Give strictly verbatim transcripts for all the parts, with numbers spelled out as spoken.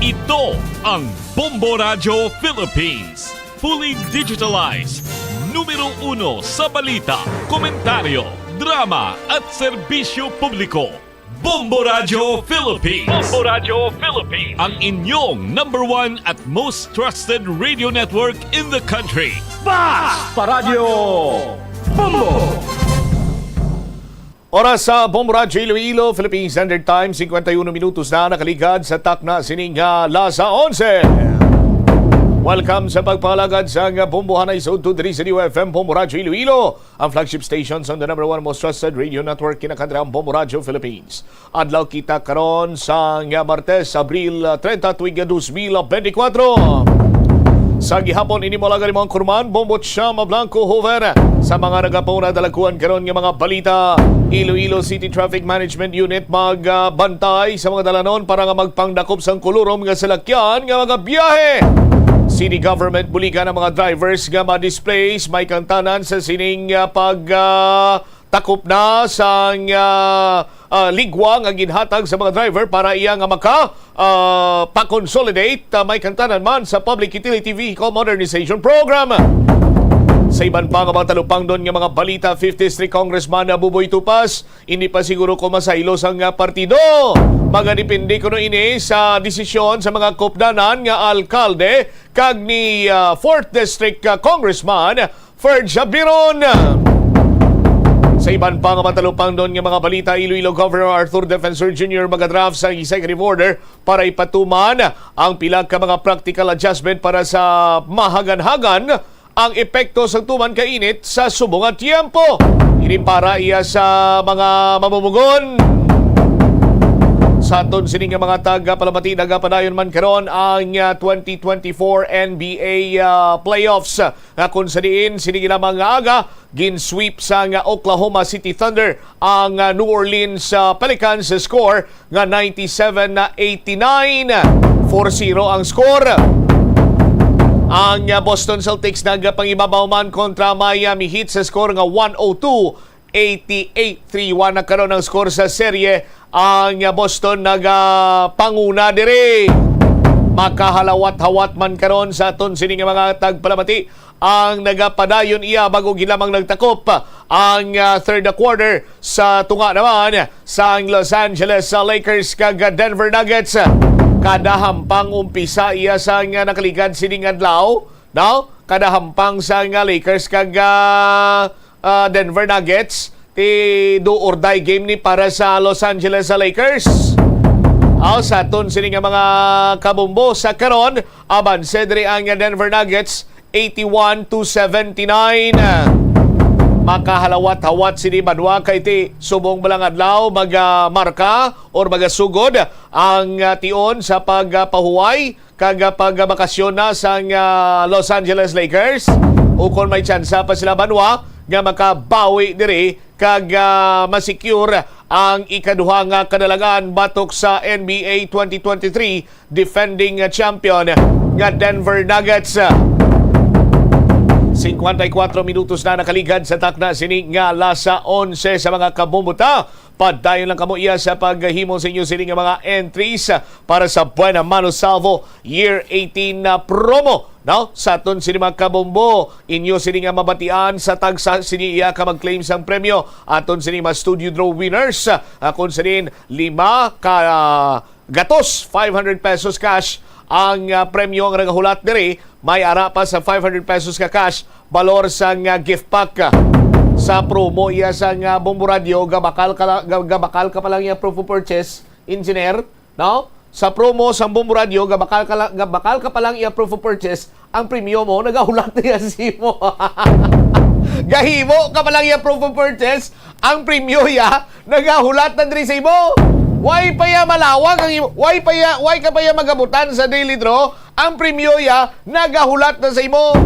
Ito ang Bombo Radyo Philippines. Fully digitalized. Numero uno sa balita, komentaryo, drama, at serbisyo publiko. Bombo Radyo Philippines. Bombo Radyo Philippines. Ang inyong number one at most trusted radio network in the country. Basta Radyo Bombo! Oras sa Bombo Radyo Iloilo, Philippine Standard Time, cincuenta y uno minutos na nakaligad sa takna sining, ah, alas onse. Welcome sa pagpalagad sa nga Bombo Hanay sa Udto diri sa D Y F M Bombo Radyo Iloilo, ang flagship station sa the number one most trusted radio network, kinakadra ang Bombo Radyo Philippines. Adlaw kita karon sa nga Martes, Abril treinta, tuig dos mil benti kwatro. Sa gihapon, ini mo lang mo ang kurman, Bombo Chama Blanco Hoover. Sa mga nagapuna dalagkuan karon nga mga balita, Iloilo City Traffic Management Unit magbantay sa mga dalanon para nga magpangdakop sang kulurom nga salakyan nga mga biyahe. City government buligan ang mga drivers nga ma-displace may kantanan sa sining, ah, pag, ah, takop na sang, ah, ah, ligwa nga ginhatag sa mga driver para iya nga maka, ah, pa-consolidate, ah, may kantanan man sa Public Utility Vehicle Modernization Program. Sa iban pa nga mga talupangdon nga mga balita, Fifth District Congressman Buboy Tupas, hindi pa siguro ko masaylo sang, ah, partido. Magadepende kuno ini sa desisyon sa mga kopdanan nga alkalde kag ni, ah, Fourth District, ah, Congressman Ferge Biron. Sa iban pa nga matalupangdon nga mga balita, Iloilo Governor Arthur Defensor Junior magadraft sa executive order para ipatuman ang pila ka mga practical adjustment para sa mahaganhagan ang epekto sang tuman ka init sa subong nga tiyempo. Ini para iya sa mga mamumugon. Sa aton sini nga mga tagapalamati, nagapadayon man karon ang, ah, twenty twenty-four N B A, ah, playoffs. Nga kung sa diin, sini lamang nga aga, gin-sweep sang Oklahoma City Thunder ang, ah, New Orleans, ah, Pelicans sa score nga ninety-seven na eighty-nine. Four zero ang score. Ang, ah, Boston Celtics nagapangibabaw man kontra Miami Heat sa score nga one oh two eighty-eight. Three one na karon ang score sa serye. Ang, ah, Boston nagapanguna diri. Makahalawat-hawat man karon sa aton sini nga mga tagpalamati ang nagapadayon iya bago gid lamang nagtakop ang, ah, third quarter. Sa tunga naman sang Los Angeles, ah, Lakers kag Denver Nuggets, kada hampang umpisa iya sang, ah, nakaligad sining adlaw, no? Kada hampang sang, ah, Lakers kag, ah, ah, Denver Nuggets, ti do or die game ni para sa Los Angeles, ah, Lakers. Aw, sa aton sini nga mga kabombo sa karon, abanse diri ang Denver Nuggets, eighty-one to seventy-nine. Makahalawat-hawat sini banwa kay ti subong balang adlaw magamarka or magasugod ang, ah, tion sa pagpahuway kag, ah, pagbakasyon na sang, ah, Los Angeles Lakers. Ukon may tsansa pa sila banwa nga makabawi diri kag, ah, ma-secure ang ikaduha nga kadalagan batok sa N B A twenty twenty-three defending champion nga Denver Nuggets. Cincuenta y cuatro minutos na nakaligad sa takna sini nga alas onse sa mga kabumbuta. Padayon lang kamo iya sa paghimo sa inyo sini nga mga entries para sa Buena Mano Salvo Year eighteen na promo, no? Sa aton sini mga kabombo, inyo sini nga mabatian sa tagsa sini iya ka mag-claim sang premyo. Aton sini mga studio draw winners, ah, kung sinin lima ka, ah, gatos, five hundred pesos cash ang, ah, premyo ang nagahulat diri. May ara pa sa five hundred pesos ka cash balor sang, ah, gift pack. Sa promo iya sang, ah, Bombo Radyo, gabakal ka la-, ga-, gabakal ka pa lang iya proof of purchase, engineer, no? Sa promo sang Bombo Radyo, gabakal ka la-, gabakal ka pa lang iya proof of purchase, ang premyo mo nagahulat na iya sa imo. Gahimo ka pa lang iya proof of purchase, ang premyo iya nagahulat na diri sa imo. Why pa iya malawag ang imo? Why pa iya, why ka pa iya magabutan sa daily draw? Ang premyo iya nagahulat na sa imo.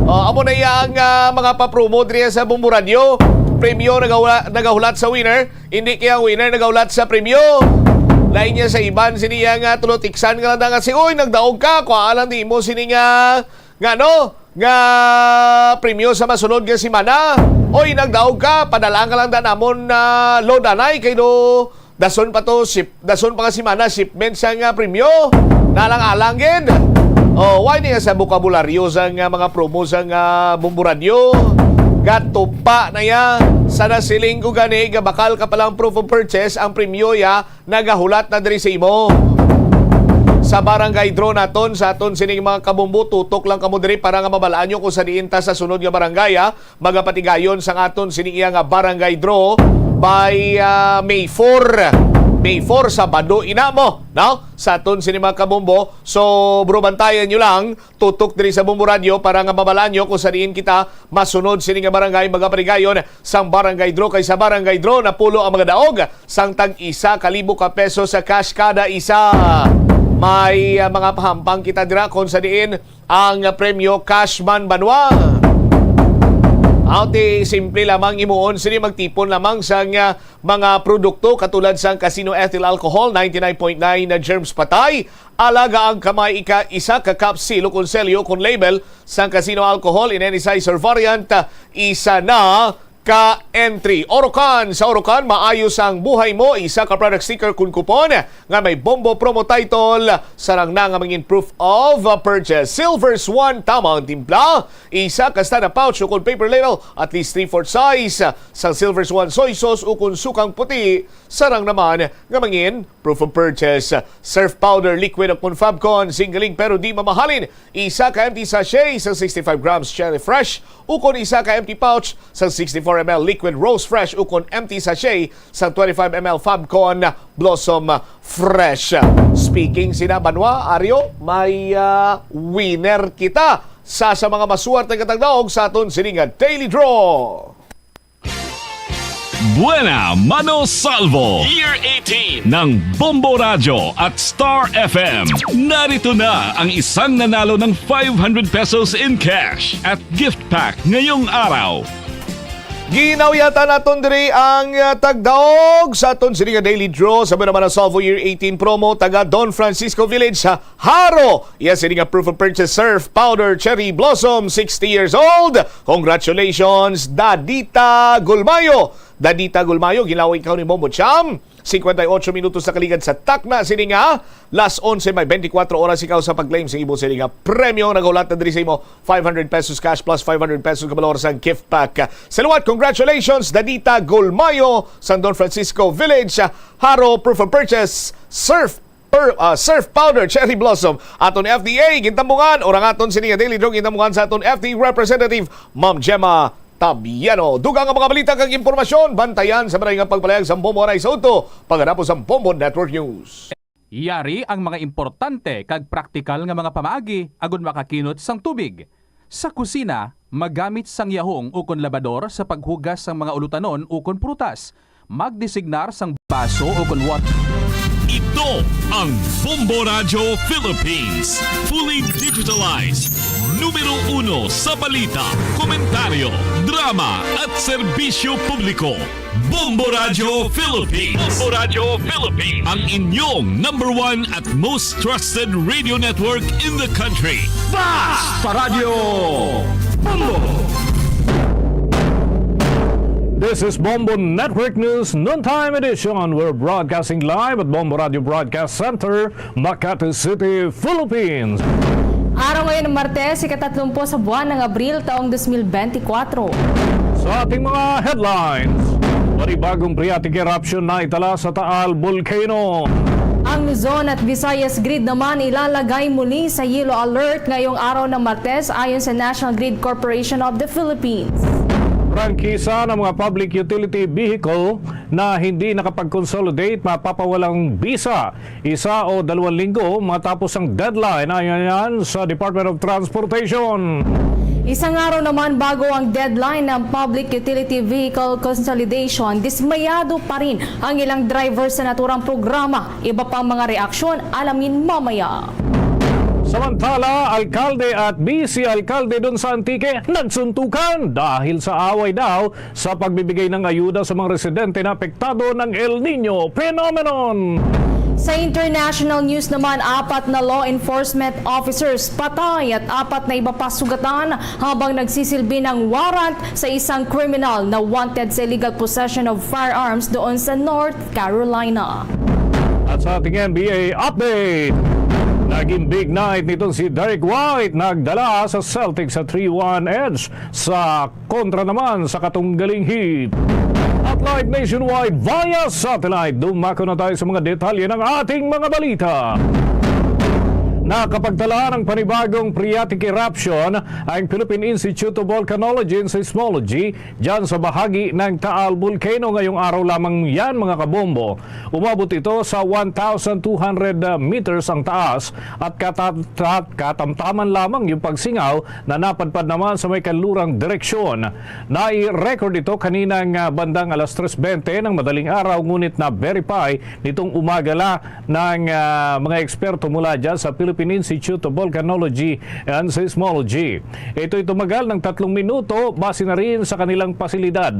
Oh, amo na iya ang, ah, mga papromo diri sa Bombo Radyo. Premyo nagahula-, nagahulat sa winner. Hindi kaya ang winner nagahulat sa premyo. Lain niya sa iban sini iya nga tulo tiksan nga lang nga si, "Uy, nagdaog ka, kuha lang di mo sini nga, nga ano, nga premyo sa masunod nga semana. Oy, nagdaog ka, padala ka lang da namon na load anay kay do dason pa to, sip-, dason pa nga semana, shipment sa nga premyo." Nalang-alang gid. Oh, why niya sa bokabularyo sa nga mga promo sa nga Bombo Radyo? Gatupa na ya. Sa nasiling ko gani, nga bakal ka palang proof of purchase, ang premyo ya nagahulat na diri sa imo. Sa barangay draw naton, sa aton sining mga kabombo, tutok lang kamo diri para nga mabalaan nyo kung sa diin ta sa sunod nga barangay, ha. Magapatigayon sang aton sini iya nga barangay draw by, ah, May four. May four, Sabado ina mo, no? Sa aton sini mga kabombo. So, bro, bantayan nyo lang. Tutok diri sa Bombo Radyo para nga mabalaan nyo kung sa diin kita masunod sini nga barangay. Magapatigayon sang barangay draw, kay sa barangay draw napulo ang mga daog sang tag isa ka libo ka peso sa cash kada isa. May, ah, mga pahampang kita dira kung sa diin ang premyo cash man banwa. Aw, ti simple lamang imuon sini, magtipon lamang sang, ah, mga produkto katulad sang Casino Ethyl Alcohol, ninety-nine point nine na germs patay, alaga ang kamay ika isa ka kapsil o konselyo kon label sang Casino Alcohol in any size or variant, ah, isa na ka entry. Orocan, sa Orocan, maayos ang buhay mo, isa ka product sticker kun coupon nga may Bombo promo title, sarang na nga mangin proof of purchase. Silver Swan, tama ang timpla, isa ka stand-up pouch ukon paper label, at least three-fourth size sang Silver Swan soy sauce ukon sukang puti, sarang naman nga mangin proof of purchase. Surf powder, liquid ukon Fabcon, singling pero di mamahalin, isa ka empty sachet sang sixty-five grams Cherry Fresh ukon isa ka empty pouch sang sixty-four M L liquid Rose Fresh ukon empty sachet sang twenty-five M L Fabcon Blossom Fresh. Speaking sina Banwa, Ario, may, ah, winner kita sa, sa mga maswerte nga tagdaog sa aton sini nga Daily Draw. Buena Mano Salvo, Year eighteen, ng Bombo Radyo at Star F M. Narito na ang isang nanalo ng five hundred pesos in cash at gift pack ngayong araw. Ginawyatan naton diri ang, ah, tagdaog sa aton sini nga Daily Draw sa Buena Mano Salvo Year eighteen promo, taga Don Francisco Village sa Jaro. Iya sini nga proof of purchase, Surf Powder Cherry Blossom, sixty years old. Congratulations, Dadita Gulmayo. Dadita Gulmayo, ginlaw ikaw ni Bombo Cham. Cincuenta y ocho minutos na kaligad sa takna sini nga las onse, may twenty-four oras ikaw sa pag-claim sa imo sini nga premyo. Naghulat na diri sa imo five hundred pesos cash plus five hundred pesos ka balor sa gift pack. Sa liwat, congratulations, Dadita Gulmayo, sang Don Francisco Village, Jaro, proof of purchase, Surf per, ah, Surf Powder Cherry Blossom. Aton F D A gintambungan, o ang aton sini nga Daily Draw gintambungan sa aton F D A Representative, Ma'am Gemma Tabiano. Dugang ang mga balita kag impormasyon, bantayan sa maray nga pagpalayag sa Bombo Aray sa Udto, pagkatapos ang Bombo Network News. Yari ang mga importante kag praktikal nga mga pamaagi agud makakinot sang tubig. Sa kusina, magamit sang yahong ukon labador sa paghugas sang mga ulutanon ukon prutas. Magdesignar sang baso ukon wat- Ito ang Bombo Radyo Philippines, fully digitalized, numero uno sa balita, komentaryo, drama at serbisyo publiko. Bombo Radyo Philippines. Bombo Radyo Philippines. Ang inyong number one at most trusted radio network in the country. Basta Radyo Bombo! This is Bombo Network News Noontime Edition. We're broadcasting live at Bombo Radio Broadcast Center, Makati City, Philippines. Araw ngayon, Martes, ikatatlumpu sa buwan ng Abril, taong dos mil benti kwatro. Sa ating mga headlines, panibagong phreatic eruption na itala sa Taal Volcano. Ang Luzon at Visayas Grid naman ilalagay muli sa yellow alert ngayong araw ng Martes, ayon sa National Grid Corporation of the Philippines. Prangkisa ng mga public utility vehicle na hindi nakapag-consolidate mapapawalang bisa isa o dalawang linggo matapos ang deadline, ayon yan sa Department of Transportation. Isang araw naman bago ang deadline ng Public Utility Vehicle Consolidation, dismayado pa rin ang ilang driver sa naturang programa. Iba pang mga reaksyon, alamin mamaya. Samantala, alkalde at vice alkalde dun sa Antique nagsuntukan dahil sa away daw sa pagbibigay ng ayuda sa mga residente na apektado ng El Nino phenomenon. Sa international news naman, apat na law enforcement officers patay at apat na iba pa sugatan habang nagsisilbi ng warrant sa isang kriminal na wanted sa illegal possession of firearms doon sa North Carolina. At sa ating N B A update, Naging big night nitong si Derrick White, nagdala sa Celtics sa three one edge sa kontra naman sa katunggaling Heat. At live nationwide via satellite, dumako na tayo sa mga detalye ng ating mga balita. Nakapagtala ng panibagong phreatic eruption ang Philippine Institute of Volcanology and Seismology dyan sa bahagi ng Taal Volcano ngayong araw lamang yan, mga kabombo. Umabot ito sa one thousand two hundred meters ang taas at katat-, katamtaman lamang yung pagsingaw na napadpad naman sa may kanlurang direksyon. Nai-record ito kaninang, ah, bandang alas tres bente ng madaling araw, ngunit na-verify nitong umaga la ng, ah, mga eksperto mula dyan sa Philippine Institute of Volcanology and Seismology. Ito'y tumagal ng tatlong minuto base na rin sa kanilang pasilidad.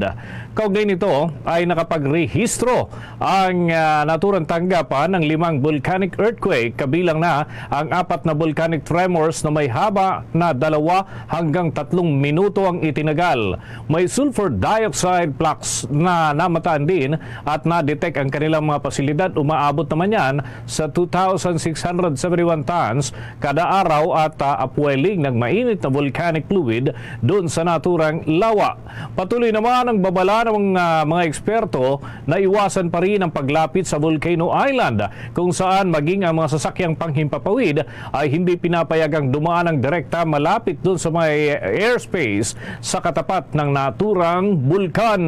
Kaugnay nito ay nakapagrehistro ang, ah, naturang tanggapan ng limang volcanic earthquake, kabilang na ang apat na volcanic tremors na may haba na dalawa hanggang tatlong minuto ang itinagal. May sulfur dioxide flux na namataan din at na-detect ang kanilang mga pasilidad. Umaabot naman yan sa two thousand six hundred seventy-one tons kada araw at, ah, upwelling ng mainit na volcanic fluid doon sa naturang lawa. Patuloy naman ang babala ng mga, mga eksperto na iwasan pa rin ang paglapit sa Volcano Island, kung saan maging ang mga sasakyang panghimpapawid ay hindi pinapayagang dumaan ang direkta malapit dun sa may airspace sa katapat ng naturang bulkan.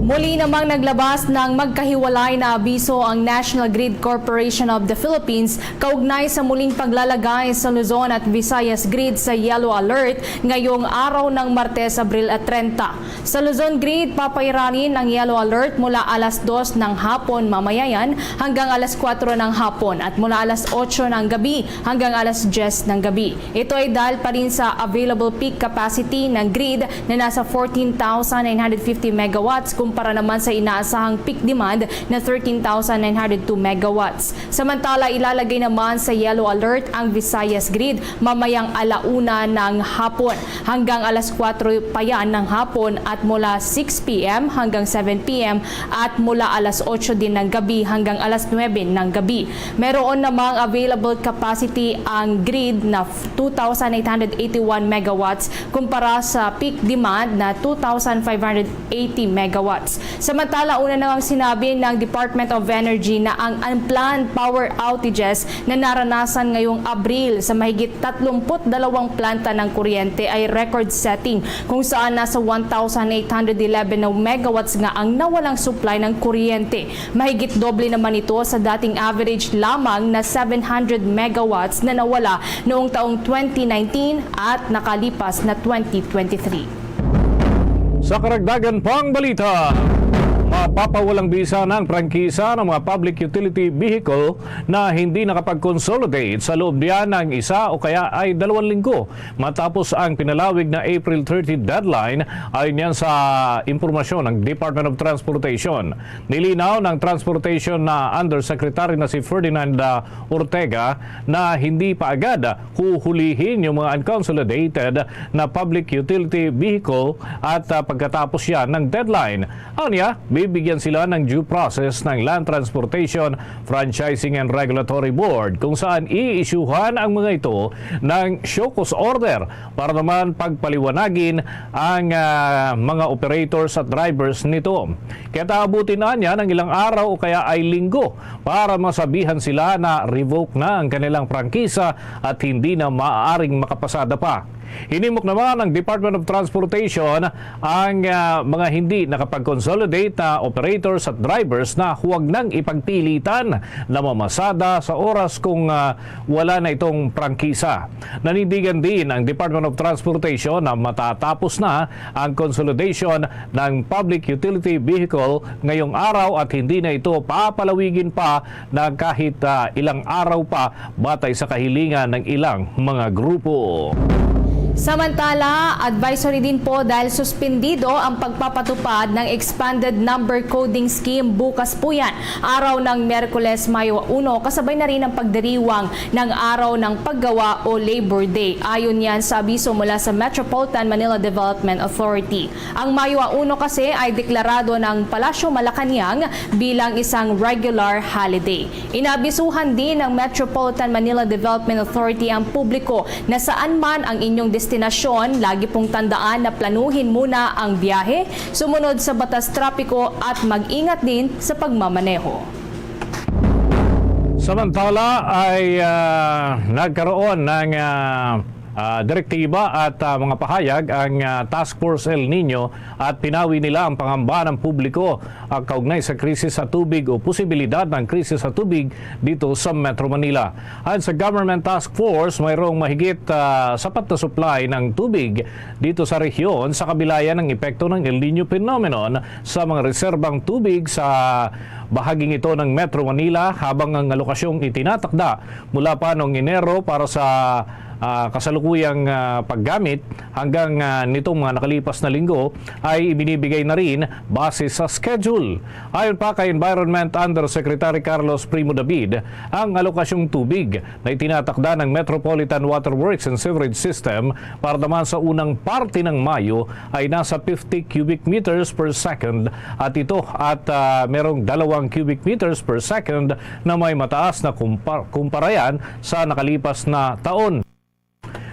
Muli namang naglabas ng magkahiwalay na abiso ang National Grid Corporation of the Philippines kaugnay sa muling paglalagay sa Luzon at Visayas grid sa yellow alert ngayong araw ng Martes, Abril treinta. Sa Luzon grid, papairanin ang yellow alert mula alas dos ng hapon mamayayan hanggang alas kuwatro ng hapon at mula alas otso ng gabi hanggang alas diyes ng gabi. Ito ay dahil pa rin sa available peak capacity ng grid na nasa fourteen thousand nine hundred fifty megawatts kumpara naman sa inaasahang peak demand na thirteen thousand nine hundred two megawatts. Samantala, ilalagay naman sa yellow alert ang Visayas grid mamayang ala una ng hapon hanggang alas kuwatro pa yan ng hapon at mula six p m hanggang seven p m at mula alas otso din ng gabi hanggang alas nuwebe ng gabi. Meron namang available capacity ang grid na two thousand eight hundred eighty-one megawatts kumpara sa peak demand na two thousand five hundred eighty megawatts. Samantala, una na ngang sinabi ng Department of Energy na ang unplanned power outages na naranasan ngayong Abril sa mahigit tatlumput dalawang planta ng kuryente ay record-setting, kung saan nasa one thousand eight hundred eleven na megawatts nga ang nawalang supply ng kuryente. Mahigit doble naman ito sa dating average lamang na seven hundred megawatts na nawala noong taong twenty nineteen at nakalipas na twenty twenty-three. Sa karagdagan pang balita, mapapawalang bisa ng prangkisa ng mga public utility vehicle na hindi nakapag-consolidate sa loob niya ng isa o kaya ay dalawang linggo matapos ang pinalawig na April thirty deadline, ayon yan sa impormasyon ng Department of Transportation. Nilinaw ng Transportation na Undersecretary na si Ferdinand, ah, Ortega na hindi pa agad huhulihin yung mga unconsolidated na public utility vehicle at, ah, pagkatapos yan ng deadline. Anya, bibigyan sila ng due process ng Land Transportation Franchising and Regulatory Board, kung saan iisyuhan ang mga ito ng show cause order para naman pagpaliwanagin ang, ah, mga operators at drivers nito. Kaya taabutin anya ng ilang araw o kaya ay linggo para masabihan sila na revoke na ang kanilang prangkisa at hindi na maaaring makapasada pa. Hinimok naman ng Department of Transportation ang, ah, mga hindi nakapag-consolidate na operators at drivers na huwag nang ipagpilitan na mamasada sa oras kung, ah, wala na itong prangkisa. Nanindigan din ang Department of Transportation na matatapos na ang consolidation ng public utility vehicle ngayong araw at hindi na ito papalawigin pa na kahit, ah, ilang araw pa, batay sa kahilingan ng ilang mga grupo. Samantala, advisory din po dahil suspendido ang pagpapatupad ng expanded number coding scheme bukas po yan, araw ng Miyerkules, Mayo uno, kasabay na rin ang pagdiriwang ng araw ng paggawa o Labor Day. Ayon yan sa abiso mula sa Metropolitan Manila Development Authority. Ang Mayo uno kasi ay deklarado ng Palasyo Malacañang bilang isang regular holiday. Inabisuhan din ng Metropolitan Manila Development Authority ang publiko na saan man ang inyong destinasyon, lagi pong tandaan na planuhin muna ang biyahe, sumunod sa batas trapiko at mag-ingat din sa pagmamaneho. Samantala ay, ah, nagkaroon ng, ah, ah, direktiba at, ah, mga pahayag ang, ah, Task Force El Niño at pinawi nila ang pangamba ng publiko, ah, kaugnay sa krisis sa tubig o posibilidad ng krisis sa tubig dito sa Metro Manila. Ayon sa Government Task Force, mayroong mahigit, ah, sapat na supply ng tubig dito sa rehiyon sa kabilayan ng epekto ng El Niño phenomenon sa mga reserbang tubig sa bahaging ito ng Metro Manila, habang ang alokasyong itinatakda mula pa noong Enero para sa, ah, kasalukuyang, ah, paggamit hanggang, ah, nitong mga nakalipas na linggo ay ibinibigay na rin base sa schedule. Ayon pa kay Environment Undersecretary Carlos Primo David, ang alokasyong tubig na itinatakda ng Metropolitan Water Works and Sewerage System para naman sa unang parte ng Mayo ay nasa fifty cubic meters per second at ito at, ah, merong dalawang cubic meters per second na may mataas na kumpa-, kumparayan sa nakalipas na taon.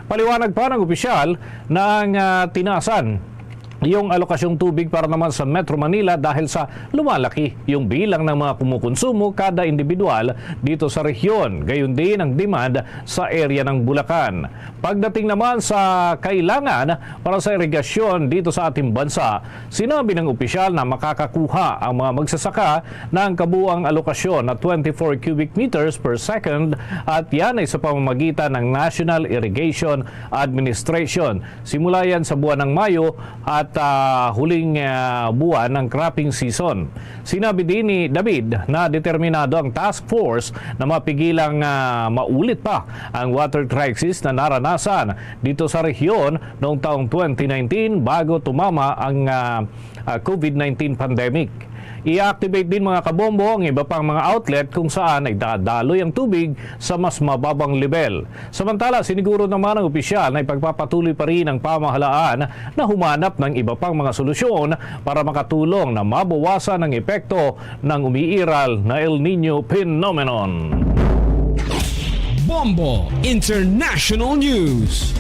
Paliwanag pa ng opisyal na ang, ah, tinaasan yung alokasyong tubig para naman sa Metro Manila dahil sa lumalaki yung bilang ng mga kumukonsumo kada individual dito sa rehiyon, gayon din ang demand sa area ng Bulacan. Pagdating naman sa kailangan para sa irigasyon dito sa ating bansa, sinabi ng opisyal na makakakuha ang mga magsasaka ng kabuang alokasyon na twenty-four cubic meters per second, at yan ay sa pamamagitan ng National Irrigation Administration. Simula yan sa buwan ng Mayo at, ah, huling, ah, buwan ng cropping season. Sinabi din ni David na determinado ang task force na mapigilang, ah, maulit pa ang water crisis na naranasan dito sa rehiyon noong taong twenty nineteen, bago tumama ang, ah, ah, COVID nineteen pandemic. I-activate din, mga kabombo, ang iba pang mga outlet kung saan ay dadaloy ang tubig sa mas mababang level. Samantala, siniguro naman ng opisyal na ipagpapatuloy pa rin ang pamahalaan na humanap ng iba pang mga solusyon para makatulong na mabawasan ang epekto ng umiiral na El Niño phenomenon. Bombo International News.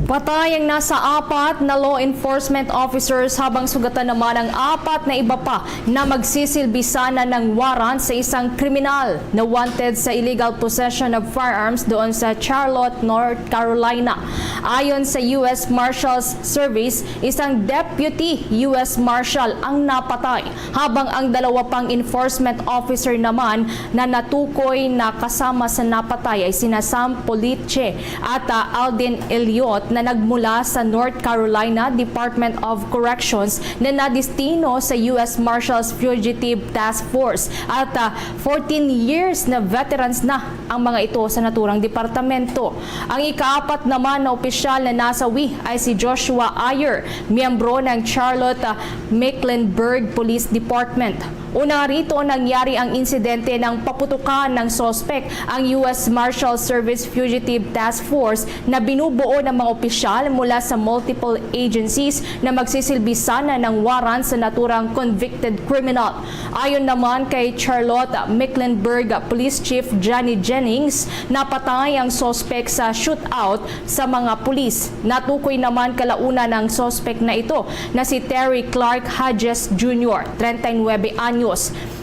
Patay ang nasa apat na law enforcement officers, habang sugatan naman ang apat na iba pa na magsisilbi sana ng warrant sa isang kriminal na wanted sa illegal possession of firearms doon sa Charlotte, North Carolina. Ayon sa U S Marshals Service, isang deputy U S Marshal ang napatay, habang ang dalawa pang enforcement officer naman na natukoy na kasama sa napatay ay sina Sam Police at, ah, Alden Elliot na nagmula sa North Carolina Department of Corrections na nadestino sa U S Marshals Fugitive Task Force at, ah, fourteen years na veterans na ang mga ito sa naturang departamento. Ang ikaapat naman na opisyal na nasawi ay si Joshua Ayer, miyembro ng Charlotte, ah, Mecklenburg Police Department. Una rito, nangyari ang insidente nang paputukan ng suspek ang U S Marshal Service Fugitive Task Force na binubuo ng mga opisyal mula sa multiple agencies na magsisilbi sana ng warrant sa naturang convicted criminal. Ayon naman kay Charlotte Mecklenburg Police Chief Johnny Jennings, napatay ang suspek sa shootout sa mga pulis. Natukoy naman kalaunan ang suspek na ito na si Terry Clark Hodges Junior, treinta y nueve anyos.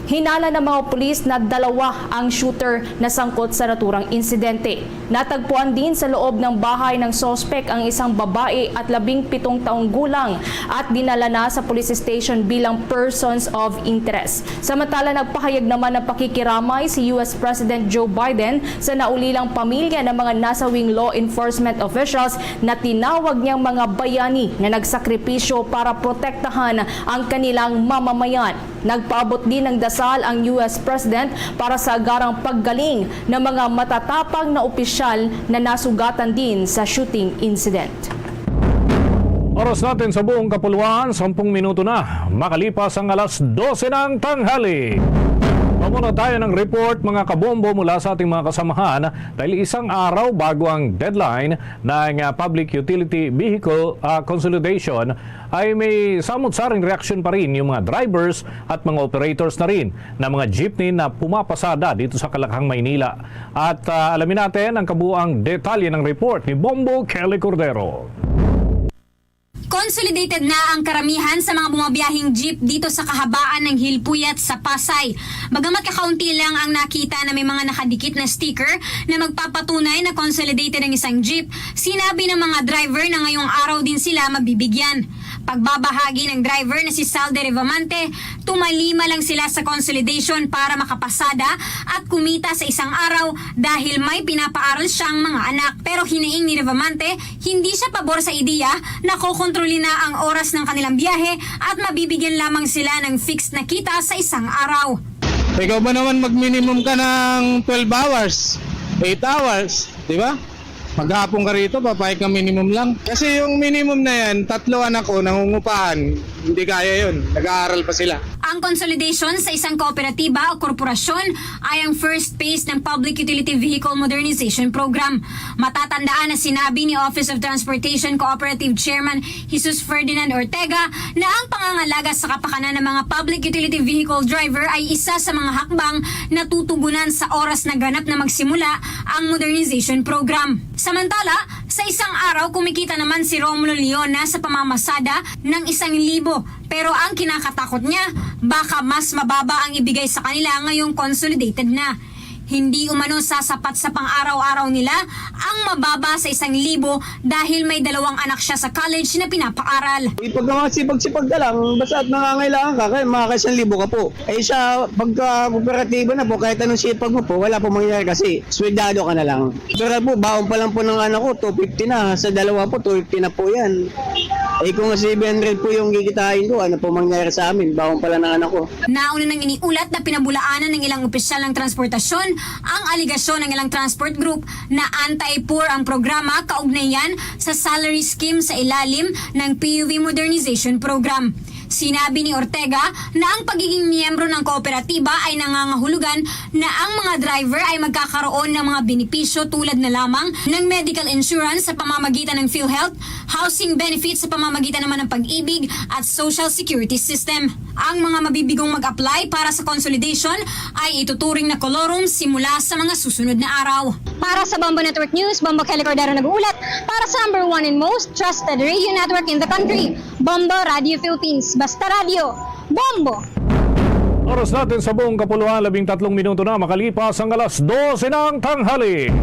Hinala ng mga pulis na dalawa ang shooter na sangkot sa naturang insidente. Natagpuan din sa loob ng bahay ng suspek ang isang babae at labing pitong taong gulang at dinala na sa police station bilang persons of interest. Samantala, nagpahayag naman ng pakikiramay si U S President Joe Biden sa naulilang pamilya ng mga nasawing law enforcement officials na tinawag niyang mga bayani na nagsakripisyo para protektahan ang kanilang mamamayan. Nagpaabot din ng dasal ang U S President para sa agarang paggaling ng mga matatapang na opisyal na nasugatan din sa shooting incident. Oras natin sa buong kapuluan, sampung minuto na makalipas ang alas dose ng tanghali. Mamuna tayo ng report, mga kabombo, mula sa ating mga kasamahan, dahil isang araw bago ang deadline ng, ah, Public Utility Vehicle, ah, Consolidation, ay may samot-saring reaksyon pa rin yung mga drivers at mga operators na rin ng mga jeepney na pumapasada dito sa Calakhang, Maynila. At, ah, alamin natin ang kabuang detalye ng report ni Bombo Kelly Cordero. Consolidated na ang karamihan sa mga bumabiyahing jeep dito sa kahabaan ng Hill Puyat sa Pasay. Bagamat kakaunti lang ang nakita na may mga nakadikit na sticker na magpapatunay na consolidated ang isang jeep, sinabi ng mga driver na ngayong araw din sila mabibigyan. Pagbabahagi ng driver na si Salde Revamante, tumalima lang sila sa consolidation para makapasada at kumita sa isang araw dahil may pinapaaral siyang mga anak. Pero hinaing ni Revamante, hindi siya pabor sa ideya na kokontrolin na ang oras ng kanilang biyahe at mabibigyan lamang sila ng fixed na kita sa isang araw. Ikaw ba naman, mag-minimum ka ng twelve hours, eight hours, di ba? Maghapon ka rito, papayag ka minimum lang. Kasi yung minimum na yan, tatlo anak ko, nangungupahan, hindi kaya yun. Nag-aaral pa sila. Ang consolidation sa isang kooperatiba o korporasyon ay ang first phase ng Public Utility Vehicle Modernization Program. Matatandaan na sinabi ni Office of Transportation Cooperative Chairman Jesus Ferdinand Ortega na ang pangangalaga sa kapakanan ng mga public utility vehicle driver ay isa sa mga hakbang na tutugunan sa oras na ganap na magsimula ang modernization program. Samantala, sa isang araw, kumikita naman si Romulo Leona sa pamamasada ng isang libo. Pero ang kinakatakot niya, baka mas mababa ang ibigay sa kanila ngayong consolidated na. Hindi umano sasapat sa pang-araw-araw nila ang mababa sa isang libo dahil may dalawang anak siya sa college na pinapaaral. Pag masipag-sipag ka lang, basta at nangangailangan ka, kaya makaka-isang libo ka po. Eh, sa pagka-kooperatiba na po, kahit anong sipag mo po, wala po mangyayari kasi sweldo ka na lang. Pero po, baon pa lang po ng anak ko, two fifty na. Sa dalawa po, two fifty na po yan. Eh, kung seven hundred po yung kikitain ko, ano po mangyayari sa amin? Baon pa lang ng anak ko. Nauna nang iniulat na pinabulaanan ng ilang opisyal ng transportasyon ang alegasyon ng ilang transport group na anti-poor ang programa kaugnay yan sa salary scheme sa ilalim ng P U V Modernization Program. Sinabi ni Ortega na ang pagiging miyembro ng kooperatiba ay nangangahulugan na ang mga driver ay magkakaroon ng mga benepisyo tulad na lamang ng medical insurance sa pamamagitan ng PhilHealth, housing benefits sa pamamagitan naman ng Pag-ibig at Social Security System. Ang mga mabibigong mag-apply para sa consolidation ay ituturing na kolorum simula sa mga susunod na araw. Para sa Bombo Network News, Bombo Kelly Cordero nag-uulat para sa number one and most trusted radio network in the country, Bombo Radio Philippines. Basta radyo, Bombo! Oras natin sa buong kapuluan, labing tatlong minuto na makalipas ang alas dose ng tanghali.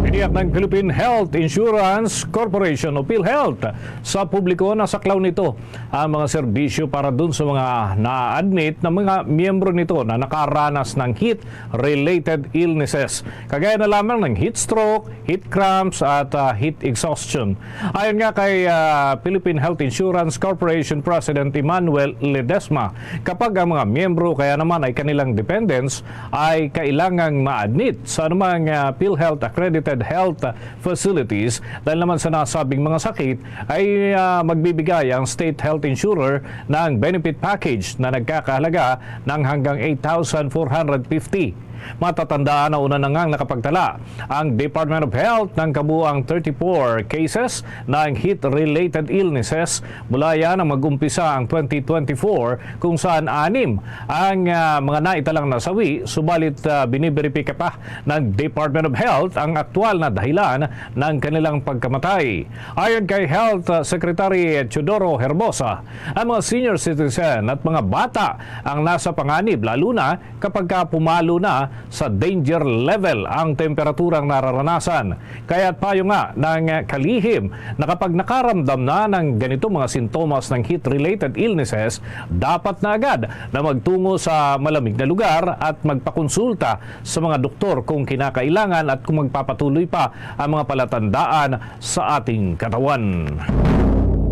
Tiniyak ng Philippine Health Insurance Corporation o PhilHealth sa publiko na saklaw nito ang mga serbisyo para dun sa mga na-admit na mga miyembro nito na nakaranas ng heat-related illnesses, kagaya na lamang ng heat stroke, heat cramps, at, ah, heat exhaustion. Ayon nga kay, ah, Philippine Health Insurance Corporation President Emmanuel Ledesma, kapag ang mga miyembro kaya naman ay kanilang dependents ay kailangang ma-admit sa anumang, ah, PhilHealth accredited health facilities dahil naman sa nasabing mga sakit, ay, ah, magbibigay ang state health insurer ng benefit package na nagkakahalaga ng hanggang eight thousand four hundred fifty. Matatandaan na una na ngang nakapagtala ang Department of Health ng kabuang thirty-four cases ng heat-related illnesses mula yan ang mag-umpisa ang twenty twenty-four, kung saan anim ang, ah, mga naitalang nasawi, subalit, ah, biniberipika pa ng Department of Health ang aktual na dahilan ng kanilang pagkamatay. Ayon kay Health, ah, Secretary Teodoro Herbosa, ang mga senior citizen at mga bata ang nasa panganib, lalo na kapag ka pumalo na sa danger level ang temperaturang nararanasan. Kaya't payo nga ng kalihim na kapag nakaramdam na ng ganito mga sintomas ng heat-related illnesses, dapat na agad na magtungo sa malamig na lugar at magpakonsulta sa mga doktor kung kinakailangan at kung magpapatuloy pa ang mga palatandaan sa ating katawan.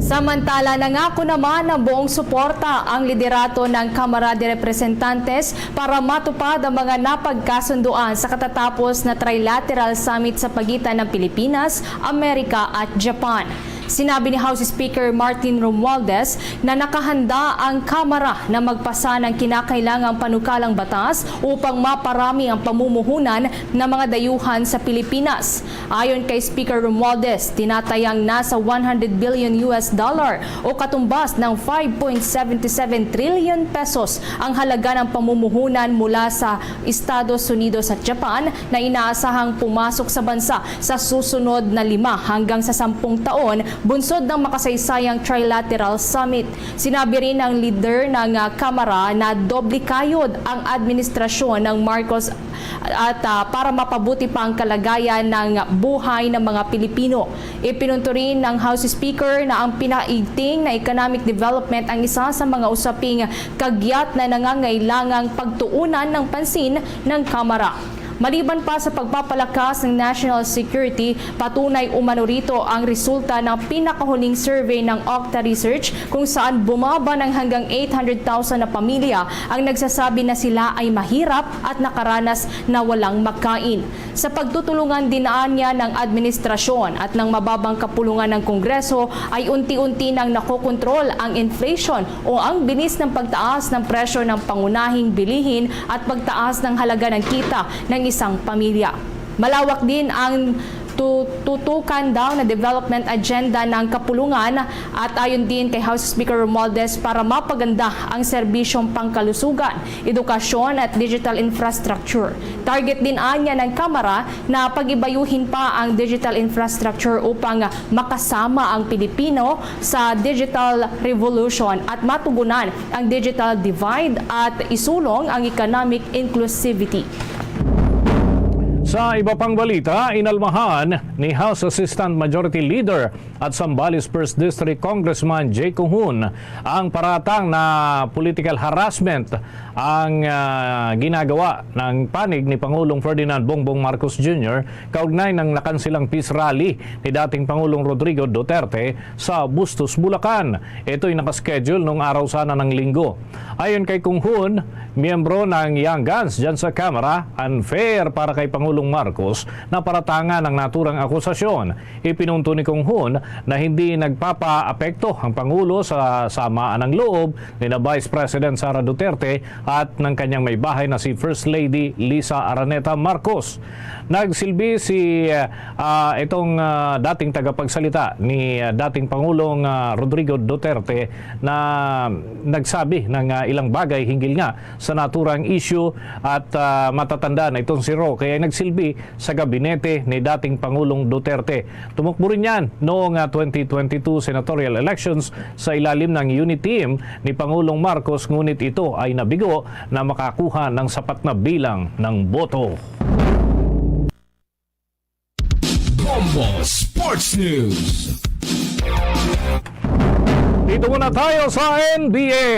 Samantala, nangako naman ng buong suporta ang liderato ng Kamara de Representantes para matupad ang mga napagkasunduan sa katatapos na trilateral summit sa pagitan ng Pilipinas, Amerika at Japan. Sinabi ni House Speaker Martin Romualdez na nakahanda ang Kamara na magpasa ng kinakailangang panukalang batas upang maparami ang pamumuhunan ng mga dayuhan sa Pilipinas. Ayon kay Speaker Romualdez, tinatayang nasa one hundred billion U S dollar o katumbas ng five point seven seven trillion pesos ang halaga ng pamumuhunan mula sa Estados Unidos at Japan na inaasahang pumasok sa bansa sa susunod na lima hanggang sa sampung taon, bunsod ng makasaysayang trilateral summit. Sinabi rin ng leader ng, ah, Kamara na doble kayod ang administrasyon ng Marcos at, ah, para mapabuti pa ang kalagayan ng buhay ng mga Pilipino. Ipinunto rin ng House Speaker na ang pinakaigting na economic development ang isa sa mga usaping kagyat na nangangailangang pagtuunan ng pansin ng Kamara. Maliban pa sa pagpapalakas ng national security, patunay umano rito ang resulta ng pinakahuling survey ng Okta Research, kung saan bumaba ng hanggang eight hundred thousand na pamilya ang nagsasabi na sila ay mahirap at nakaranas na walang makain. Sa pagtutulungan din anya ng administrasyon at ng mababang kapulungan ng Kongreso, ay unti-unti nang nakokontrol ang inflation o ang bilis ng pagtaas ng presyo ng pangunahing bilihin at pagtaas ng halaga ng kita ng isang pamilya. Malawak din ang tu-, tutukan daw na development agenda ng kapulungan at ayon din kay House Speaker Romualdez para mapaganda ang serbisyong pangkalusugan, edukasyon at digital infrastructure. Target din anya ng Kamara na pagibayuhin pa ang digital infrastructure upang makasama ang Pilipino sa digital revolution at matugunan ang digital divide at isulong ang economic inclusivity. Sa iba pang balita, inalmahan ni House Assistant Majority Leader at Zambales First District Congressman Jay Cohon ang paratang na political harassment ang, ah, ginagawa ng panig ni Pangulong Ferdinand Bongbong Marcos Junior kaugnay ng nakansilang peace rally ni dating Pangulong Rodrigo Duterte sa Bustos, Bulacan. Ito'y nakaschedule nung araw sana ng Linggo. Ayon kay Cohon, miyembro ng Young Guns dyan sa Kamara, unfair para kay Pangulong Marcos na paratangan ang naturang akusasyon. Ipinunto ni Cohon na hindi nagpapaapekto ang Pangulo sa samaan ng loob ni na Vice President Sara Duterte at ng kanyang may bahay na si First Lady Lisa Araneta Marcos. Nagsilbi si, ah, itong, ah, dating tagapagsalita ni, ah, dating Pangulong, ah, Rodrigo Duterte na nagsabi ng, ah, ilang bagay hinggil nga sa naturang issue at, ah, matatanda na itong si Roque ay nagsilbi sa gabinete ni dating Pangulong Duterte. Tumukbo rin yan noong, ah, twenty twenty-two senatorial elections sa ilalim ng UNITEAM ni Pangulong Marcos, ngunit ito ay nabigo na makakuha ng sapat na bilang ng boto. Bombo Sports News. Dito muna tayo sa N B A.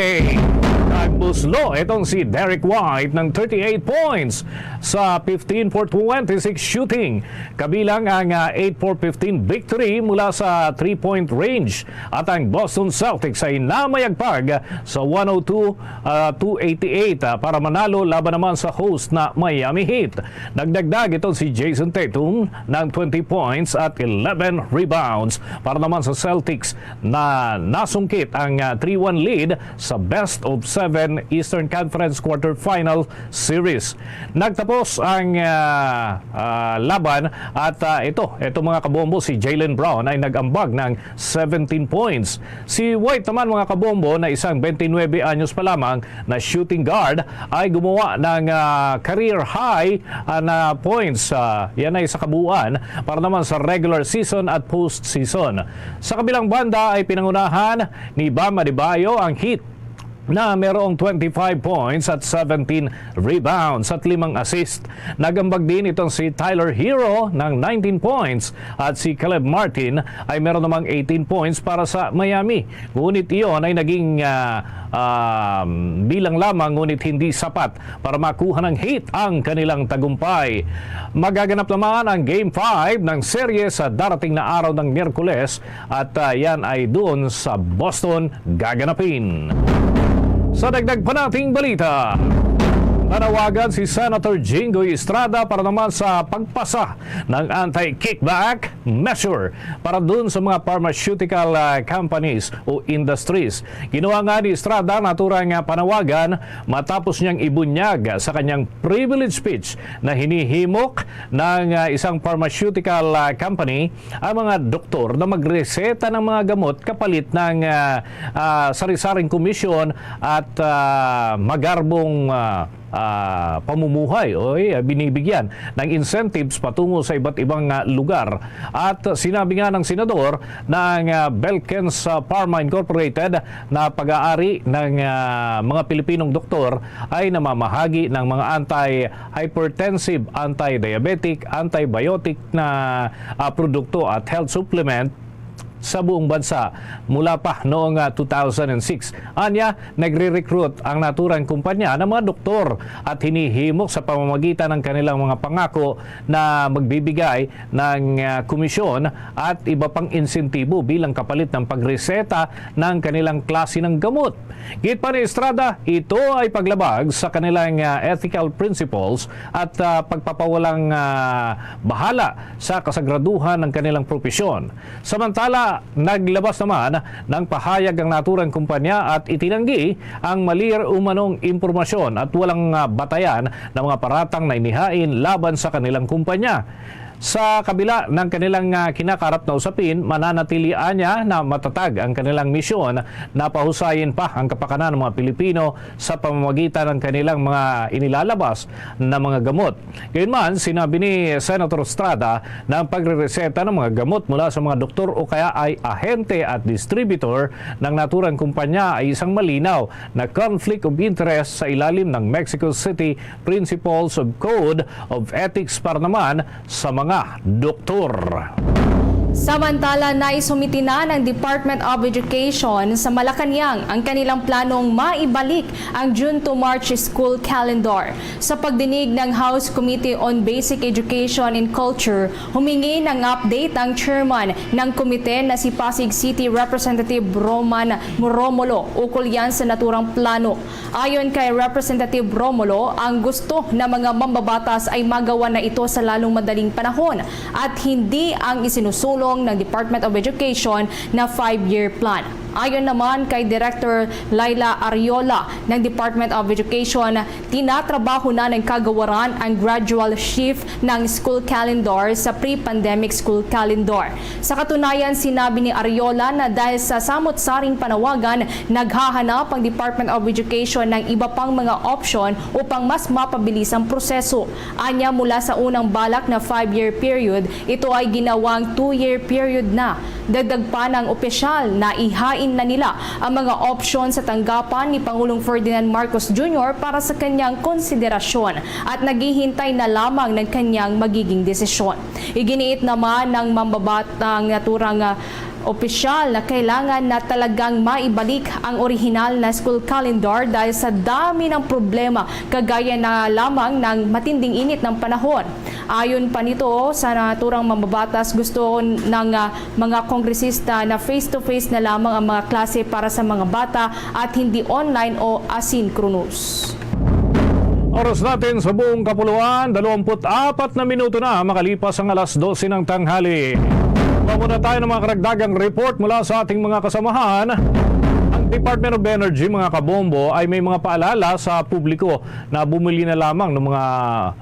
Nagbuslo itong si Derrick White ng thirty-eight points sa fifteen for twenty-six shooting, kabilang ang, ah, eight for fifteen victory mula sa three-point range, at ang Boston Celtics ay namayagpag sa one oh two, ah, two eighty-eight, ah, para manalo laban naman sa host na Miami Heat. Nagdagdag ito si Jayson Tatum ng twenty points at eleven rebounds para naman sa Celtics na nasungkit ang, ah, three one lead sa best of seven Eastern Conference Quarterfinal Series. Nagtapos ang, ah, ah, laban at, ah, ito, ito mga kabombo, si Jaylen Brown ay nag-ambag ng seventeen points. Si White naman, mga kabombo, na isang twenty-nine anyos pa lamang na shooting guard, ay gumawa ng, ah, career high, ah, na points. Ah, yan ay sa kabuuan para naman sa regular season at postseason. Sa kabilang banda ay pinangunahan ni Bam Adebayo ang Heat na merong twenty-five points at seventeen rebounds at limang assist. Nagambag din itong si Tyler Herro ng nineteen points at si Caleb Martin ay meron namang eighteen points para sa Miami. Ngunit iyon ay naging, ah, um, bilang lamang, ngunit hindi sapat para makuha ng Heat ang kanilang tagumpay. Magaganap naman ang Game five ng serye sa darating na araw ng Miyerkules at, ah, yan ay doon sa Boston gaganapin. Sa dagdag pa nating balita, nanawagan si Senator Jinggoy Estrada para naman sa pagpasa ng anti-kickback measure para dun sa mga pharmaceutical, ah, companies o industries. Ginawa nga ni Estrada ang naturang, ah, panawagan matapos niyang ibunyag sa kanyang privilege speech na hinihimok ng, ah, isang pharmaceutical, ah, company ang mga doktor na magreseta ng mga gamot kapalit ng, ah, ah, sari-saring komisyon at, ah, magarbong, ah, ah, pamumuhay o, eh, binibigyan ng incentives patungo sa iba't ibang, ah, lugar. At sinabi nga ng senador na ang, ah, Belkens, ah, Pharma Incorporated na pag-aari ng, ah, mga Pilipinong doktor ay namamahagi ng mga anti-hypertensive, anti-diabetic, antibiotic na, ah, produkto at health supplement sa buong bansa mula pa noong, ah, two thousand and six. Anya, nagre-recruit ang naturang kumpanya ng mga doktor at hinihimok sa pamamagitan ng kanilang mga pangako na magbibigay ng, ah, komisyon at iba pang insentibo bilang kapalit ng pagreseta ng kanilang klase ng gamot. Giit pa ni Estrada, ito ay paglabag sa kanilang, ah, ethical principles at, ah, pagpapawalang, ah, bahala sa kasagraduhan ng kanilang propesyon. Samantala, naglabas naman ng pahayag ang naturang kumpanya at itinanggi ang mali umanong impormasyon at walang, ah, batayan na mga paratang na inihain laban sa kanilang kumpanya. Sa kabila ng kanilang, ah, kinakaharap na usapin, mananatili anya na matatag ang kanilang misyon na pahusayin pa ang kapakanan ng mga Pilipino sa pamamagitan ng kanilang mga inilalabas na mga gamot. Gayunman, sinabi ni Senator Estrada na ang pagrereseta ng mga gamot mula sa mga doktor o kaya ay ahente at distributor ng naturang kumpanya ay isang malinaw na conflict of interest sa ilalim ng Mexico City Principles of Code of Ethics para naman sa mga doktor. Samantala, naisumiti na ng Department of Education sa Malacañang ang kanilang planong maibalik ang June to March school calendar. Sa pagdinig ng House Committee on Basic Education and Culture, humingi ng update ang chairman ng komite na si Pasig City Representative Roman Romulo ukol yan sa naturang plano. Ayon kay Representative Romulo, ang gusto ng mga mambabatas ay magawa na ito sa lalong madaling panahon at hindi ang isinusulong ng Department of Education na five-year plan. Ayon naman kay Director Laila Ariola ng Department of Education, tinatrabaho na ng kagawaran ang gradual shift ng school calendar sa pre-pandemic school calendar. Sa katunayan, sinabi ni Ariola na dahil sa samot-saring panawagan, naghahanap ang Department of Education ng iba pang mga option upang mas mapabilis ang proseso. Anya, mula sa unang balak na five-year period, ito ay ginawang two-year period na. Dagdag pa ng opisyal na ihain na nila ang mga opsyon sa tanggapan ni Pangulong Ferdinand Marcos Junior para sa kanyang konsiderasyon at naghihintay na lamang ng kanyang magiging desisyon. Iginiit naman ng mambabatang naturang, ah, opisyal na kailangan na talagang maibalik ang orihinal na school calendar dahil sa dami ng problema kagaya na lamang ng matinding init ng panahon. Ayon pa nito, sa naturang mambabatas, gusto ng, ah, mga kongresista na face-to-face na lamang ang mga klase para sa mga bata at hindi online o asynchronous. Oras natin sa buong kapuluan, dalawampu't apat na minuto na makalipas ang alas dose ng tanghali. Kuha muna tayo ng mga karagdagang report mula sa ating mga kasamahan. Ang Department of Energy, mga kabombo, ay may mga paalala sa publiko na bumili na lamang ng mga,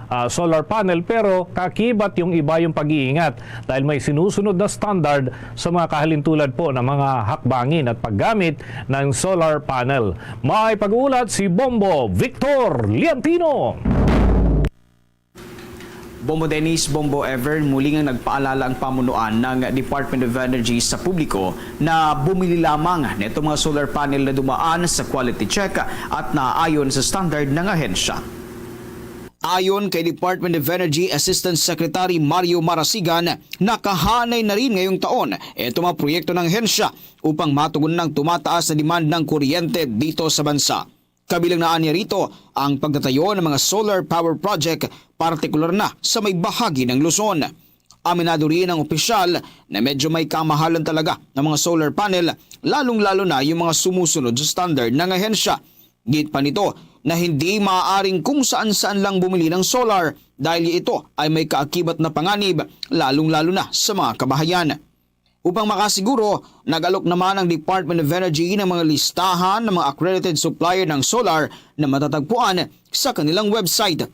ah, solar panel, pero kakibat yung iba yung pag-iingat dahil may sinusunod na standard sa mga kahalintulad po ng mga hakbangin at paggamit ng solar panel. May pag-uulat si Bombo Victor Liantino. Bombo Dennis, Bombo Ever, muli nga nagpaalala ang pamunuan ng Department of Energy sa publiko na bumili lamang nito mga solar panel na dumaan sa quality check at naayon sa standard ng ahensya. Ayon kay Department of Energy Assistant Secretary Mario Marasigan, nakahanay na rin ngayong taon ito mga proyekto ng ahensya upang matugunan ang tumataas na demand ng kuryente dito sa bansa. Kabilang na niya rito ang pagtatayo ng mga solar power project, partikular na sa may bahagi ng Luzon. Aminado rin ang opisyal na medyo may kamahalan talaga ng mga solar panel, lalong-lalo na yung mga sumusunod sa standard ng ahensya. Git pa nito na hindi maaaring kung saan-saan lang bumili ng solar dahil ito ay may kaakibat na panganib, lalong-lalo na sa mga kabahayan. Upang makasiguro, nag-alok naman ang Department of Energy ng mga listahan ng mga accredited supplier ng solar na matatagpuan sa kanilang website.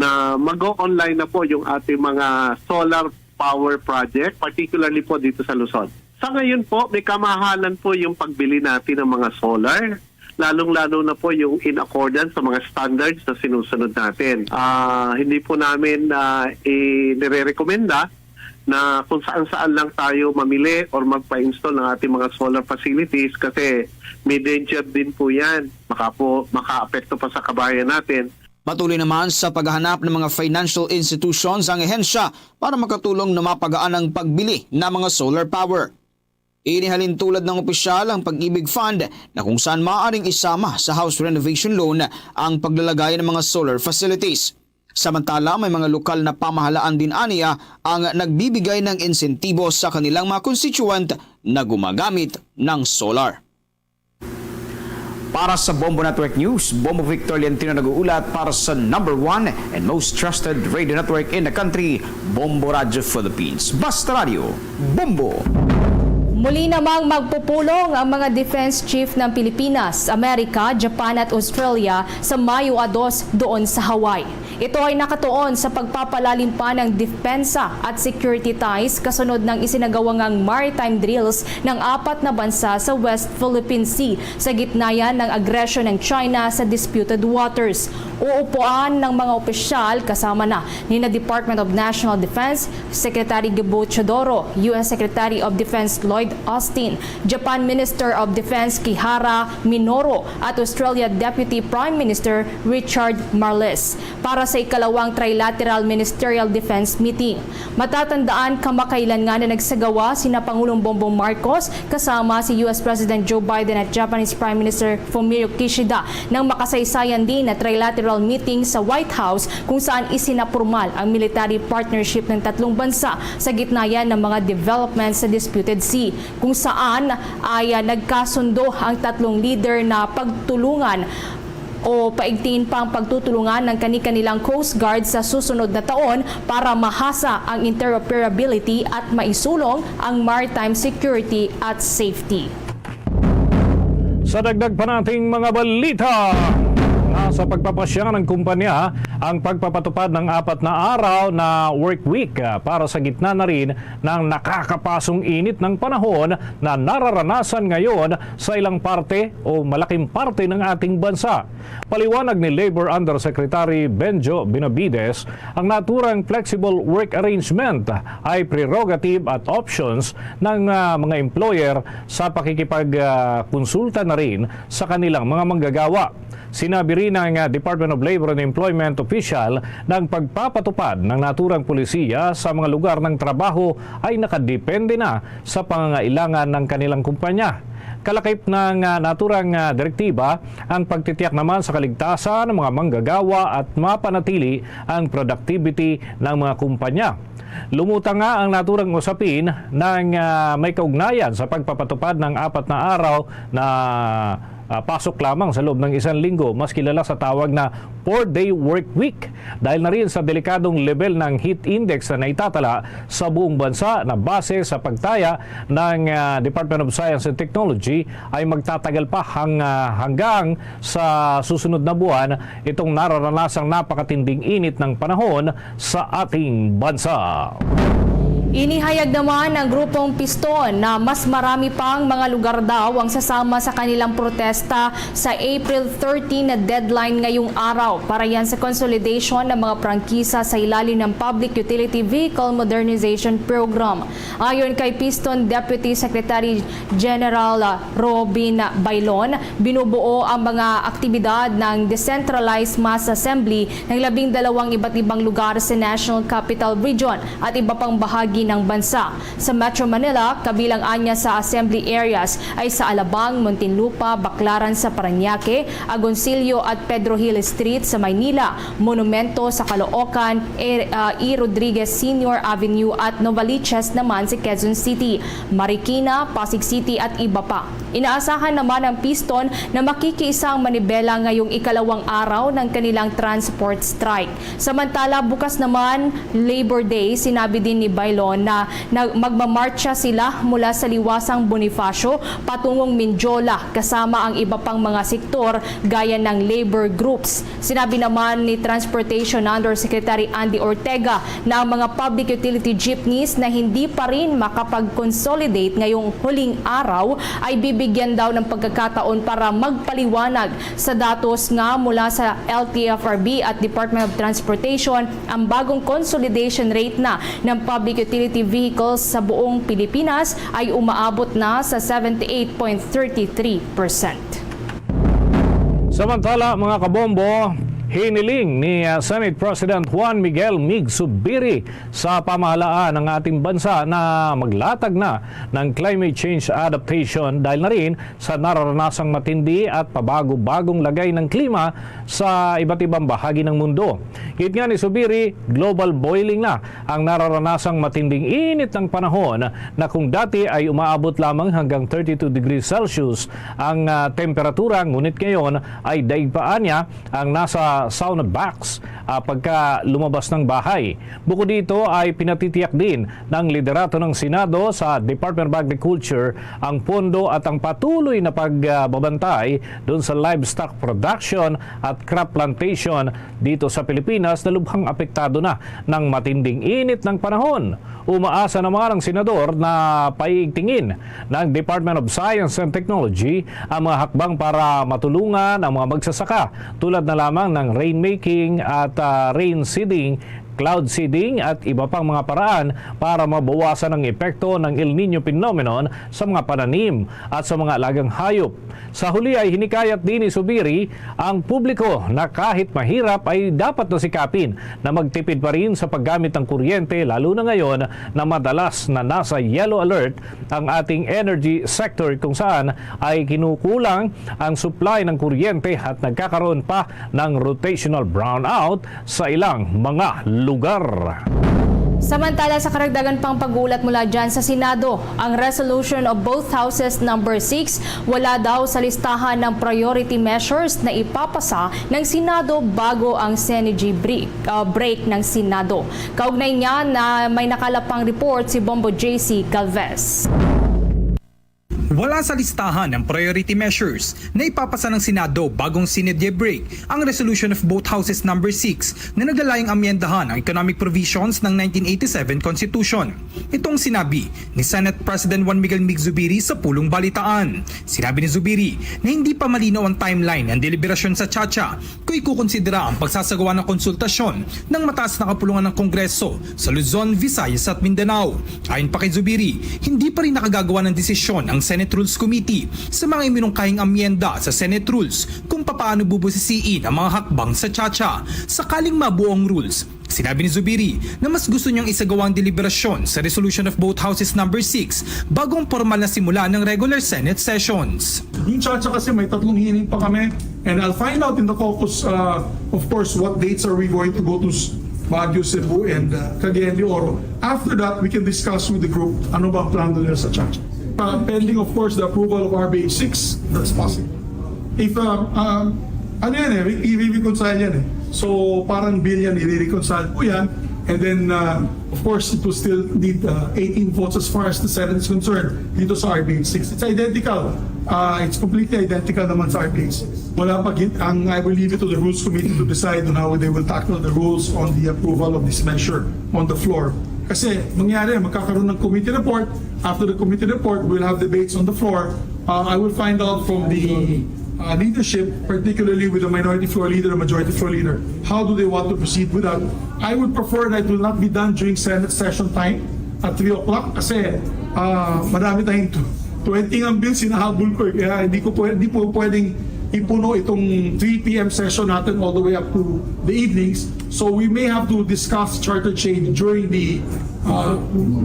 Na mag-online na po yung ating mga solar power project, particularly po dito sa Luzon. Sa ngayon po, may kamahalan po yung pagbili natin ng mga solar, lalong-lalo na po yung in accordance sa mga standards na sinusunod natin. Ah, hindi po namin uh, inirerekomenda na kung saan-saan lang tayo mamili or magpa-install ng ating mga solar facilities kasi may danger din po yan. Maka po, makaapekto pa sa kabahayan natin. Patuloy naman sa paghahanap ng mga financial institutions ang ahensya para makatulong na mapagaan ang pagbili ng mga solar power. Inihalin tulad ng opisyal ang Pag-ibig Fund na kung saan maaaring isama sa house renovation loan ang paglalagay ng mga solar facilities. Samantala, may mga lokal na pamahalaan din aniya ang nagbibigay ng insentibo sa kanilang mga constituent na gumagamit ng solar. Para sa Bombo Network News, Bombo Victor Liantino nag-uulat para sa number one and most trusted radio network in the country, Bombo Radio Philippines. Basta Radio, Bombo! Muli namang magpupulong ang mga defense chief ng Pilipinas, Amerika, Japan at Australia sa Mayo a dos doon sa Hawaii. Ito ay nakatuon sa pagpapalalim pa ng depensa at security ties kasunod ng isinagawa ngang maritime drills ng apat na bansa sa West Philippine Sea sa gitna yan ng agresyon ng China sa disputed waters. Uupuan ng mga opisyal kasama na nina Department of National Defense Secretary Gebo Teodoro, U S Secretary of Defense Lloyd Austin, Japan Minister of Defense Kihara Minoru at Australia Deputy Prime Minister Richard Marles para sa ikalawang trilateral ministerial defense meeting. Matatandaan kamakailan nga na nagsagawa sina Pangulong Bongbong Marcos kasama si U S President Joe Biden at Japanese Prime Minister Fumio Kishida ng makasaysayan din na trilateral meeting sa White House kung saan isinapormal ang military partnership ng tatlong bansa sa gitna yan ng mga developments sa disputed sea, kung saan ay ah, nagkasundo ang tatlong leader na pagtulungan o paigtingin pa ang pagtutulungan ng kani-kanilang Coast Guard sa susunod na taon para mahasa ang interoperability at maisulong ang maritime security at safety. Sa dagdag pa nating mga balita, nasa pagpapasya ng kumpanya ang pagpapatupad ng apat na araw na work week, ah, para sa gitna na rin ng nakakapasong init ng panahon na nararanasan ngayon sa ilang parte o malaking parte ng ating bansa. Paliwanag ni Labor Undersecretary Benjo Benavides, ang naturang flexible work arrangement ay prerogative at options ng, ah, mga employer sa pakikipag, ah, konsulta na rin sa kanilang mga manggagawa. Sinabi rin ng, ah, Department of Labor and Employment official na ang pagpapatupad ng naturang polisiya sa mga lugar ng trabaho ay nakadepende na sa pangangailangan ng kanilang kumpanya. Kalakip ng, ah, naturang, ah, direktiba ang pagtitiyak naman sa kaligtasan ng mga manggagawa at mapanatili ang productivity ng mga kumpanya. Lumutang nga ang naturang usapin ng, ah, may kaugnayan sa pagpapatupad ng apat na araw na, ah, pasok lamang sa loob ng isang linggo, mas kilala sa tawag na four-day work week, dahil na rin sa delikadong level ng heat index na naitatala sa buong bansa na base sa pagtaya ng, ah, Department of Science and Technology ay magtatagal pa hang, ah, hanggang sa susunod na buwan itong nararanasang napakatinding init ng panahon sa ating bansa. Inihayag naman ng Grupong Piston na mas marami pang mga lugar daw ang sasama sa kanilang protesta sa April thirteen na deadline ngayong araw. Para yan sa consolidation ng mga prangkisa sa ilalim ng Public Utility Vehicle Modernization Program. Ayon kay Piston Deputy Secretary General, ah, Robin Bailon, binubuo ang mga aktibidad ng Decentralized Mass Assembly ng labing dalawang iba't ibang lugar sa National Capital Region at iba pang bahagi ng bansa. Sa Metro Manila, kabilang anya sa assembly areas ay sa Alabang, Muntinlupa, Baclaran sa Parañaque, Agoncillo at Pedro Gil Street sa Maynila, Monumento sa Caloocan, E, ah, E. Rodriguez Senior Avenue at Novaliches naman sa Quezon City, Marikina, Pasig City at iba pa. Inaasahan naman ng Piston na makikiisa ang manibela ngayong ikalawang araw ng kanilang transport strike. Samantala, bukas naman, Labor Day, sinabi din ni Bailon na, na magmamartsa sila mula sa Liwasang Bonifacio patungong Mindiola, kasama ang iba pang mga sektor gaya ng labor groups. Sinabi naman ni Transportation Undersecretary Andy Ortega na ang mga public utility jeepneys na hindi pa rin makapag-consolidate ngayong huling araw ay bibigyan daw ng pagkakataon para magpaliwanag sa datos nga mula sa L T F R B at Department of Transportation. Ang bagong consolidation rate na ng public utility vehicles sa buong Pilipinas ay umaabot na sa seventy-eight point thirty-three percent. Samantala, mga kabombo, hiniling ni, ah, Senate President Juan Miguel Mig Zubiri sa pamahalaan ng ating bansa na maglatag na ng climate change adaptation dahil na rin sa nararanasang matindi at pabago-bagong lagay ng klima sa iba't ibang bahagi ng mundo. Gid nga ni Zubiri, global boiling na ang nararanasang matinding init ng panahon na kung dati ay umaabot lamang hanggang thirty-two degrees Celsius ang, ah, temperatura, ngunit ngayon ay daig pa anya ang nasa sauna box, ah, pagka lumabas ng bahay. Bukod dito ay pinatitiyak din ng liderato ng Senado sa Department of Agriculture ang pondo at ang patuloy na pagbabantay doon sa livestock production at crop plantation dito sa Pilipinas na lubhang apektado na ng matinding init ng panahon. Umaasa naman ang senador na paigtingin ng Department of Science and Technology ang mga hakbang para matulungan ang mga magsasaka, tulad na lamang ng rainmaking at, ah, rain seeding, cloud seeding at iba pang mga paraan para mabawasan ang epekto ng El Niño phenomenon sa mga pananim at sa mga alagang hayop. Sa huli ay hinikayat din ni Zubiri ang publiko na kahit mahirap ay dapat na sikapin na magtipid pa rin sa paggamit ng kuryente, lalo na ngayon na madalas na nasa yellow alert ang ating energy sector, kung saan ay kinukulang ang supply ng kuryente at nagkakaroon pa ng rotational brownout sa ilang mga lugar. Samantala, sa karagdagan pang pag-uulat mula dyan sa Senado, ang Resolution of Both Houses number six, wala daw sa listahan ng priority measures na ipapasa ng Senado bago ang Synergy break, ah, break ng Senado. Kaugnay niya na may nakalapang report si Bombo J C Galvez. Wala sa listahan ng priority measures na ipapasa ng Senado bagong Senate break ang Resolution of Both Houses number six na naglalayong amyendahan ang economic provisions ng nineteen eighty-seven Constitution. Itong sinabi ni Senate President Juan Miguel Mig Zubiri sa pulong balitaan. Sinabi ni Zubiri na hindi pa malinaw ang timeline ng deliberasyon sa CHACHA kung ikukonsidera ang pagsasagawa ng konsultasyon ng mataas na kapulungan ng Kongreso sa Luzon, Visayas at Mindanao. Ayon pa kay Zubiri, hindi pa rin nakagagawa ng desisyon ang Senate Rules Committee sa mga iminungkahing amyenda sa Senate Rules kung papaano bubusisiin ang mga hakbang sa CHACHA. Sakaling mabuo ang rules, sinabi ni Zubiri na mas gusto niyang isagawa ang deliberasyon sa Resolution of Both Houses number six bago ang pormal na simula ng regular Senate sessions. Yung CHACHA kasi may tatlong hearing pa kami, and I'll find out in the caucus, uh, of course, what dates are we going to go to s- Baguio, Cebu, and uh, Cagayan de Oro. After that, we can discuss with the group ano ba ang plano nila sa CHACHA. Uh, pending, of course, the approval of R B H six, that's possible. If, uh, um, ano yan eh, i-reconcile yan eh. So, parang bill yan, i-reconcile po yan. And then, uh, of course, it will still need uh, eighteen votes as far as the Senate is concerned dito sa R B H six. It's identical. Uh, it's completely identical naman sa R B H six. Wala pa, gin- ang, I will leave it to the Rules Committee to decide on how they will tackle the rules on the approval of this measure on the floor. Kasi mangyari, magkakaroon ng committee report. After the committee report, we'll have debates on the floor. Uh, I will find out from the uh, leadership, particularly with the minority floor leader and majority floor leader, how do they want to proceed with that? I would prefer that it will not be done during Senate session time at three o'clock kasi uh, marami tayong twenty ang bills hinahabol ko eh. Kaya hindi ko pwede, hindi po pwedeng ipuno itong three p.m. session natin all the way up to the evenings. So we may have to discuss charter change during the uh,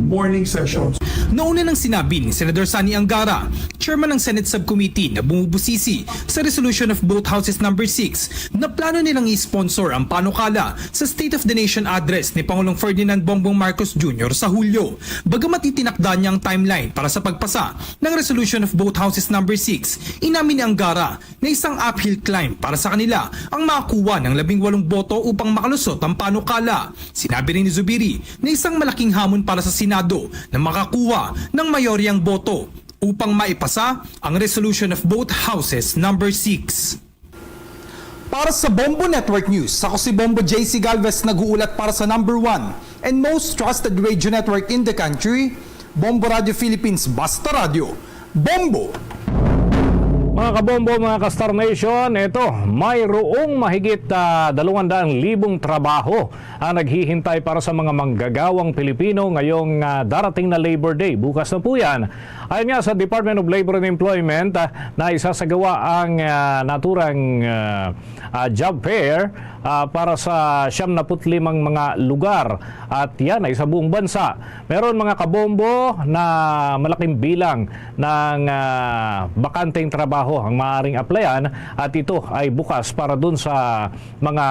morning session. Nauna nang sinabi ni Senador Sonny Angara, chairman ng Senate Subcommittee na bumubusisi sa Resolution of Both Houses Number six, na plano nilang i-sponsor ang panukala sa State of the Nation Address ni Pangulong Ferdinand Bongbong Marcos Junior sa Hulyo. Bagamat itinakda niya ang timeline para sa pagpasa ng Resolution of Both Houses Number six, inamin ni Angara na isang uphill climb para sa kanila ang makakuha ng labing walong boto upang makalusot ang panukala. Sinabi rin ni Zubiri na isang malaking hamon para sa Senado na makakuha ng mayoryang boto upang maipasa ang Resolution of Both Houses Number six. Para sa Bombo Network News, ako si Bombo J C Galvez, nag-uulat para sa number one and most trusted radio network in the country, Bombo Radio Philippines, Basta Radio, Bombo! Mga kabombo, mga ka-Star Nation, eto, mayroong mahigit uh, dalawang daan libong trabaho ang naghihintay para sa mga manggagawang Pilipino ngayong uh, darating na Labor Day. Bukas na po yan. Ayon nga sa Department of Labor and Employment, uh, na isasagawa ang uh, naturang uh, uh, job fair uh, para sa siyam na put limang mga lugar. At yan ay sa buong bansa. Meron mga kabombo na malaking bilang ng uh, bakanteng trabaho ang maaaring applyan at ito ay bukas para dun sa mga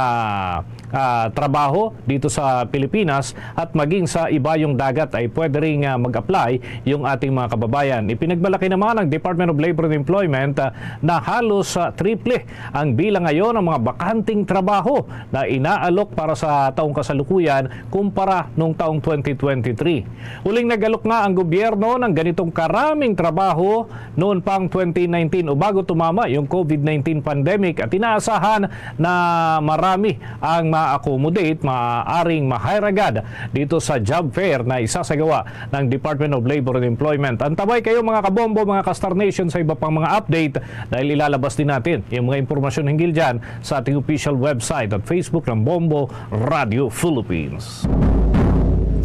uh, trabaho dito sa Pilipinas at maging sa ibayong dagat ay pwede ring uh, mag-apply yung ating mga kababayan. Ipinagmalaki naman ng Department of Labor and Employment uh, na halos uh, triple ang bilang ngayon ng mga bakanteng trabaho na inaalok para sa taong kasalukuyan kumpara noong taong twenty twenty-three. Uling nag-alok nga ang gobyerno ng ganitong karaming trabaho noon pang twenty nineteen o bago tumama yung COVID nineteen pandemic at inaasahan na marami ang ma-accommodate, maaaring ma-hire agad dito sa job fair na isasagawa ng Department of Labor and Employment. Antabay kayo mga kabombo, mga ka-Star Nation sa iba pang mga update dahil ilalabas din natin yung mga impormasyon hinggil dyan sa ating official website at Facebook ng Bombo Radio Philippines.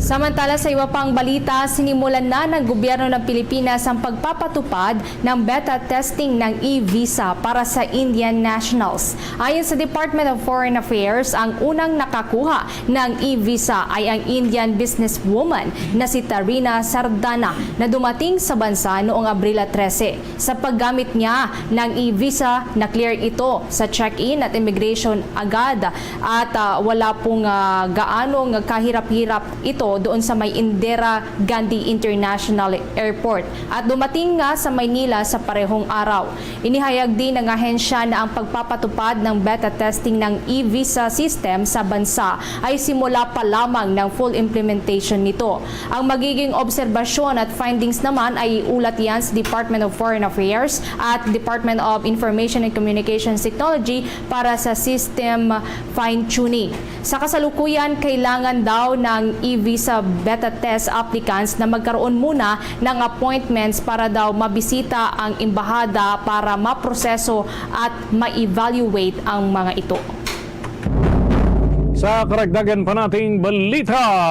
Samantala sa iba pang balita, sinimulan na ng gobyerno ng Pilipinas ang pagpapatupad ng beta testing ng e-visa para sa Indian nationals. Ayon sa Department of Foreign Affairs, ang unang nakakuha ng e-visa ay ang Indian businesswoman na si Tarina Sardana na dumating sa bansa noong Abril trese. Sa paggamit niya ng e-visa, na-clear ito sa check-in at immigration agad at uh, wala pong uh, gaanong kahirap-hirap ito doon sa may Indira Gandhi International Airport at dumating nga sa Maynila sa parehong araw. Inihayag din ng ahensya na ang pagpapatupad ng beta testing ng e-visa system sa bansa ay simula pa lamang ng full implementation nito. Ang magiging obserbasyon at findings naman ay iulat yan sa Department of Foreign Affairs at Department of Information and Communications Technology para sa system fine-tuning. Sa kasalukuyan, kailangan daw ng e-visa beta test applicants na magkaroon muna ng appointments para daw mabisita ang embahada para maproseso at ma-evaluate ang mga ito. Sa karagdagan pa nating balita,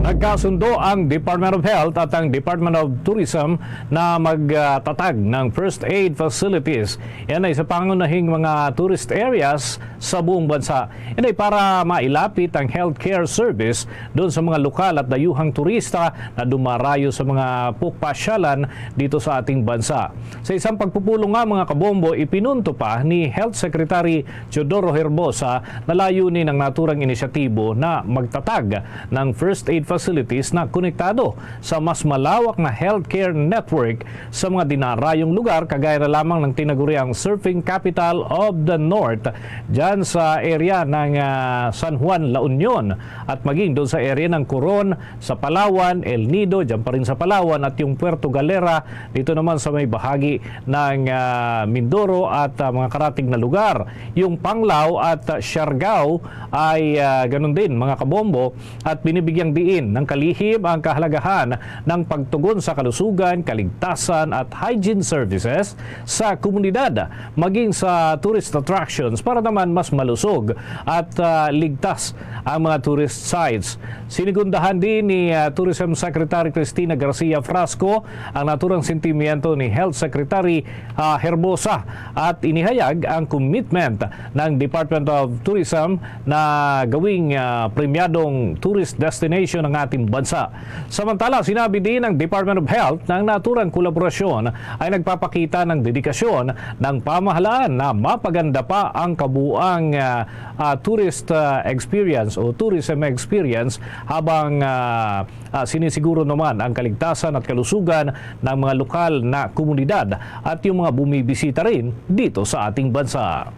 nagkasundo ang Department of Health at ang Department of Tourism na magtatag ng first aid facilities. Yan ay sa pangunahing mga tourist areas sa buong bansa. Yan ay para mailapit ang healthcare service doon sa mga lokal at dayuhang turista na dumarayo sa mga pupasyalan dito sa ating bansa. Sa isang pagpupulong nga mga kabombo, ipinunto pa ni Health Secretary Teodoro Herbosa na layunin ng naturang inisyatibo na magtatag ng first aid facilities na konektado sa mas malawak na healthcare network sa mga dinarayong lugar kagaya na lamang ng tinaguriang Surfing Capital of the North dyan sa area ng uh, San Juan, La Union at maging doon sa area ng Coron sa Palawan, El Nido, dyan pa rin sa Palawan at yung Puerto Galera dito naman sa may bahagi ng uh, Mindoro at uh, mga karatig na lugar. Yung Panglao at uh, Siargao ay uh, ganun din mga kabombo at binibigyang diin Nangkalihim ang kahalagahan ng pagtugon sa kalusugan, kaligtasan at hygiene services sa komunidad, maging sa tourist attractions para naman mas malusog at, ah, ligtas ang mga tourist sites. Sinigundahan din ni, ah, Tourism Secretary Cristina Garcia Frasco ang naturang sentimiento ni Health Secretary, ah, Herbosa at inihayag ang commitment ng Department of Tourism na gawing, ah, premyadong tourist destination ang ating bansa. Samantala, sinabi din ng Department of Health na ang naturang kolaborasyon ay nagpapakita ng dedikasyon ng pamahalaan na mapaganda pa ang kabuang, ah, ah, tourist, ah, experience o tourism experience habang, ah, ah, sinisiguro naman ang kaligtasan at kalusugan ng mga lokal na komunidad at yung mga bumibisita rin dito sa ating bansa.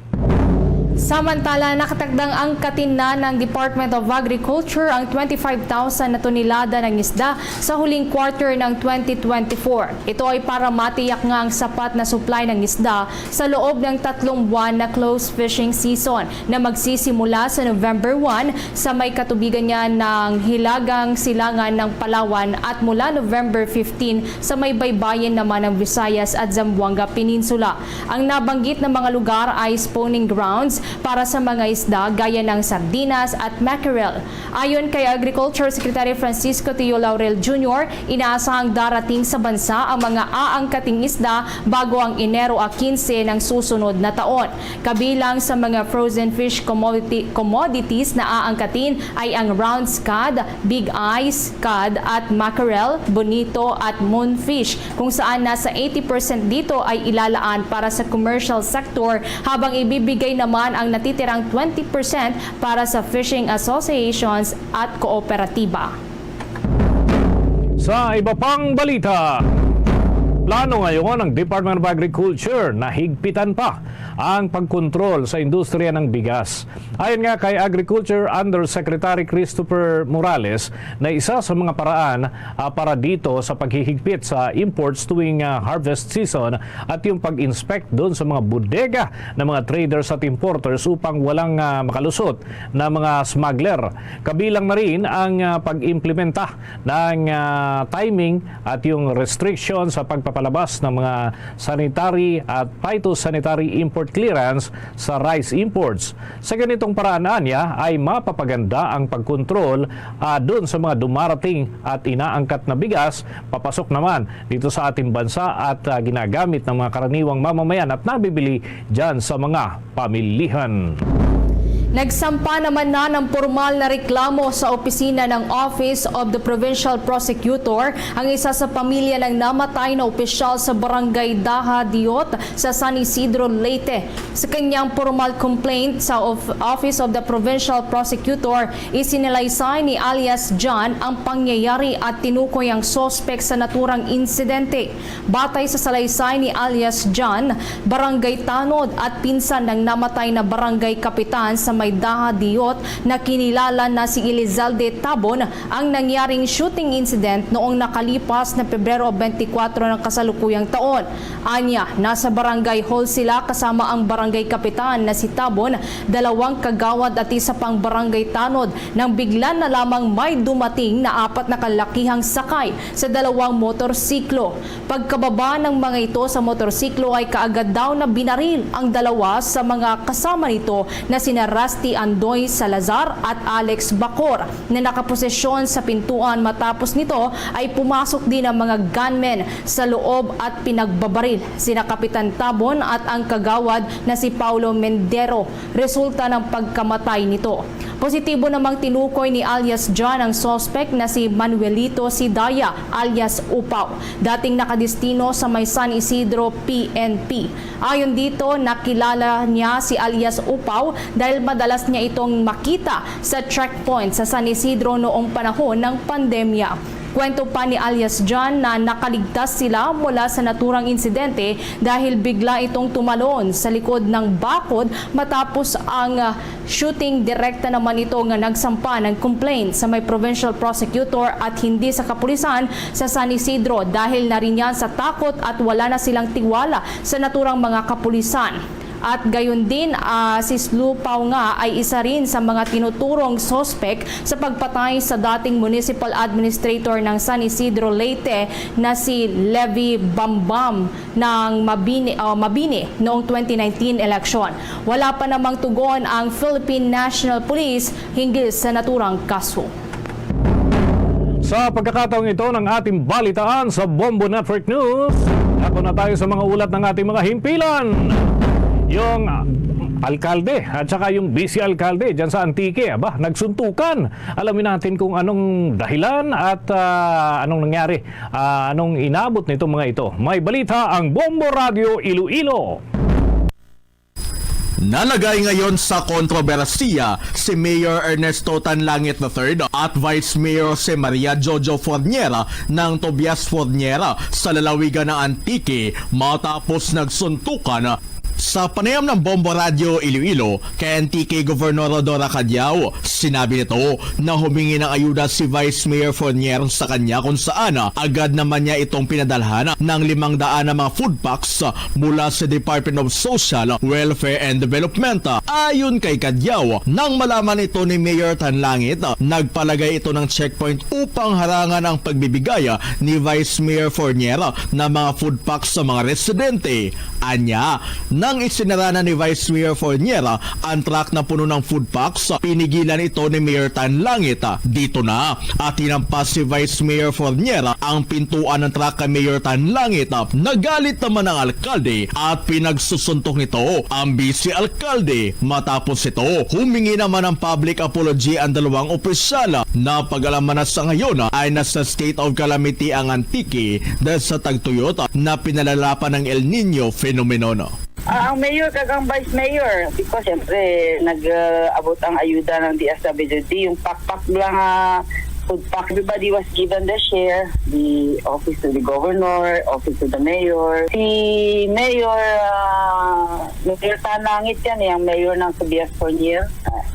Samantala, nakatakdang angkatin na ng Department of Agriculture ang twenty-five thousand na tonelada ng isda sa huling quarter ng twenty twenty-four. Ito ay para matiyak nga ang sapat na supply ng isda sa loob ng tatlong buwan na close fishing season na magsisimula sa November one sa may katubigan niya ng Hilagang Silangan ng Palawan at mula November fifteen sa may baybayin naman ng Visayas at Zamboanga Peninsula. Ang nabanggit na mga lugar ay spawning grounds para sa mga isda gaya ng sardinas at mackerel. Ayon kay Agriculture Secretary Francisco Tio Laurel Junior, inaasahang darating sa bansa ang mga aangkating isda bago ang Enero a quince ng susunod na taon. Kabilang sa mga frozen fish commodity, commodities na aangkatin ay ang round cod, big eyes cod at mackerel, bonito at moonfish, kung saan nasa eighty percent dito ay ilalaan para sa commercial sector, habang ibibigay naman ang natitirang twenty percent para sa fishing associations at kooperatiba. Sa iba pang balita, plano ngayon ng Department of Agriculture na higpitan pa ang pagkontrol sa industriya ng bigas. Ayon nga kay Agriculture Undersecretary Christopher Morales, na isa sa mga paraan, ah, para dito sa paghihigpit sa imports tuwing, ah, harvest season at yung pag-inspect doon sa mga bodega ng mga traders at importers upang walang, ah, makalusot na mga smuggler. Kabilang na rin ang, ah, pag-implementa ng, ah, timing at yung restriction sa pagpapalabas ng mga sanitary at phytosanitary import clearance sa rice imports. Sa ganitong paraan, anya, ay mapapaganda ang pagkontrol, ah, dun sa mga dumarating at inaangkat na bigas papasok naman dito sa ating bansa at, ah, ginagamit ng mga karaniwang mamamayan at nabibili dyan sa mga pamilihan. Nagsampa naman na ng pormal na reklamo sa opisina ng Office of the Provincial Prosecutor ang isa sa pamilya ng namatay na opisyal sa Barangay Daha Diot sa San Isidro, Leyte. Sa kanyang formal complaint sa of-, Office of the Provincial Prosecutor, isinalaysay ni alias John ang pangyayari at tinukoy ang suspek sa naturang insidente. Batay sa salaysay ni alias John, barangay tanod at pinsan ng namatay na barangay kapitan sa may Daha Diot na kinilala na si Elizalde Tabon ang nangyaring shooting incident noong nakalipas na Pebrero twenty-four ng kasalukuyang taon. Anya, nasa barangay hall sila kasama ang barangay kapitan na si Tabon, dalawang kagawad at isa pang barangay tanod nang bigla na lamang may dumating na apat na kalakihang sakay sa dalawang motorsiklo. Pagkababa ng mga ito sa motorsiklo ay kaagad daw na binaril ang dalawa sa mga kasama nito na sina Rusty Andoy Salazar at Alex Bacor na nakaposisyon sa pintuan. Matapos nito ay pumasok din ang mga gunmen sa loob at pinagbabaril sina Kapitan Tabon at ang kagawad na si Paulo Mendero, resulta ng pagkamatay nito. Positibo namang tinukoy ni alias John ang suspect na si Manuelito Sidaya alias Upaw, dating nakadestino sa may San Isidro P N P. Ayon dito, nakilala niya si alias Upaw dahil madalas niya itong makita sa checkpoint sa San Isidro noong panahon ng pandemya. Kwento pa ni alias John na nakaligtas sila mula sa naturang insidente dahil bigla itong tumalon sa likod ng bakod matapos ang, ah, shooting. Direkta naman ito nga nagsampa ng complaint sa may provincial prosecutor at hindi sa kapulisan sa San Isidro dahil na rin yan sa takot at wala na silang tiwala sa naturang mga kapulisan. At gayon din, ah, si Slupaw nga ay isa rin sa mga tinuturong suspek sa pagpatay sa dating municipal administrator ng San Isidro, Leyte na si Levi Bambam ng Mabini, ah, Mabini noong twenty nineteen eleksyon. Wala pa namang tugon ang Philippine National Police hinggil sa naturang kaso. Sa pagkakataong ito ng ating balitaan sa Bombo Network News, ako na tayo sa mga ulat ng ating mga himpilan. Yung, ah, alkalde at saka yung vice alkalde dyan sa Antique, aba, nagsuntukan. Alamin natin kung anong dahilan at, ah, anong nangyari, ah, anong inabot nitong mga ito. May balita ang Bombo Radio Iloilo. Nalagay ngayon sa kontrobersiya si Mayor Ernesto Tanlangit the third at Vice Mayor si Maria Jojo Fornier ng Tobias Fornier sa lalawigan ng Antique matapos nagsuntukan sa panayam ng Bombo Radio Iloilo kay Antique Governor Rhodora Cadiao. Sinabi nito na humingi ng ayuda si Vice Mayor Fornier sa kanya kung saan agad naman niya itong pinadalhan ng limang daan na mga food packs mula sa Department of Social Welfare and Development. Ayon kay Cadiao, nang malaman ito ni Mayor Tanlangit, nagpalagay ito ng checkpoint upang harangan ang pagbibigay ni Vice Mayor Fornier ng mga food packs sa mga residente. Anya, nang isinara na ni Vice Mayor Fornier ang truck na puno ng food packs, pinigilan ito ni Mayor Tanlangit. Dito na, at hinampas si Vice Mayor Fornier ang pintuan ng truck kay Mayor Tanlangit. Nagalit naman ang alkalde at pinagsusuntok nito ang vice alkalde. Matapos ito, humingi naman ng public apology ang dalawang opisyal. Napag-alaman na sa ngayon ay nasa state of calamity ang Antique dahil sa tagtuyot na pinalala pa ng El Niño phenomenon. Ah, ang mayor kag ang vice mayor, because siyempre nag-abot ang ayuda ng D S W D, yung pakpak lang, ah, food pack. Everybody was given their share, the office to the governor, office to the mayor. Si Mayor, ah, Mayor Tanangit yan, eh, ang mayor ng Tobias Fornier.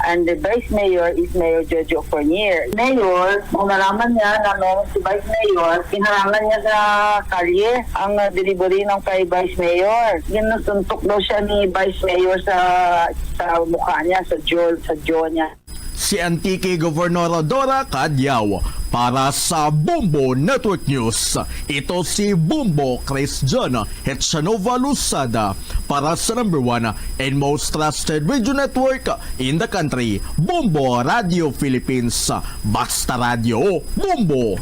And the vice mayor is Mayor Jojo Fornier. Mayor, kung nalaman niya na meron si vice mayor, pinarangan niya sa kalye ang, uh, delivery ng kay vice mayor. Ginusuntok daw siya ni vice mayor sa, sa mukha niya, sa jaw, sa jaw niya. Si Antique Governor Rhodora Cadiao para sa Bombo Network News. Ito si Bombo Chris John Hetsanova Luzada para sa number one and most trusted radio network in the country, Bombo Radio Philippines. Basta Radio, Bombo!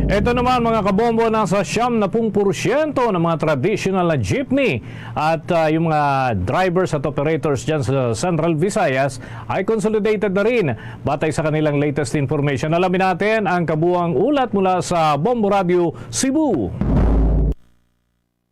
Ito naman, mga kabombo, nasa siyam na pung porsyento ng mga traditional na jeepney at, ah, yung mga drivers at operators dyan sa Central Visayas ay consolidated na rin. Batay sa kanilang latest information, alamin natin ang kabuang ulat mula sa Bombo Radio Cebu.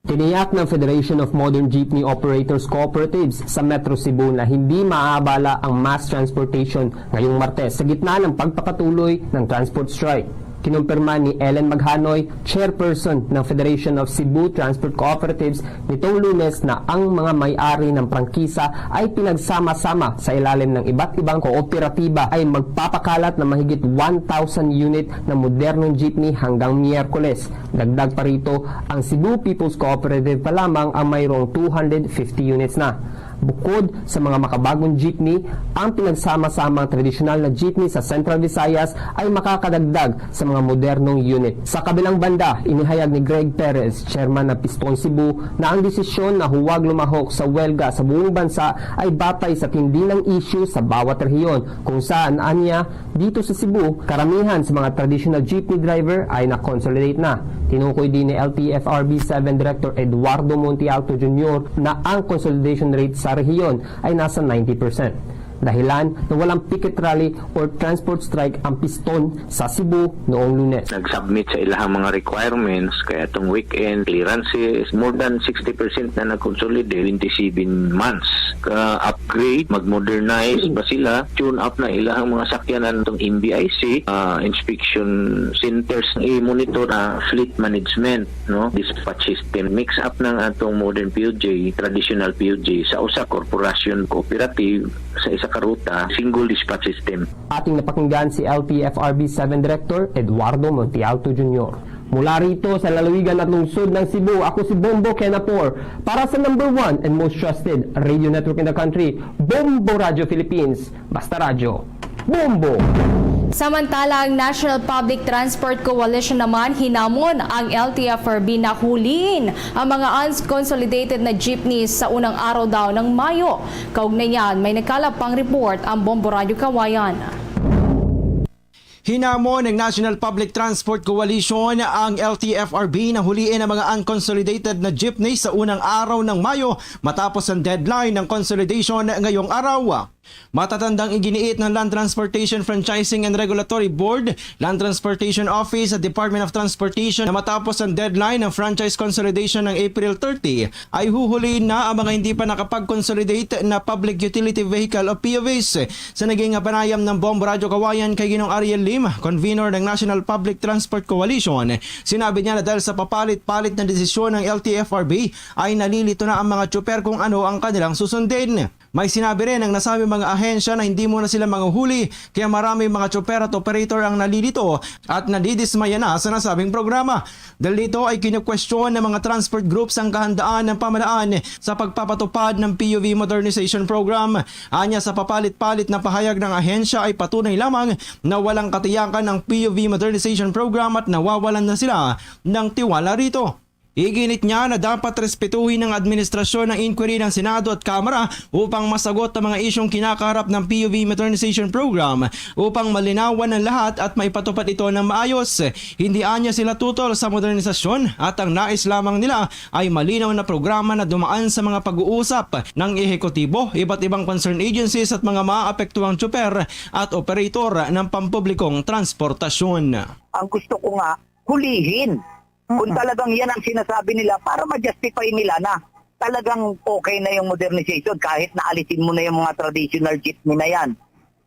Tiniyak ng Federation of Modern Jeepney Operators Cooperatives sa Metro Cebu na hindi maaabala ang mass transportation ngayong Martes sa gitna ng pagpapatuloy ng transport strike. Kinumpirma ni Ellen Maghanoy, chairperson ng Federation of Cebu Transport Cooperatives, nitong Lunes na ang mga may-ari ng prangkisa ay pinagsama-sama sa ilalim ng iba't ibang kooperatiba ay magpapakalat ng mahigit one thousand unit na modernong jeepney hanggang Miyerkules. Dagdag pa rito, ang Cebu People's Cooperative pa lamang ang mayroong two hundred fifty units na. Bukod sa mga makabagong jeepney, ang pinagsama-samang tradisyonal na jeepney sa Central Visayas ay makakadagdag sa mga modernong unit. Sa kabilang banda, inihayag ni Greg Perez, chairman ng Piston Cebu, na ang desisyon na huwag lumahok sa welga sa buong bansa ay batay sa tindi ng issue sa bawat rehiyon, kung saan, anya, dito sa Cebu, karamihan sa mga traditional jeepney driver ay na-consolidate na. Tinukoy din ni L T F R B seven Director Eduardo Montealto Junior na ang consolidation rate sa rehiyon ay nasa ninety percent. Dahilan na walang picket rally or transport strike ang Piston sa Cebu noong Lunes. Nag-submit sa ilahang mga requirements, kaya itong weekend clearances, more than sixty percent na nag-consolidate, twenty-seven months. Ka-upgrade, mag-modernize ba sila? Tune up na ilahang mga sakyanan itong M B I C, ah, inspection centers, i-monitor na fleet management, no? Dispatch system, mix up ng atong modern P U J, traditional P U J, sa usa korporasyon, cooperative, sa isa ka ruta, single dispatch system. Ating napakinggan si L T F R B seven Director Eduardo Montealto Junior. Mula rito sa lalawigan at lungsod ng Cebu, ako si Bombo Kenapor para sa number one and most trusted radio network in the country, Bombo Radio Philippines. Basta Radyo, Bombo! Samantala, ang National Public Transport Coalition naman hinamon ang L T F R B na huliin ang mga unconsolidated na jeepneys sa unang araw daw ng Mayo. Kaugnay niyan, may nagkalap pang report ang Bombo Radio Kawayan. Hinamon ng National Public Transport Coalition ang L T F R B na huliin ang mga unconsolidated na jeepney sa unang araw ng Mayo matapos ang deadline ng consolidation ngayong araw. Matatandang iginiit ng Land Transportation Franchising and Regulatory Board, Land Transportation Office at Department of Transportation na matapos ang deadline ng franchise consolidation ng April thirty, ay huhulihin na ang mga hindi pa nakapag-consolidate na public utility vehicle o P U Vs. Sa naging panayam ng Bombo Radyo Kawayan kay Ginong Ariel Lim, convenor ng National Public Transport Coalition, sinabi niya na dahil sa papalit-palit na desisyon ng L T F R B, ay nalilito na ang mga tsuper kung ano ang kanilang susundin. May sinabi rin ang nasabing mga ahensya na hindi muna sila manguhuli, kaya maraming mga tsuper at operator ang nalilito at nadidismaya na sa nasabing programa. Dahil dito ay kinukwestiyon ng mga transport groups ang kahandaan ng pamahalaan sa pagpapatupad ng P U V Modernization Program. Anya, sa papalit-palit na pahayag ng ahensya ay patunay lamang na walang katiyakan ang P U V Modernization Program at nawawalan na sila ng tiwala rito. Iginit niya na dapat respetuhin ng administrasyon ang inquiry ng Senado at Kamara upang masagot ang mga isyung kinakaharap ng P U V Modernization Program upang malinawan ng lahat at maipatupad ito ng maayos. Hindi anya sila tutol sa modernisasyon at ang nais lamang nila ay malinaw na programa na dumaan sa mga pag-uusap ng ehekutibo, iba't ibang concerned agencies at mga maapektuhang tsuper at operator ng pampublikong transportasyon. Ang gusto ko nga, hulihin. Kung Mm-mm. talagang yan ang sinasabi nila, para ma-justify nila na talagang okay na yung modernization kahit na alisin mo na yung mga traditional jeepney na yan.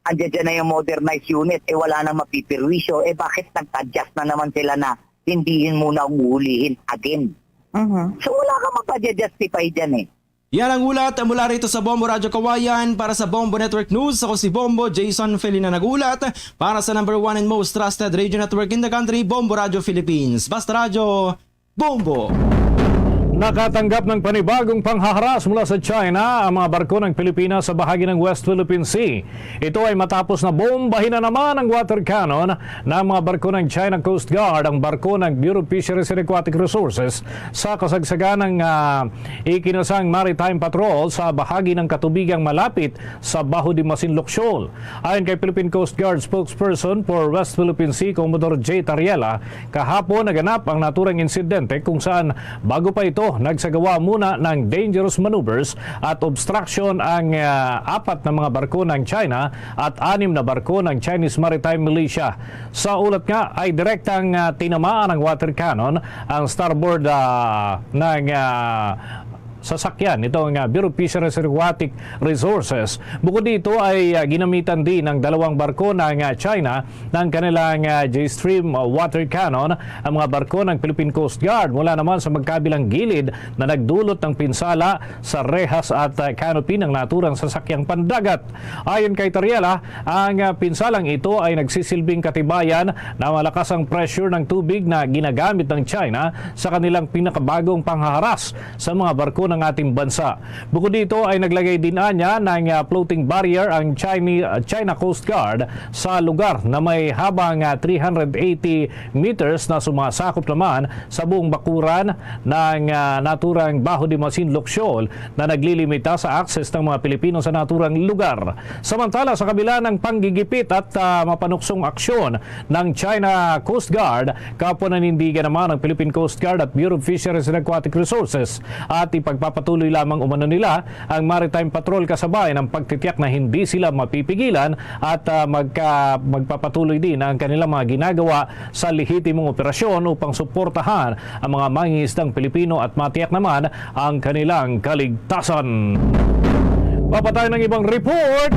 Andiyan dyan na yung modernized unit, eh wala nang mapipirwisyo. Eh bakit nag-adjust na naman sila na hindi yun muna ang huhulihin again? Mhm. So wala kang mapag-justify dyan eh. Yan ang ulat mula rito sa Bombo Radyo Kawayan. Para sa Bombo Network News, ako si Bombo Jason Felina nag-ulat para sa number one and most trusted radio network in the country, Bombo Radyo Philippines. Basta Radyo, Bombo! Nakatanggap ng panibagong panghaharas mula sa China ang mga barko ng Pilipinas sa bahagi ng West Philippine Sea. Ito ay matapos na bombahin na naman ng water cannon ng mga barko ng China Coast Guard ang barko ng Bureau of Fisheries and Aquatic Resources sa kasagsagan ng, ah, ikinasang maritime patrol sa bahagi ng katubigang malapit sa Baho de Masinloc Shoal. Ayon kay Philippine Coast Guard spokesperson for West Philippine Sea, Commodore Jay Tariela, kahapon naganap ang naturang insidente kung saan bago pa ito nagsagawa muna ng dangerous maneuvers at obstruction ang, ah, apat na mga barko ng China at anim na barko ng Chinese Maritime Militia. Sa ulat nga ay direktang, ah, tinamaan ng water cannon ang starboard, ah, ng, ah, sasakyan nitong, ah, Bureau of Fisheries and Aquatic Resources. Bukod dito ay, ah, ginamitan din ng dalawang barko ng, ah, China ng kanilang, ah, J-Stream water cannon ang mga barko ng Philippine Coast Guard mula naman sa magkabilang gilid na nagdulot ng pinsala sa rehas at, ah, canopy ng naturang sasakyang pandagat. Ayon kay Tariela, ang, ah, pinsalang ito ay nagsisilbing katibayan na malakas ang pressure ng tubig na ginagamit ng China sa kanilang pinakabagong panghaharas sa mga barko ng ating bansa. Bukod dito ay naglagay din anya ng, ah, floating barrier ang China, China Coast Guard sa lugar na may habang, ah, three hundred eighty meters na sumasakop naman sa buong bakuran ng, ah, naturang Baho de Masinloc Shoal na naglilimita sa access ng mga Pilipino sa naturang lugar. Samantala, sa kabila ng panggigipit at, ah, mapanuksong aksyon ng China Coast Guard, kapwa nanindigan naman ang Philippine Coast Guard at Bureau of Fisheries and Aquatic Resources at ipagpapatuloy lamang umano nila ang maritime patrol kasabay ng pagtitiyak na hindi sila mapipigilan at, ah, magka-, magpapatuloy din ang kanilang mga ginagawa sa lehitimong operasyon upang suportahan ang mga mangingisdang Pilipino at matiyak naman ang kanilang kaligtasan. Mapatay ng ibang report,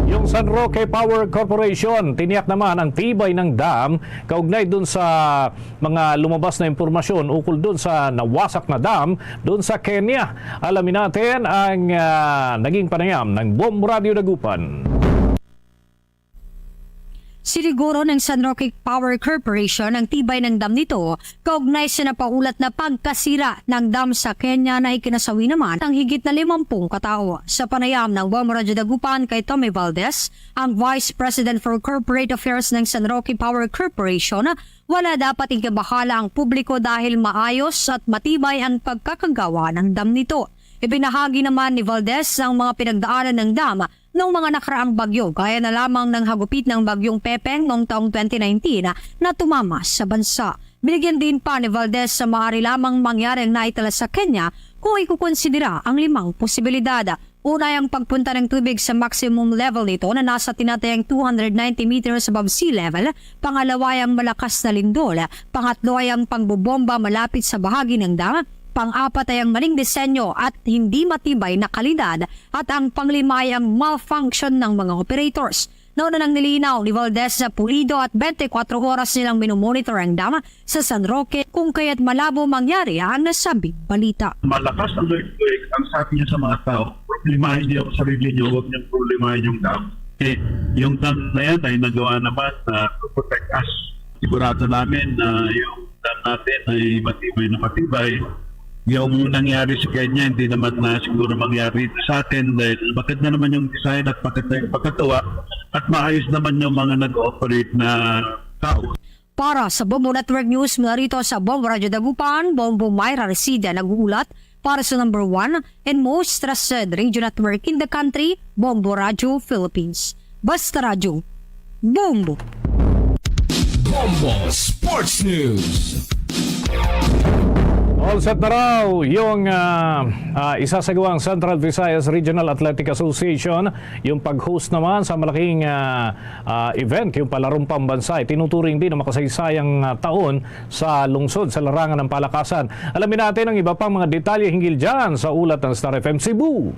yung San Roque Power Corporation, tiniyak naman ang tibay ng dam kaugnay dun sa mga lumabas na impormasyon ukol dun sa nawasak na dam dun sa Kenya. Alamin natin ang, ah, naging panayam ng Bombo Radyo Dagupan. Siniguro ng San Roque Power Corporation ang tibay ng dam nito kaugnay sa napaulat na pagkasira ng dam sa Kenya na ikinasawi naman ang higit na limampung katao. Sa panayam ng Bombo Radyo Dagupan kay Tommy Valdez, ang Vice President for Corporate Affairs ng San Roque Power Corporation, wala dapat ikabahala ang publiko dahil maayos at matibay ang pagkakagawa ng dam nito. Ibinahagi naman ni Valdez ang mga pinagdaanan ng dam noong mga nakaraang bagyo, gaya na lamang ng hagupit ng Bagyong Pepeng noong taong twenty nineteen na tumama sa bansa. Binigyan din pa ni Valdez sa maaari lamang mangyari ang naitala sa Kenya kung ikukonsidera ang limang posibilidad. Una ay ang pagpunta ng tubig sa maximum level nito na nasa tinatayang two hundred ninety meters above sea level. Pangalawa ay ang malakas na lindol. Pangatlo ay ang pagbobomba malapit sa bahagi ng dam. Pang-apat ay ang maling disenyo at hindi matibay na kalidad. At ang panglima ay ang malfunction ng mga operators. Nauna nang nilinaw ni Valdez na pulido at twenty-four oras nilang minomonitor ang dam sa San Roque kung kaya't malabo mangyari ang nasabing balita. Malakas ang earthquake, ang sabi niya sa mga tao, "Problemahin niyo ang sarili niyo, huwag niyong problemahin yung dam." Eh, yung dam na yan ay nagawa naman na to protect us. Sigurado namin na yung dam natin ay matibay na matibay. Yung nangyari sa Kenya, hindi naman na siguro mangyari sa atin dahil maganda naman yung design at maganda yung pagkatawa at maayos naman yung mga nag-ooperate na tao. Para sa Bombo Network News, mula rito sa Bombo Radyo Dagupan, Bombo Myra Resida nag-uulat para sa number one and most trusted radio network in the country, Bombo Radyo Philippines. Basta Radyo, Bombo! Bombo Sports News. All set na raw yung, ah, ah, isasagawang Central Visayas Regional Athletic Association, yung pag-host naman sa malaking, ah, ah, event, yung palarong pambansa. Itinuturing din ang makasaysayang, ah, taon sa lungsod sa larangan ng palakasan. Alamin natin ang iba pang mga detalye hinggil dyan sa ulat ng Star F M Cebu.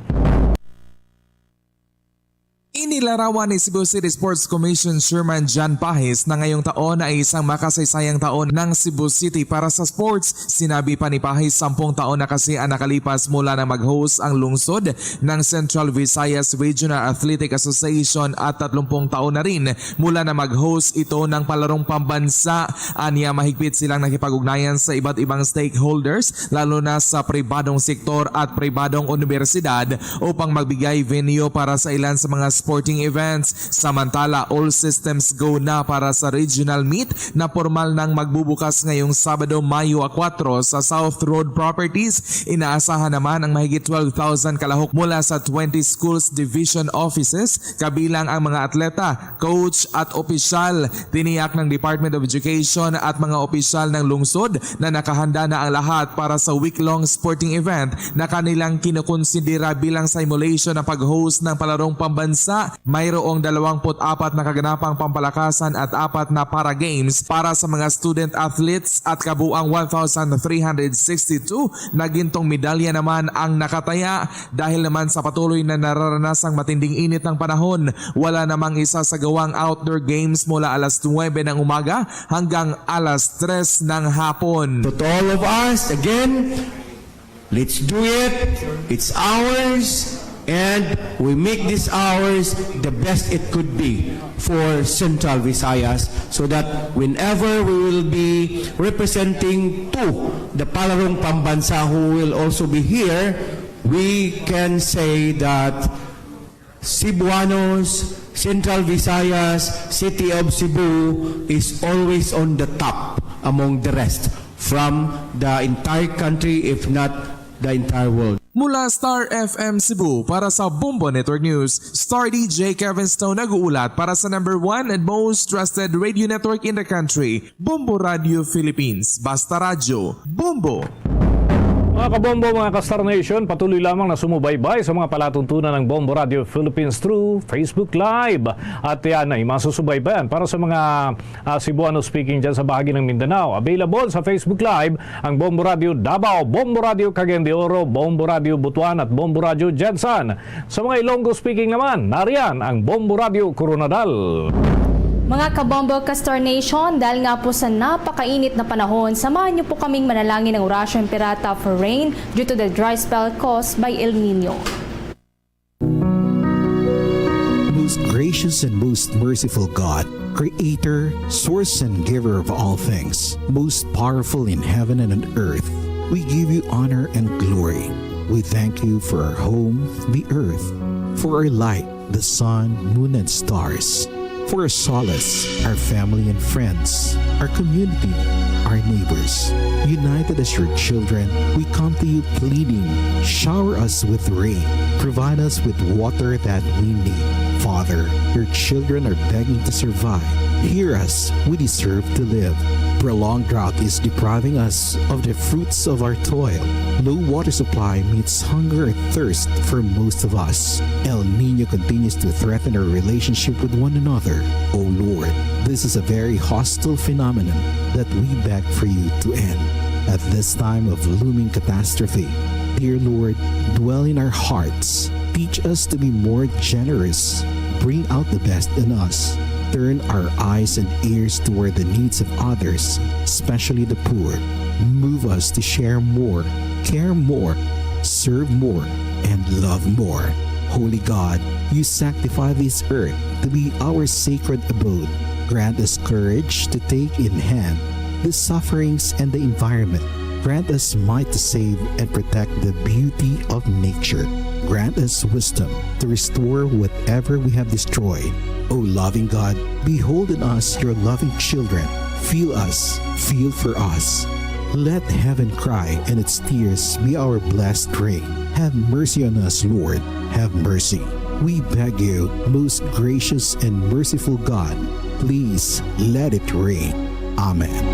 Inilarawan ni Cebu City Sports Commission Chairman John Pajes na ngayong taon ay isang makasaysayang taon ng Cebu City para sa sports. Sinabi pa ni Pajes, sampung taon na kasi ang nakalipas mula nang mag-host ang lungsod ng Central Visayas Regional Athletic Association at tatlumpung taon na rin mula na mag-host ito ng palarong pambansa. Anya, mahigpit silang nakipag-ugnayan sa iba't ibang stakeholders, lalo na sa pribadong sektor at pribadong unibersidad, upang magbigay venue para sa ilan sa mga sporting events. Samantala, all systems go na para sa regional meet na pormal nang magbubukas ngayong Sabado, Mayo kuwatro, sa South Road Properties. Inaasahan naman ang mahigit twelve thousand kalahok mula sa twenty schools division offices, kabilang ang mga atleta, coach at opisyal. Tiniyak ng Department of Education at mga opisyal ng lungsod na nakahanda na ang lahat para sa week-long sporting event na kanilang kinukonsidera bilang simulation ng pag-host ng palarong pambansa. Mayroong dalawampu't apat na kaganapang pampalakasan at apat na para games para sa mga student athletes at kabuang one thousand three hundred sixty-two na gintong medalya naman ang nakataya. Dahil naman sa patuloy na nararanasang matinding init ng panahon, wala namang isasagawang outdoor games mula alas nuwebe ng umaga hanggang alas tres ng hapon. But to all of us, again, let's do it. It's ours, and we make this ours the best it could be for Central Visayas, so that whenever we will be representing to the Palarong Pambansa, who will also be here, we can say that Cebuanos, Central Visayas, City of Cebu is always on the top among the rest from the entire country, if not the entire world. Mula Star F M Cebu, para sa Bombo Network News, Star D J Kevin Stone nag-uulat para sa number one and most trusted radio network in the country, Bombo Radio Philippines. Basta Radyo, Bombo! Mga kabombo, mga ka-Star Nation, patuloy lamang na sumubaybay sa mga palatuntunan ng Bombo Radio Philippines through Facebook Live. At yan ay masusubaybayan para sa mga, ah, Cebuano speaking dyan sa bahagi ng Mindanao. Available sa Facebook Live ang Bombo Radio Davao, Bombo Radio Cagayan de Oro, Bombo Radio Butuan at Bombo Radio Gensan. Sa mga Ilonggo speaking naman, nariyan ang Bombo Radio Koronadal. Mga kabombo, ka-Star Nation, dahil nga po sa napakainit na panahon, samahan niyo po kaming manalangin ng Orasyo Imperata for rain due to the dry spell caused by El Nino. Most gracious and most merciful God, Creator, Source, and Giver of all things, most powerful in heaven and on earth, we give you honor and glory. We thank you for our home, the earth, for our light, the sun, moon, and stars, for our solace, our family and friends, our community, our neighbors. United as your children, we come to you pleading, shower us with rain, provide us with water that we need. Father, your children are begging to survive. Hear us, we deserve to live. Prolonged drought is depriving us of the fruits of our toil. Low water supply means hunger and thirst for most of us. El Nino continues to threaten our relationship with one another. Oh Lord, this is a very hostile phenomenon that we beg for you to end. At this time of looming catastrophe, dear Lord, dwell in our hearts. Teach us to be more generous. Bring out the best in us. Turn our eyes and ears toward the needs of others, especially the poor. Move us to share more, care more, serve more, and love more. Holy God, you sanctify this earth to be our sacred abode. Grant us courage to take in hand the sufferings and the environment. Grant us might to save and protect the beauty of nature. Grant us wisdom to restore whatever we have destroyed. O loving God, behold in us your loving children. Feel us, feel for us. Let heaven cry and its tears be our blessed rain. Have mercy on us, Lord. Have mercy. We beg you, most gracious and merciful God, please let it rain. Amen.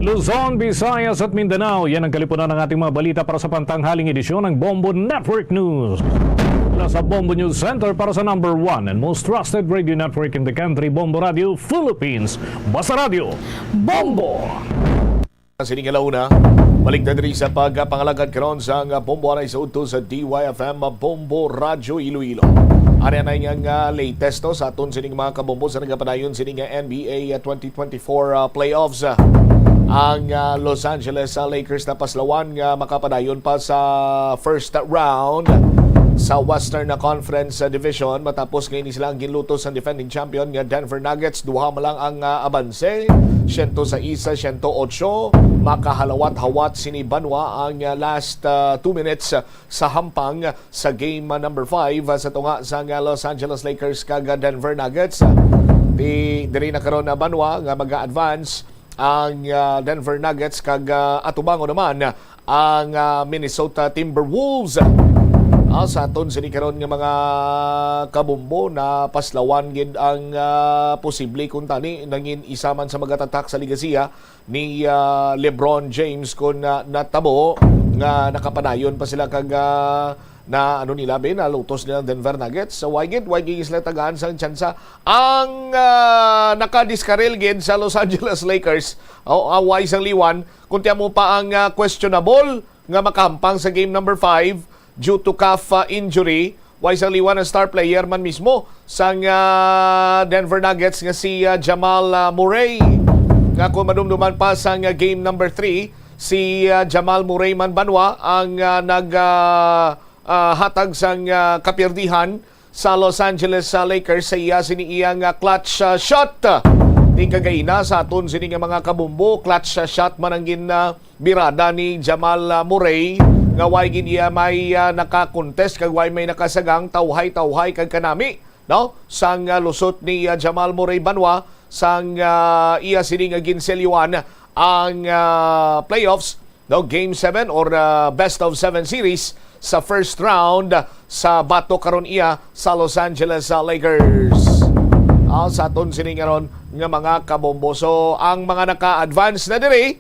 Luzon, Visayas at Mindanao, yan ang kalipunan ng ating mga balita para sa pantanghaling edisyon ng Bombo Network News. Mula sa Bombo News Center para sa number one and most trusted radio network in the country, Bombo Radio Philippines. Basta Radio, Bombo! Sining alauna, balik na diri sa pagpangalagad karon sang Bombo anay sa udto sa D Y F M Bombo Radyo Iloilo. Ari anay nga, nga latest to sa aton sining mga kabombo sa nagapadayon sining nga N B A twenty twenty-four, ah, playoffs. Ang, ah, Los Angeles, ah, Lakers na paslawan nga makapadayon pa sa first round sa Western Conference, ah, Division matapos nga ini sila ang ginlutos sang defending champion nga Denver Nuggets. Duha man lang ang, ah, abanse, siyento sais sa siyento otso. Makahalawat-hawat sini banwa ang, ah, last, ah, two minutes, ah, sa hampang sa game, ah, number five, ah, sa tunga sang, ah, Los Angeles Lakers kag, ah, Denver Nuggets. Di, diri na karon na banwa nga mag-advance ang, ah, Denver Nuggets kag, ah, atubangon naman ang, ah, Minnesota Timberwolves. Ah, sa aton sini karon nga mga kabombo, napaslawan gid ang, ah, posible kung tani nangin isa man sa magatatak sa ligasiya ni, ah, LeBron James kon, ah, natabo nga nakapadayon pa sila kag, ah, na ano nila, be, nalutos nila ang Denver Nuggets. So, why gid, why gid sila tagaan sang tsansa? Ang, ah, nakadiskaril gid sa Los Angeles Lakers, o, ah, why sang liwan, kung tiyan mo pa ang, ah, questionable nga makahampang sa game number five due to calf, ah, injury, why sang liwan ang star player man mismo sang, ah, Denver Nuggets nga si, ah, Jamal, ah, Murray, nga kung madumduman pa sang, ah, game number three, si, ah, Jamal Murray man banwa ang, ah, nag, ah, ah, hatag sang, ah, kapirdihan sa Los Angeles, ah, Lakers sa iya sini iya nga clutch, ah, shot. Di kagaina sa aton sini nga mga kabombo, clutch, ah, shot man ang gin, ah, birada ni Jamal, ah, Murray nga way gid iya may, ah, naka-contest kag way may nakasagang tawhay-tawhay kag kanami, no? Sang, ah, lusot ni, ah, Jamal Murray banwa sang, ah, iya sini nga ginselyuan ang, ah, playoffs, no, game seven or, ah, best of seven series sa first round sa batok karon iya sa Los Angeles, ah, Lakers. Ah, sa aton sini karon nga mga kabombo. So, ang mga naka-advance na diri,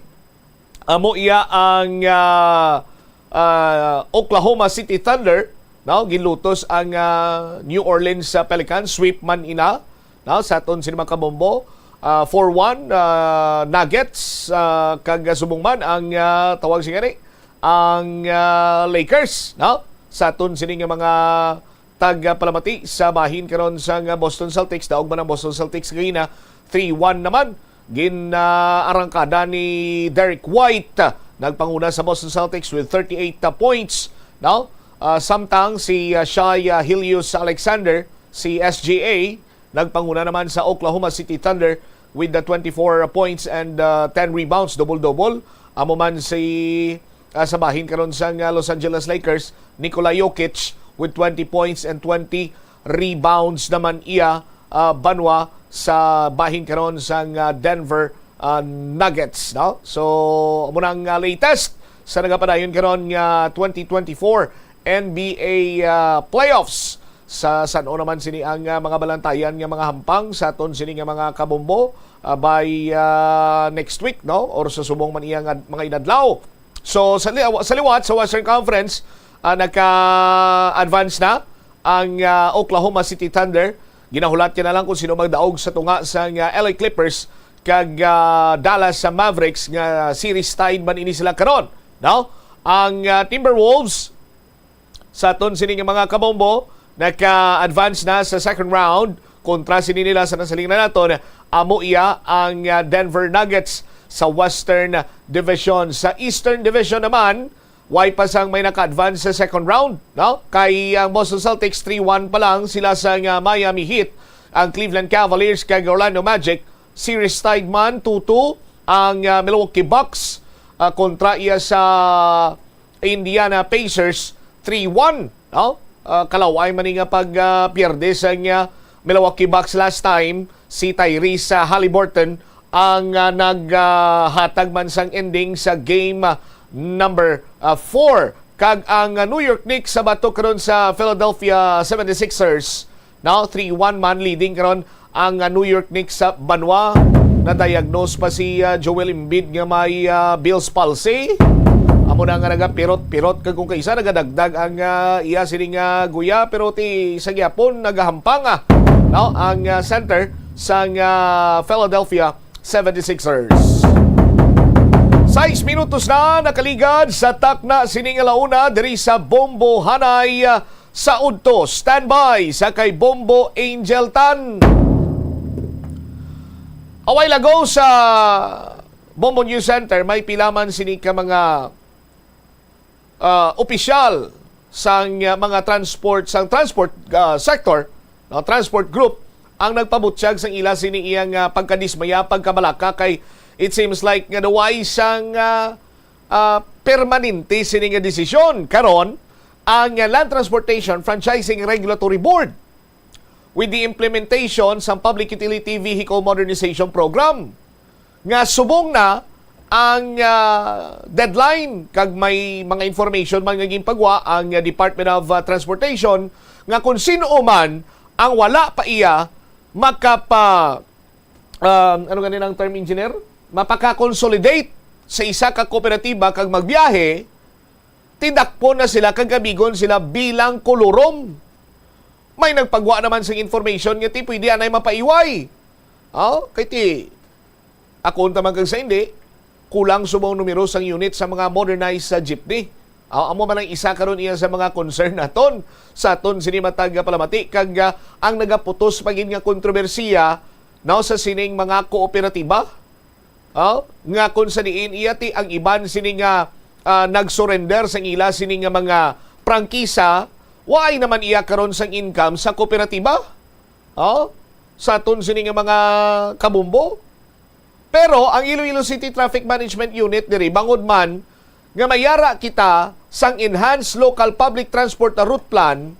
amo iya ang, ah, ah, Oklahoma City Thunder, no? Ginlutos ang, ah, New Orleans, ah, Pelicans, sweep man ina, no? Sa aton sini mga kabombo, ah, four one, ah, Nuggets, ah, kag subong man ang, ah, tawag sini, ang, ah, Lakers, no? Sa aton sini nga mga tagpalamati sa bahin karon sang Boston Celtics. Daog man ang Boston Celtics kagina, three one naman. Gin, ah, arangkada ni Derrick White, nagpanguna sa Boston Celtics with thirty-eight, uh, points, no? Uh, samtang si, uh, Shai, uh, Gilgeous-Alexander, si S G A, nagpanguna naman sa Oklahoma City Thunder with the twenty-four points and, uh, ten rebounds, double-double. Amo man si, uh, sa bahin karon sang, uh, Los Angeles Lakers, Nikola Jokic with twenty points and twenty rebounds naman iya, uh, banwa sa bahin karon sang, uh, Denver, uh, Nuggets, no? So, amo nang, uh, latest sa nagapadayon karon nga twenty twenty-four N B A, uh, playoffs. Sa san-o naman sini ang, uh, mga balantayan nga mga hampang sa aton sini nga mga kabombo, uh, by, uh, next week, no? Or sa subong man iya nga mga inadlaw. So, sa li-, sa liwat sa Western Conference, uh, nagka-advance na ang, uh, Oklahoma City Thunder. Ginahulat niya na lang kung sino magdaog sa tunga sang, uh, L A Clippers kag, uh, Dallas sa Mavericks nga series tied man ini sila karon, no? Ang, uh, Timberwolves sa aton sini nga mga kabombo, naka-advance na sa second round. Kontra sini nila sa nasaling na naton, amo iya ang, ah, Denver Nuggets sa Western Division. Sa Eastern Division naman, way pa sang may naka-advance sa second round, no? Kay ang Boston Celtics three one pa lang sila sa, ah, Miami Heat, ang Cleveland Cavaliers kag Orlando Magic series tied man two two, ang, ah, Milwaukee Bucks, ah, kontra iya sa Indiana Pacers three one, no? Ah, kalaway man ni nga pag, ah, pierde sa nga Milwaukee Bucks last time, si Tyrese, ah, Halliburton ang, ah, nag, ah, hatag man sang ending sa game, ah, number, ah, four. Kag ang, ah, New York Knicks sa batok karon sa Philadelphia seventy-sixers, no? Three one man leading karon ang, ah, New York Knicks sa banwa. Na-diagnose pa si, ah, Joel Embiid nga may, ah, Bell's palsy. Amo na nga nagapirot-pirot kag kung kaisa nagadagdag ang, ah, iya sini nga guya, pero ti sa gyapon nagahampang, ah, no, ang, ah, center sang, ah, Philadelphia seventy-sixers. Sais minutos na nakaligad sa takna sini nga launa diri sa Bombo Hanay, ah, sa udto. Standby sa kay Bombo Angel Tan. A while ago sa Bombo News Center, may pila man sini ka mga, ah, opisyal sang, ah, mga transport, sang transport, ah, sector, no, transport group, ang nagpabutyag sang ila sini iyang, ah, pagkadismaya, pagkabalaka, kay it seems like nga naway sang, ah, ah, permanente sini nga desisyon. Karon, ang Land Transportation Franchising Regulatory Board with the implementation sang Public Utility Vehicle Modernization Program nga subong na ang, ah, deadline, kag may mga information man nga ginpagwa ang, ah, Department of, ah, Transportation nga kung sin-o man ang wala pa iya makapa-, um, ano gani ang term, engineer? Mapaka-consolidate sa isa ka kooperatiba kag magbiyahe, tidakpon na sila kag kabigon sila bilang kolorom. May nagpagwa naman sing information nga ti pwede anay mapaiway. Oh, kay ti, ako unta man kag sa hindi, kulang subong numero sang unit sa mga modernized sa jeepney. Ah, amo man ang isa karon iya sa mga concern naton sa aton sini matag palamati kag, ah, ang nagaputos pa gid nga kontrobersiya, no, sa sining mga kooperatiba. Oh, nga kung sa diin iya ti ang iban sini nga, ah, nag-surrender sang ila sini nga mga prangkisa, waay naman iya karon sang income sa kooperatiba. Oh, sa aton sini nga mga kabumbo. Pero ang Iloilo City Traffic Management Unit diri, bangod man nga mayara kita sang Enhanced Local Public Transport Route Plan,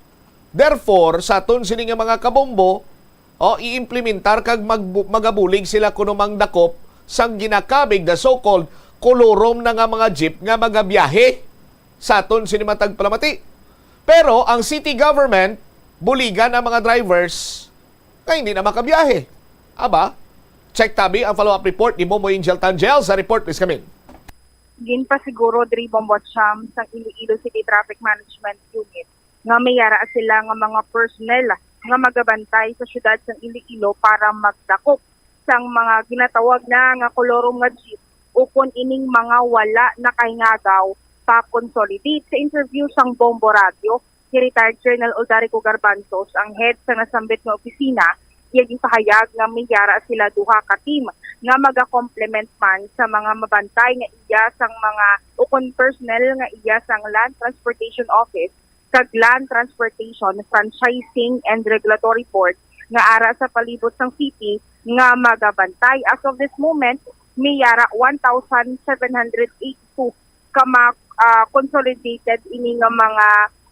therefore, sa aton sini nga mga kabumbo, o, i-implementar kag magbu-, magabulig sila kuno mangdakop sang ginakabig, the so-called kolorom na nga mga jeep nga magabiyahe sa aton sini matag palamati. Pero ang city government, buligan ang mga drivers nga hindi na makabiyahe. Aba, check tabi ang follow-up report ni Momo Angel Tangel sa report, please, Kamin. Ginpasiguro diri, Bombo Cham, sang Iloilo City Traffic Management Unit nga may yara sila nga mga personnel nga magabantay sa siyudad sang Iloilo para magdakop sang mga ginatawag na nga kolorom nga jeep ukon ining mga wala nakahingagaw pa-consolidate. Sa interview sang Bombo Radio, si retired Colonel Odarico Garbanzos, ang head sa nasambit nga opisina, iya ginpahayag nga may yara sila duha ka team nga magakomplement man sa mga mabantay nga iya sang mga ukon personnel nga iya sang Land Transportation Office kag Land Transportation Franchising and Regulatory Board nga ara sa palibot sang city nga magabantay. As of this moment, may ara one thousand seven hundred eighty-two ka mga, ah, consolidated ini nga mga,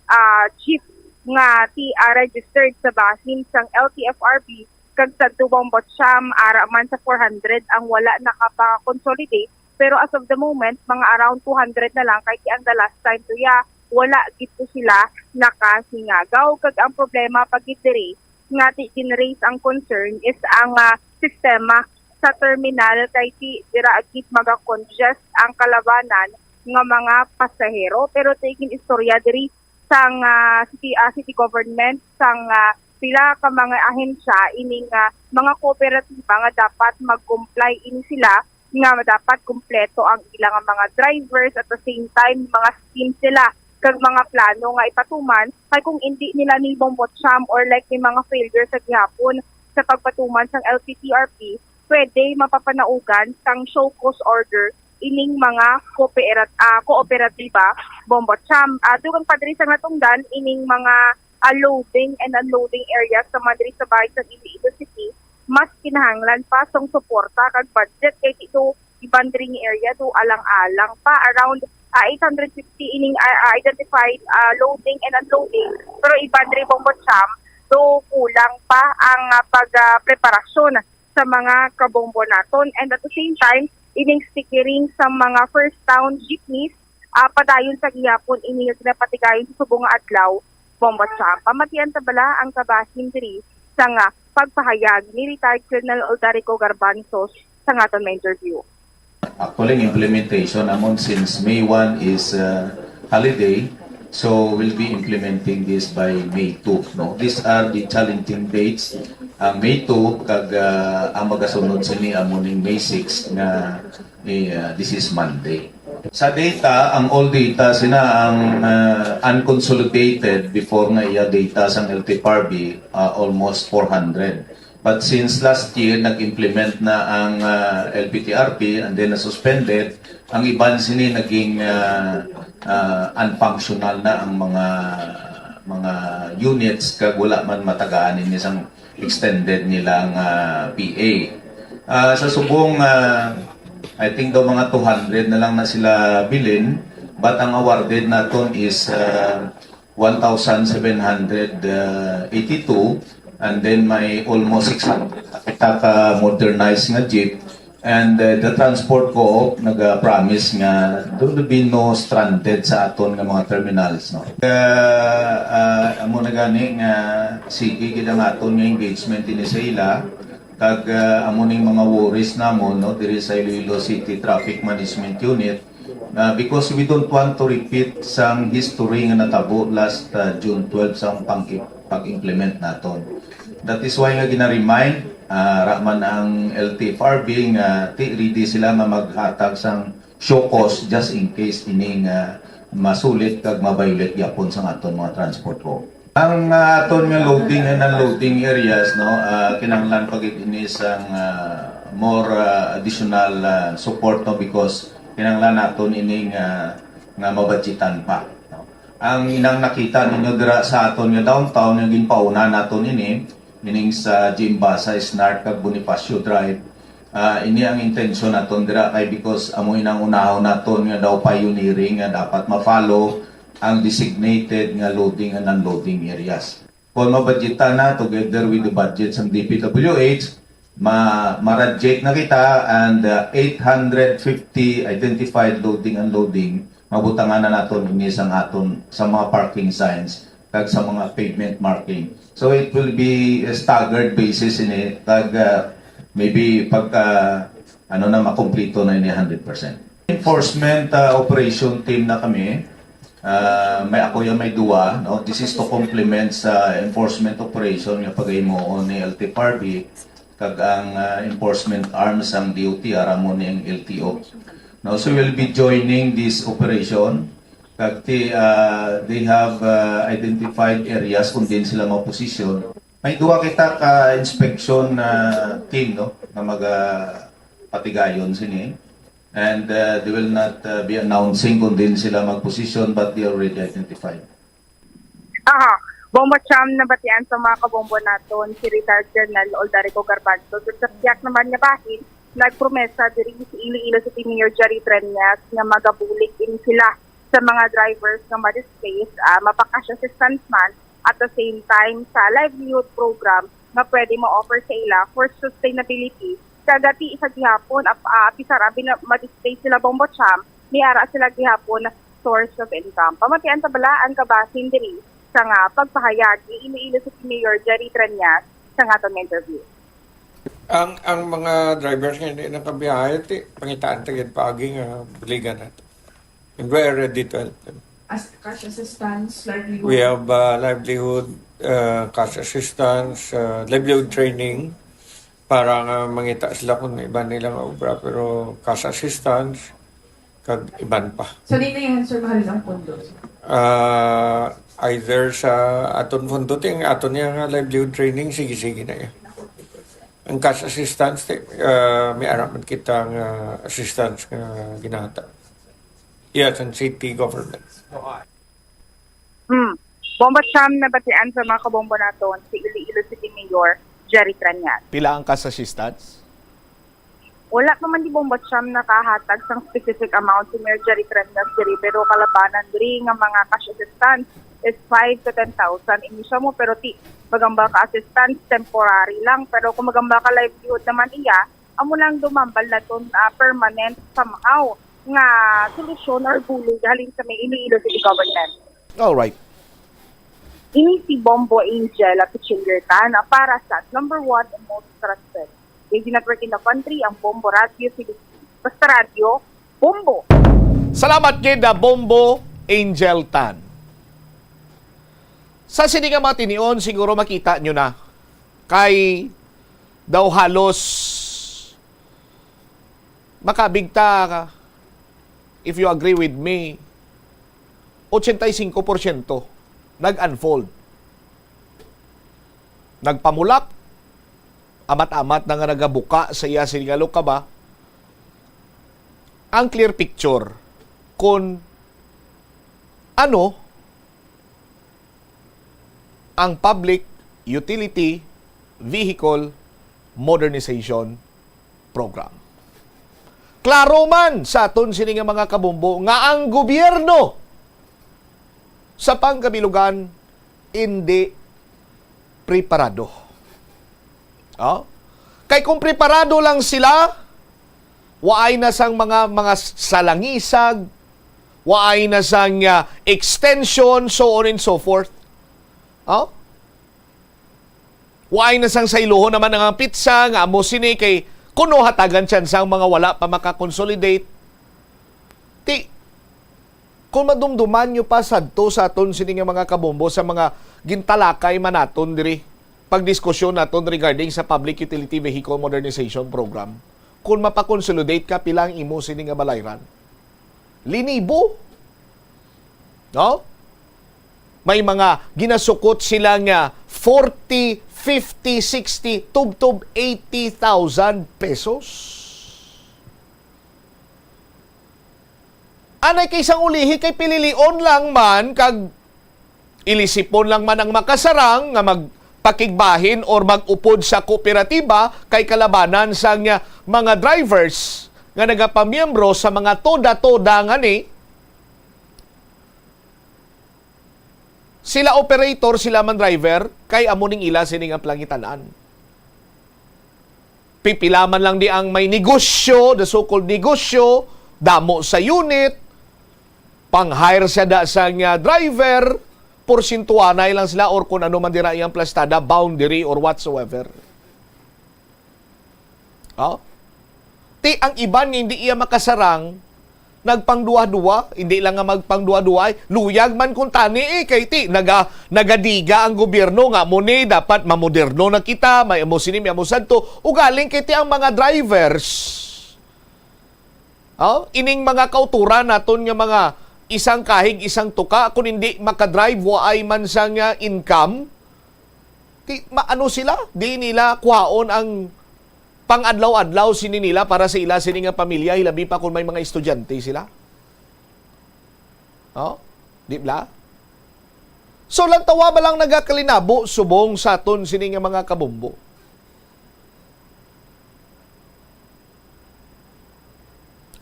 ah, jeep nga ti-, ah, registered sa bahin sang L T F R B kag sa Tubong Bocham, ara man sa four hundred ang wala nakapa-consolidate, pero as of the moment, mga around two hundred na lang, kay ang the last time to ya, wala gid to sila nakasingagaw. Kag ang problema pa gid diri nga ti gin-raise ang concern is ang, ah, sistema sa terminal, kay ti dira gid maga-congest ang kalabanan nga mga pasahero. Pero ti gin-istorya diri sang, ah, city, ah, city government, sang, ah, pila ka mga ahensya ining, ah, mga kooperatiba nga dapat mag-comply ini sila, nga dapat kumpleto ang ilang mga drivers, at the same time mga schemes nila kag mga plano nga ipatuman, kay kung indi nila ni Bombocham or like ni mga failure sa gihapon sa pagpatuman sang L T T R P, pwede mapapanaugan sang show cause order ining mga kooperat-, ah, kooperatiba, Bombocham. Ah, dugang pa diri sa natungdan, ining mga, ah, loading and unloading areas naman diri sa bahin sa Iloilo City, mas kinahanglan pa sang suporta kag budget, kay dito iban diri nga area do alang-alang pa, around, ah, eight hundred fifty ining, ah, ah, identified, ah, loading and unloading, pero iban diri, Bombocham, do kulang pa ang, ah, pag, ah, preparasyon sa mga kabombo naton. And at the same time, ining stickering sa mga first town jeepneys, ah, padayon sa gihapon ini nga ginapatigayon sa subong nga adlaw, Bombocham. Pamatian ta bala ang kabahin diri sa nga pagpahayag ni Retired Colonel Odarico Garbanzos sa nga aton ma-interview. Actually, ang implementation namon since May one is, uh, holiday, so we'll be implementing this by May two, no? These are the challenging dates. Ang May two, kag, uh, ang magasunod sini amo ning May six nga, eh, uh, this is Monday. Sa data, ang all data sina ang, uh, unconsolidated before nga iya data sang L T F R B, uh, almost four hundred. But since last year, nag-implement na ang, ah, L P T R P and then na-suspended, ang iban sini naging, ah, ah, unfunctional na ang mga, mga units, kag wala man matagaan ini sang extended nila nga P A. Ah, sa subong, ah, I think daw mga two hundred na lang na sila bilin, but ang awarded naton is, ah, one thousand seven hundred eighty-two, and then may almost six hundred na kita ka modernized nga jeep, and, uh, the transport co-op naga-promise nga there will be no stranded sa aton nga mga terminals, no? Uh, uh, amo na gani nga sige gid ang aton nga engagement ini sa ila, kag, uh, amo ning mga worries namon, no, diri sa Iloilo City Traffic Management Unit, uh, because we don't want to repeat sang history nga natabo last, uh, June twelve sang pang-, pag-implement naton. That is why nga gina-remind, uh, ra man ang L T F R B nga ti ready sila nga maghatag sang show cause just in case ining, uh, masulit kag ma-violate gyapon sang aton mga transport co-op. Ang, ah, aton nga loading and unloading areas, no, ah, kinahanglan pa gid ini sang, ah, more, ah, additional, ah, support, no, because kinahanglan naton ini nga, nga mabudgetan pa, no. Ang inang nakita ninyo dira sa aton nga downtown, nga ginpauna naton ini, meaning sa Jimbasa, Snart, kag Bonifacio Drive, ah, ini ang intensyon naton dira kay because amo inang unahon naton nga daw pioneering nga dapat ma-follow ang designated nga loading and unloading areas. Kung mabudgetan na together with the budget sa D P W H, ma-, ma-reject na kita and, uh, eight hundred fifty identified loading and unloading, mabutangan na naton ini sang aton sa mga parking signs kag sa mga pavement marking. So it will be a staggered basis ini kag, uh, maybe pagka ano na, makumplito na ini hundred percent. Enforcement, uh, operation team na kami. Ah, may ako yan, may duwa, no? This is to complement sa enforcement operation nga paghimuon ni L T F R B kag ang, ah, enforcement arms ang D O T R amo ni ang L T O. No, so we'll be joining this operation. Kag ti, ah, they have, ah, identified areas kung diin sila maposisyon. May duwa kita ka inspection, ah, team, no, nga maga-, patigayon sini. And uh, they will not uh, be announcing kung din sila magposisyon, but they already identified. Aha. Bombo Cham, nabatian sa mga kabombo naton si Retired Colonel Oldarico Garbanzo. Sa tiyak naman nga bahin, nagpromesa diri si Iloilo City Mayor Jerry Treñas nga magabulig ini sila sa mga drivers nga ma-displace, ah, mapa-cash assistance man, at the same time sa livelihood program nga pwede ma-offer sa ila for sustainability. Kag ti sa gihapon, ap- ah, apisar abi na ma-displace sila, Bombo Cham, may ara sila gihapon source of income. Pamatian ta bala ang kabasin diri sa nga pagpahayag ni Iloilo City Mayor Jerry Treñas sa nga aton interview. Ang ang mga drivers nga hindi nakabiyahe, ti, pangitaan ta gid paagi nga buligan nato. And we are ready to help them. As cash assistance, livelihood. We have uh, livelihood, uh, cash assistance, uh, livelihood training para nga mangita sila kung iban nila nga obra, pero cash assistance kag iban pa. So, di na yan, sir, mahal ang pondo. Uh, either sa aton pondo, ting aton niya nga livelihood training, sige-sige na yan. Ang cash assistance, ti, uh, may araman kita nga assistance nga ginata. Yes, ang city government. Hmm. Bombo Cham, nabatian sa mga kabombo naton si Iloilo City Mayor Jerry Treñas. Pila ang cash assistance? Wala pa man di, Bombo Cham, nakahatag sang specific amount si Mayor Jerry Treñas diri, pero kalabanan diri nga mga cash assistance is five to ten thousand. Ini siya mo, pero ti, magambal ka assistance, temporary lang. Pero kung magambal ka livelihood naman iya, amo lang dumambal naton, ah, permanent somehow nga solusyon or bulig halin sa may Iloilo City Government. All right. Ini si Bombo Angel at Chillertan para sa number one and most trusted radio network in the country, ang Bombo Radio Philippines. Basta radyo, Bombo! Salamat gid na Bombo Angel Tan. Sa sini nga mga tinion, siguro makita nyo na kay daw halos makabigta, if you agree with me, eighty-five percent nag-unfold. Nagpamulak, amat-amat na nga nagabuka sa iya sini nga lukaba ang clear picture kung ano ang Public Utility Vehicle Modernization Program. Klaro man sa aton sini nga mga kabombo nga ang gobyerno sa pangkabilugan indi preparado. Oh? Kay kung preparado lang sila, waay na sang mga mga salangisag, waay na sang, ah, extension, so on and so forth. Oh? Waay na sang sayluhon naman ang pitsa nga amo sini kay kuno hatagan tsansa ang mga wala pa maka-consolidate. Ti, kung madumduman nyo pa sadto sa aton sini nga mga kabombo sa mga gintalakay man naton diri, pagdiskusyon naton regarding sa Public Utility Vehicle Modernization Program, kung mapa-consolidate ka, pila ang imo sini nga balayran? Linibo. No? May mga ginasukot sila nga forty, fifty, sixty, tubtob eighty thousand pesos. Anay kay sang ulihi kay pililion lang man kag ilisipon lang man ang makasarang nga magpakigbahin or mag-upod sa kooperatiba kay kalabanan sang, ah, mga drivers nga nagapamiyembro sa mga toda-toda nga ni sila operator, sila man driver, kay amo ning ila sini nga plangitanan. Pipila man lang di ang may negosyo, the so-called negosyo, damo sa unit, pang-hire siya da sang, ah, driver, porsyento anay lang sila or kung ano man dira iyang plastada, boundary or whatsoever. Oh? Ti ang iban nga hindi iya makasarang, nagpangduwa-duwa, hindi lang nga magpangduwa-duwa, ay, luyag man kung tani eh, kay ti, naga, nagadiga ang gobyerno nga mo ni, dapat mamoderno na kita, may amo sini, may amo sadto. Ugaling kay ti ang mga drivers, oh, ining mga kauturan naton nga mga isang kahig, isang tuka, kung hindi makadrive, waay man sang, ah, income, ti, maano sila? Di nila kuhaon ang pang-adlaw-adlaw sini nila para sa ila sini nga pamilya, hilabi pa kung may mga estudyante sila. Oh? Di bala? So, lantawa ba lang nagakalinabo subong sa aton sini nga mga kabombo?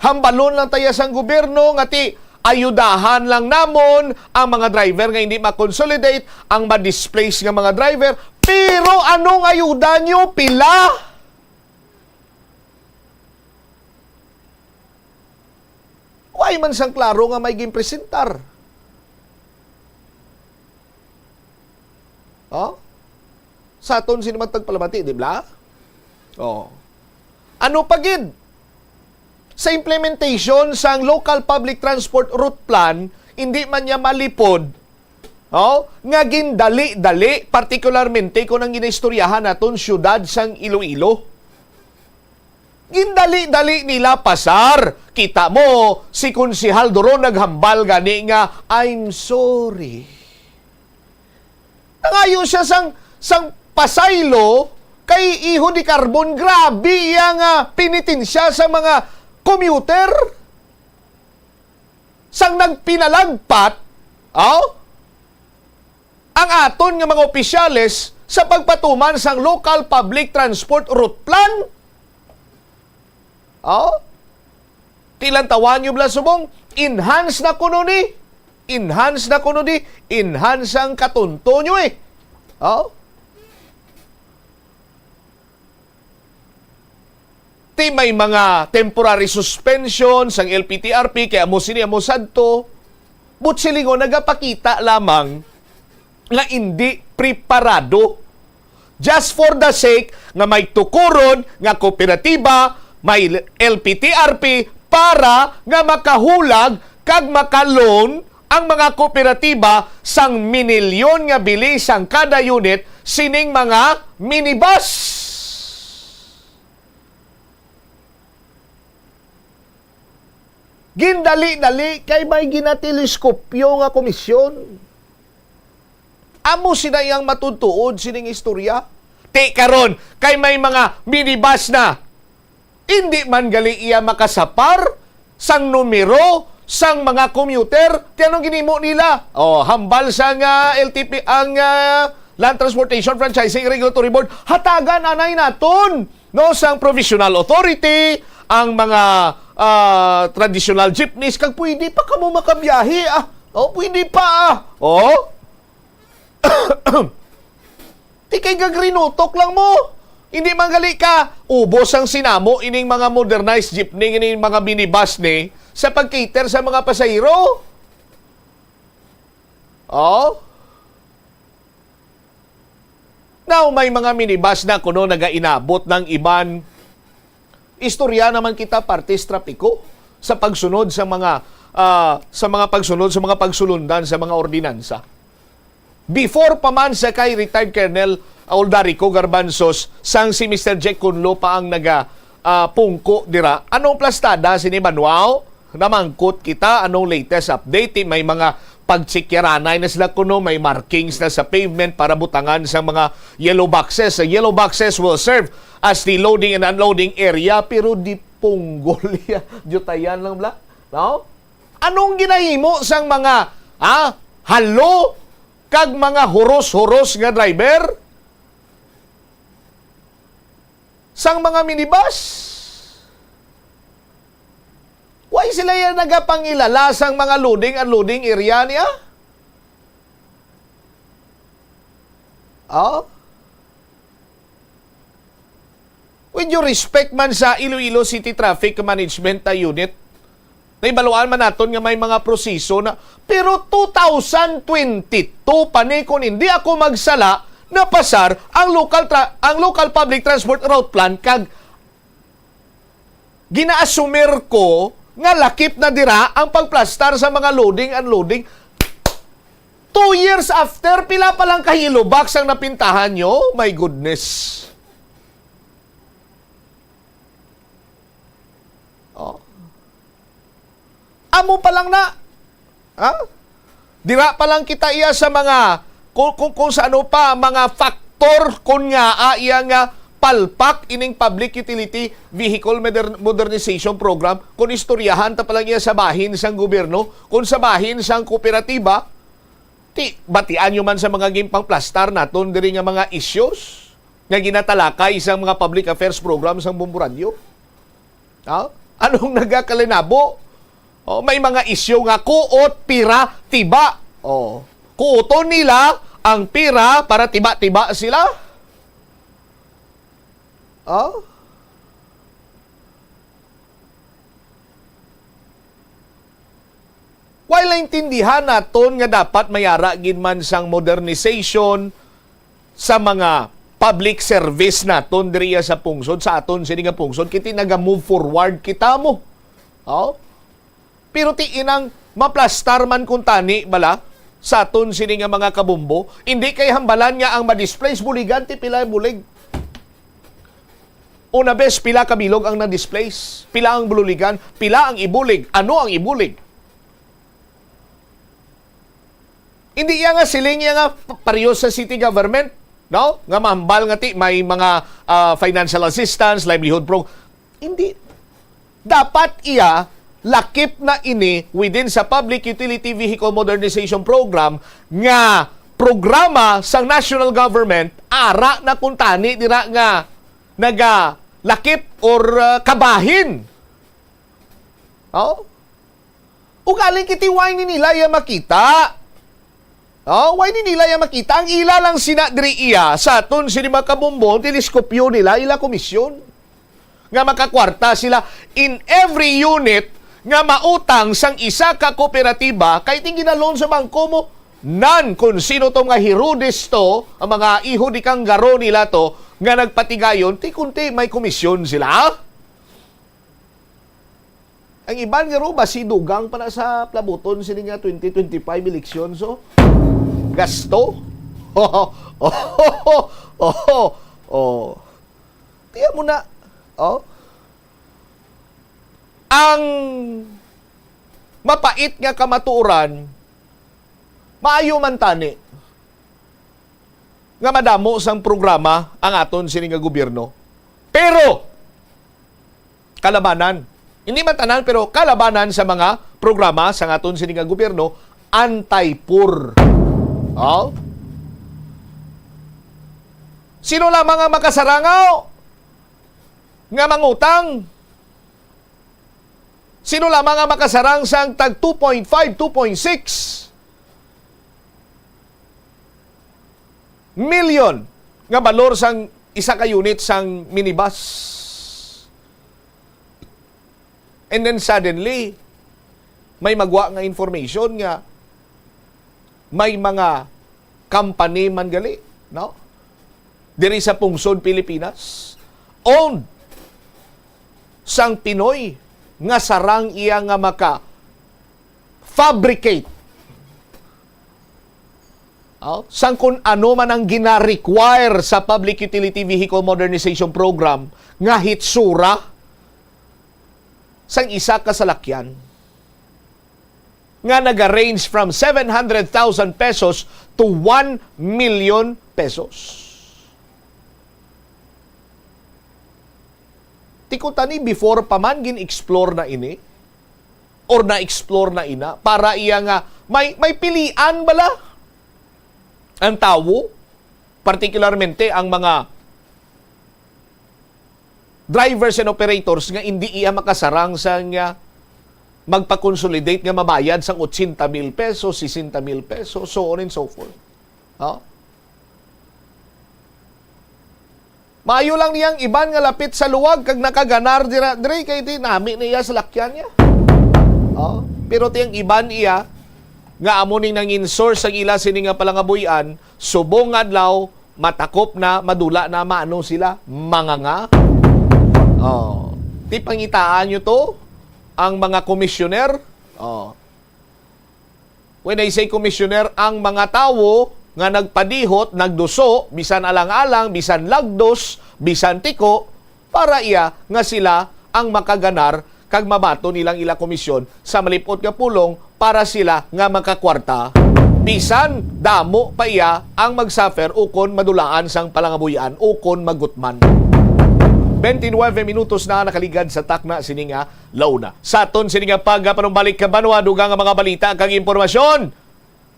Hambalon lang taya sang gobyerno nga ti ayudahan lang namon ang mga driver nga hindi ma-consolidate, ang ma-displace nga mga driver. Pero anong ayuda nyo? Pila? Way man sang klaro nga may ginpresentar. Oh? Sa aton sini man tagpalamati, di ba? Oh. Ano pa gid? Sa implementation sang Local Public Transport Route Plan, hindi man niya malipod, oh, nga gindali-dali, partikularmente kung ang ginaistoryahan naton siyudad sang Iloilo. Gindali-dali nila pasar. Kita mo, si Konsehal Duron naghambal gani nga, "I'm sorry." Nangayo siya sang, sang pasaylo kay Iho de Carbon. Grabe iya nga penitensya sa mga commuter. Sang nagpinalagpat, aw, ang aton nga mga opisyales sa pagpatuman sang Local Public Transport Route Plan. Oh? Tilantawan nyo bala subong, enhance na kuno ni. Enhance na kuno di. Enhance ang katunto nyo eh. Oh? Ti may mga temporary suspension sang L P T R P, kay amo sini, amo sadto. But silingon, nagapakita lamang nga indi preparado. Just for the sake nga may tukuron nga kooperatiba, may L P T R P para nga makahulag kag maka-loan ang mga kooperatiba sang minilyon nga bili sang kada unit sining mga minibus. Gindali-dali kay may ginateleskopyo nga komisyon. Amo sina iyang matutuod sining istorya. Ti karon, kay may mga minibus na, hindi man gali iya makasapar sang numero sang mga commuter. Ti anong ginimo nila? Oh, hambal sang, ah, L T P, ang, ah, Land Transportation Franchising Regulatory Board, hatagan anay naton, no, sang provisional authority ang mga, ah, traditional jeepneys, kag pwede pa kamo makabiyahe, ah. Oh, pwede pa, ah. Oh. Ti kay gagrinutok lang mo. Hindi man gali ka ubos ang sinamo ining mga modernized jeepney, ining mga minibus ni sa pag-cater sa mga pasahero. Oh? Now, may mga minibus na kuno nagainabot ng iban. Istorya naman kita parte sa trapiko sa pagsunod sa mga, ah, sa mga pagsunod sa mga pagsulundan sa mga ordinansa. Before pa man sa kay retired Colonel Aldarico Garbanzos, sang si Mister Jack Conlo pa ang naga, ah, pungko dira. Anong plastada sini, Manuao? Namangkot kita, anong latest update? May mga pagtsikyaranay na sila kuno, may markings na sa pavement para butangan sa mga yellow boxes. Ang yellow boxes will serve as the loading and unloading area, pero di punggol ya. Jutayan lang bala, no? Anong ginahimo sang mga, ha, halo kag mga huros-huros nga driver sang mga minibus? Why sila yan nagapangilala sang mga loading, unloading area niya? Oh? With due respect man sa Iloilo City Traffic Management, ah, Unit, nahibaluan man naton nga may mga proseso na, pero two thousand twenty-two pa ni, kung hindi ako magsala, napasar ang local tra-, ang Local Public Transport Route Plan, kag ginaasumir ko nga lakip na dira ang pagplastar sa mga loading, unloading. Two years after, pila pa lang ka yellow box ang napintahan nyo? My goodness. Oh. Amo pa lang na. Ha? Dira pa lang kita iya sa mga, kung, kung, kung sa ano pa, mga factor, kung nga, ah, iya nga palpak ining Public Utility Vehicle Moder-, Modernization Program, kung istoryahan ta pa lang iya sa bahin sang gobyerno, kung sa bahin sang kooperatiba, ti, batian nyo man sa mga ginpangplastar naton diri nga mga issues nga ginatalakay sang mga public affairs program sang Bombo Radyo. Ha? Anong nagakalinabo? Oh, may mga isyu nga kuot, pira, tiba. Oh, kuoton nila ang pira para tiba-tiba sila. Oh? While naintindihan naton nga dapat mayara gid man sang modernization sa mga public service naton diriya sa pungsod, sa aton sini nga pungsod, kiti naga-move forward kita mo. Oh? Pero ti inang maplastar man kuntani bala sa aton sini nga mga kabombo, indi kay hambalan nga ang ma-displace buligan ti pila bulig. Una bes, pila ka bilog ang na-displace? Pila ang bululigan? Pila ang ibulig? Ano ang ibulig? Hindi iya nga siling iya nga p-, pareho sa city government, no? Nga mahambal nga ti may mga, ah, financial assistance, livelihood pro-, hindi. Dapat iya lakip na ini within sa Public Utility Vehicle Modernization Program nga programa sang national government, ara na kuntani dira nga nagalakip or, ah, kabahin. Oh? Ugaling kiti, why ni nila iya makita? Oh, why ni nila iya makita? Ang ila lang sina diri iya sa aton sini mga kabombo, teleskopyo nila, ila komisyon. Nga makakwarta sila in every unit nga mautang sang isa ka kooperatiba, kay ti gina-loan sa bangko mo, nan kung sino to mga Herodes to, ang mga iho di kanggaro nila to, nga nagpatigayon, ti kunti may komisyon sila. Ang iban nga ro, basi dugang pa na sa plabuton sini nga twenty twenty-five election, so, gasto. Oh, oh, oh, oh. Tiya mo na. Oh. Ang mapait nga kamatuoran, maayo man tani nga madamo sang programa ang aton sini nga gobyerno. Pero, kalabanan. Hindi man tanan, pero kalabanan sa mga programa sang aton sini nga gobyerno, anti-poor. Oh? Sino lamang ang makasarangaw nga mangutang? Sino lamang ang makasarang sang tag two point five, two point six million nga balor sang isa ka unit sang minibus? And then suddenly, may magwa nga information nga may mga company man gali, no? Diri sa pungsod Pilipinas, owned sang Pinoy nga sarang iya nga maka-fabricate, oh, sang kun ano man ang gina-require sa Public Utility Vehicle Modernization Program nga hitsura sang isa ka salakyan nga naga-range from seven hundred thousand pesos to one million pesos. Ti kuntani, before pa man gin-explore na ini or na-explore na ina para iya nga may, may pilian bala ang tawo, particularmente ang mga drivers and operators nga indi iya makasarang sa nga magpa-consolidate nga mabayad sang ochenta mil pesos, sesenta mil pesos, so on and so forth. Ha? Maayo lang niyang iban nga lapit sa luwag kag nakaganar dira, diri kay di nami niya sa lakyan niya. Oh, pero tiyang iban iya nga amo ning nangin source ang ila sini nga palangabuy-an, subong nga adlaw, matakop na, madula na, maano sila, manganga. Oh, ti pangitaan nyo to, ang mga komisyoner. Oh. When I say commissioner, ang mga tawo nga nagpadihot, nagduso, bisan alang-alang, bisan lagdos, bisan tiko, para iya nga sila ang makaganar kag mabaton nilang ila komisyon sa malip-ot nga pulong para sila nga makakwarta. Bisan damo pa iya ang magsuffer ukon madulaan sang palangabuy-an ukon magutman. Twenty-nine minutos na nakaligad sa takna sini nga launa. Sa aton sini nga pagpanumbalik ka banwa, dugang nga mga balita kag impormasyon.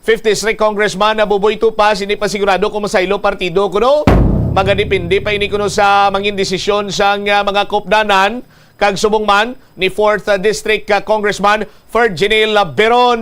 Fifth District Congressman Buboy Tupas, hindi pa sigurado kung masaylo partido kuno. Magadepende pa ini kuno sa mangin desisyon sang, ah, mga kopdanan. Kag subong man ni Fourth District, ah, Congressman Ferdinand Beron.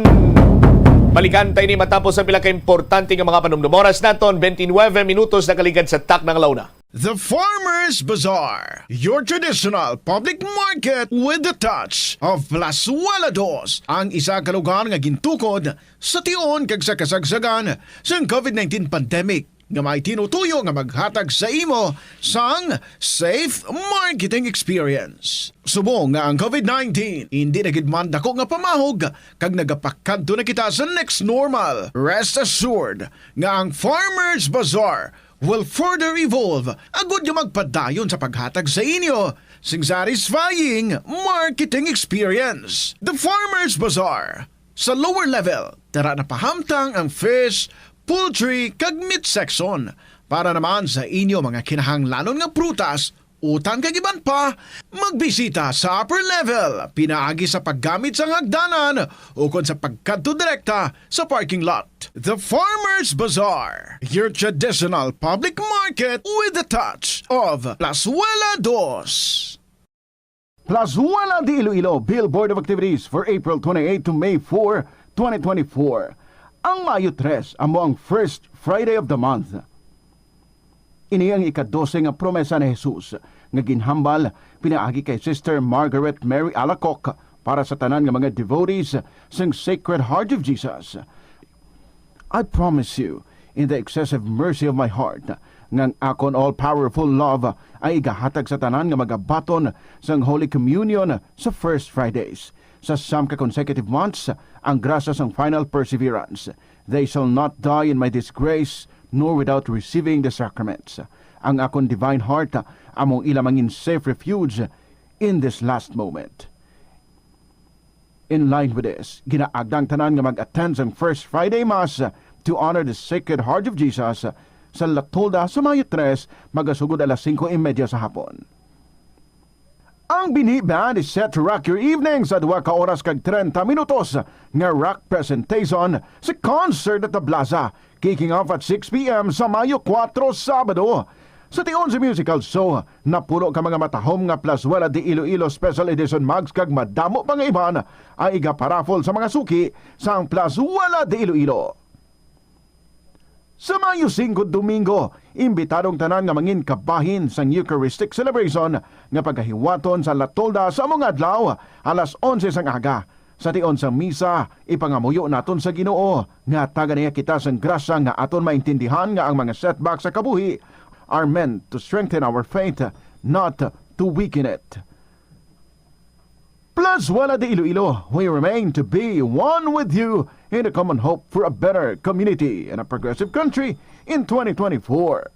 Balikan ta ini matapos ang pila ka importante nga mga panumdum. Oras naton, twenty-nine minutos nakaligad sa takna nga launa. The Farmers Bazaar, your traditional public market with the touch of Plazuela Dos, ang isa ka lugar nga gintukod sa tion kag sa kasagsagan sang covid nineteen pandemic, nga may tinutuyo nga maghatag sa imo sang safe marketing experience. Subong nga ang covid nineteen hindi na gid man dako nga pamahog kag nagapakadto na kita sa next normal, rest assured nga ang Farmers Bazaar will further evolve agud nga magpadayon sa paghatag sa inyo sing satisfying marketing experience. The Farmers Bazaar, sa lower level, tara na pahamtang ang fish, poultry, kag meat section. Para naman sa inyo mga kinahanglanon nga prutas, utan kag iban pa, magbisita sa upper level pinaagi sa paggamit sang hagdanan ukon sa pagkadto direkta sa parking lot. The Farmers Bazaar, your traditional public market with the touch of Plazuela Dos. Plazuela de Iloilo, Billboard of Activities for April twenty-eight to May four, twenty twenty-four. Ang Mayo tres amo ang first Friday of the month. Ini ang ikadose nga promesa ni Jesus nga ginhambal pinaagi kay Sister Margaret Mary Alacoque para sa tanan nga mga devotees sang Sacred Heart of Jesus. I promise you, in the excessive mercy of my heart, nga ang akon all-powerful love ay igahatag sa tanan nga magabaton sang Holy Communion sa First Fridays. Sa siyam ka consecutive months, ang grasya sang final perseverance. They shall not die in my disgrace, nor without receiving the sacraments. Ang akon divine heart among ila mangin safe refuge in this last moment. In line with this, ginaagda ang tanan nga mag-attend sang First Friday Mass to honor the Sacred Heart of Jesus sa La Tolda sa Mayo tres, magasugod alas singko y media sa hapon. Ang Bini Band is set to rock your evening sa duha ka oras kag treinta minutos nga rock presentation sa Concert at the Plaza, kicking off at six p m sa Mayo kuwatro, Sabado. Sa tion sa musical show, napulo ka mga matahom nga Plazuela de Iloilo Special Edition mugs kag madamo pa nga iban ang igaparaffle sa mga suki sang Plazuela de Iloilo. Sa Mayo singko, Domingo, imbitado ang tanan nga mangin kabahin sang Eucharistic Celebration nga pagahiwaton sa La Tolda sa amo nga adlaw, alas onse sang aga. Sa tion sang misa, ipangamuyo naton sa Ginoo nga hatagan niya kita sang grasya nga aton maintindihan nga ang mga setback sa kabuhi are meant to strengthen our faith, not to weaken it. Plazuela de Iloilo, we remain to be one with you in the common hope for a better community and a progressive country in twenty twenty-four.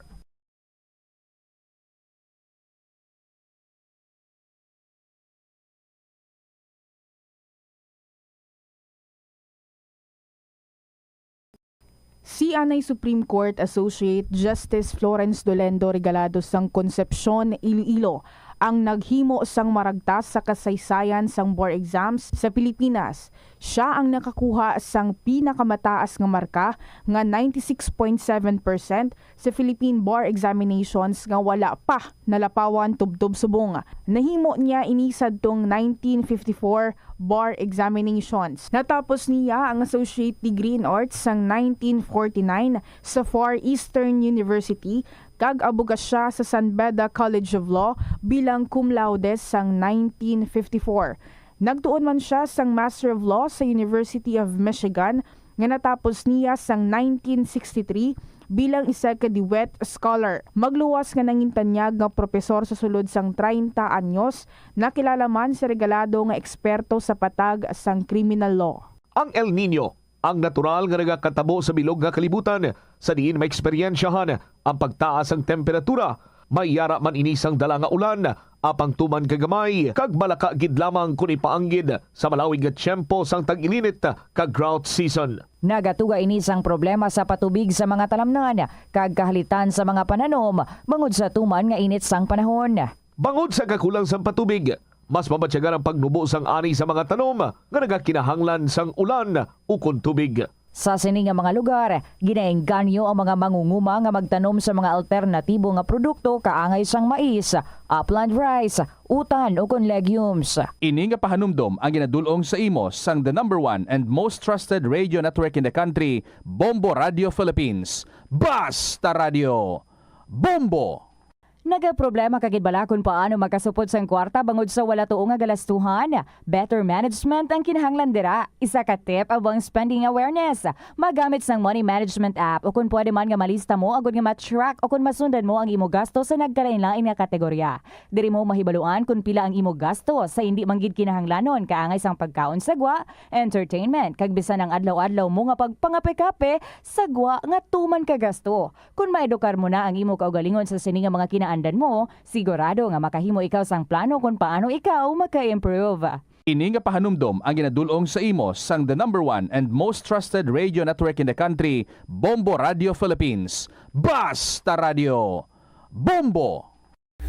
Si anay Supreme Court Associate Justice Florence Dolendo Regalado sang Concepcion, Iloilo, ang naghimo sang maragtas sa kasaysayan sang bar exams sa Pilipinas. Sia ang nakakuha sang pinakamataas nga marka nga ninety-six point seven percent sa Philippine Bar Examinations nga wala pa nalapawan tubtob subong. Nahimo niya ini sadtong nineteen fifty-four Bar Examinations. Natapos niya ang Associate Degree in Arts sang nineteen forty-nine sa Far Eastern University kag abogasya sa San Beda College of Law bilang cum laude sang nineteen fifty-four. Nagtuon man sia sang Master of Law sa University of Michigan nga natapos niya sang nineteen sixty-three bilang isa ka Dewitt Scholar. Magluwas nga nangintanyag nga propesor sa sulod sang treinta anyos, nakilala man si Regalado nga eksperto sa patag sang criminal law. Ang El Niño, ang natural nga nagakatabo sa bilog nga kalibutan, sa diin maeksperyensyahan ang pagtaas sang temperatura. May yara man ini sang dala nga ulan, apang tuman ka gamay kag malaka gid lamang kon ipaanggid sa malawig nga tiyempo sang tag-ilinit kag drought season. Nagatuga ini sang problema sa patubig sa mga talamnan kag kahalitan sa mga pananom bangod sa tuman nga init sang panahon. Bangod sa kakulang sang patubig, mas mabatyagan ang pagnubo sang ani sa mga tanom nga nagakinahanglan sang ulan ukon tubig. Sa sini nga mga lugar, ginaengganyo ang mga mangunguma nga magtanom sa mga alternatibo nga produkto kaangay sang mais, upland rice, utan, ukon legumes. Ini nga pahanumdom ang ginadul-ong sa imo sang the number one and most trusted radio network in the country, Bombo Radio Philippines. Basta Radio! Bombo! Nagaproblema ka gid bala kon paano makasupot sang kwarta bangod sa wala tuo nga galastuhan? Better management ang kinahanglan dira. Isa ka tip amo ang spending awareness. Magamit sang money management app o kon pwede man nga malista mo agud nga ma-track o kon masundan mo ang imo gasto sa nagkalain-lain nga kategorya. Diri mo mahibaluan kon pila ang imo gasto sa indi man gid kinahanglanon kaangay sang pagkaon sa gwa, entertainment, kag bisan ang adlaw-adlaw mo nga pagpangape-kape sa gwa nga tuman ka gasto. Kon maedukar mo na ang imo kaugalingon sa sini nga mga kinaandan mo, sigurado nga makahimo ikaw sang plano kon paano ikaw maka-improve. Ini nga pahanumdom ang ginadul-ong sa imo sang the number one and most trusted radio network in the country, Bombo Radio Philippines. Basta Radio! Bombo!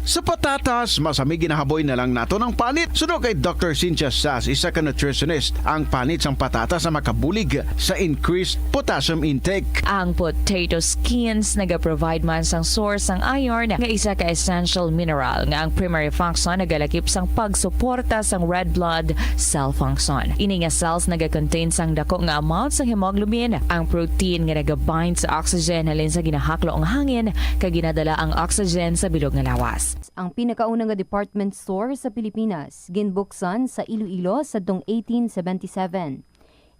Sa patatas, masami ginahaboy na lang naton ang panit. Suno kay Doctor Cynthia Sas, isa ka nutritionist, ang panit sang patatas ang makabulig sa increased potassium intake. Ang potato skins nagaprovide man sang source sang iron, nga isa ka essential mineral nga ang primary function nagalakip sang pagsuporta sang red blood cell function. Ini nga cells nagakontain sang dako nga amount sang hemoglobin, ang protein nga nagabind sa oxygen halin sa ginahaklo nga hangin kag ginadala ang oxygen sa bilog nga lawas. Ang pinakauna nga department store sa Pilipinas ginbuksan sa Iloilo sadtong eighteen seventy-seven.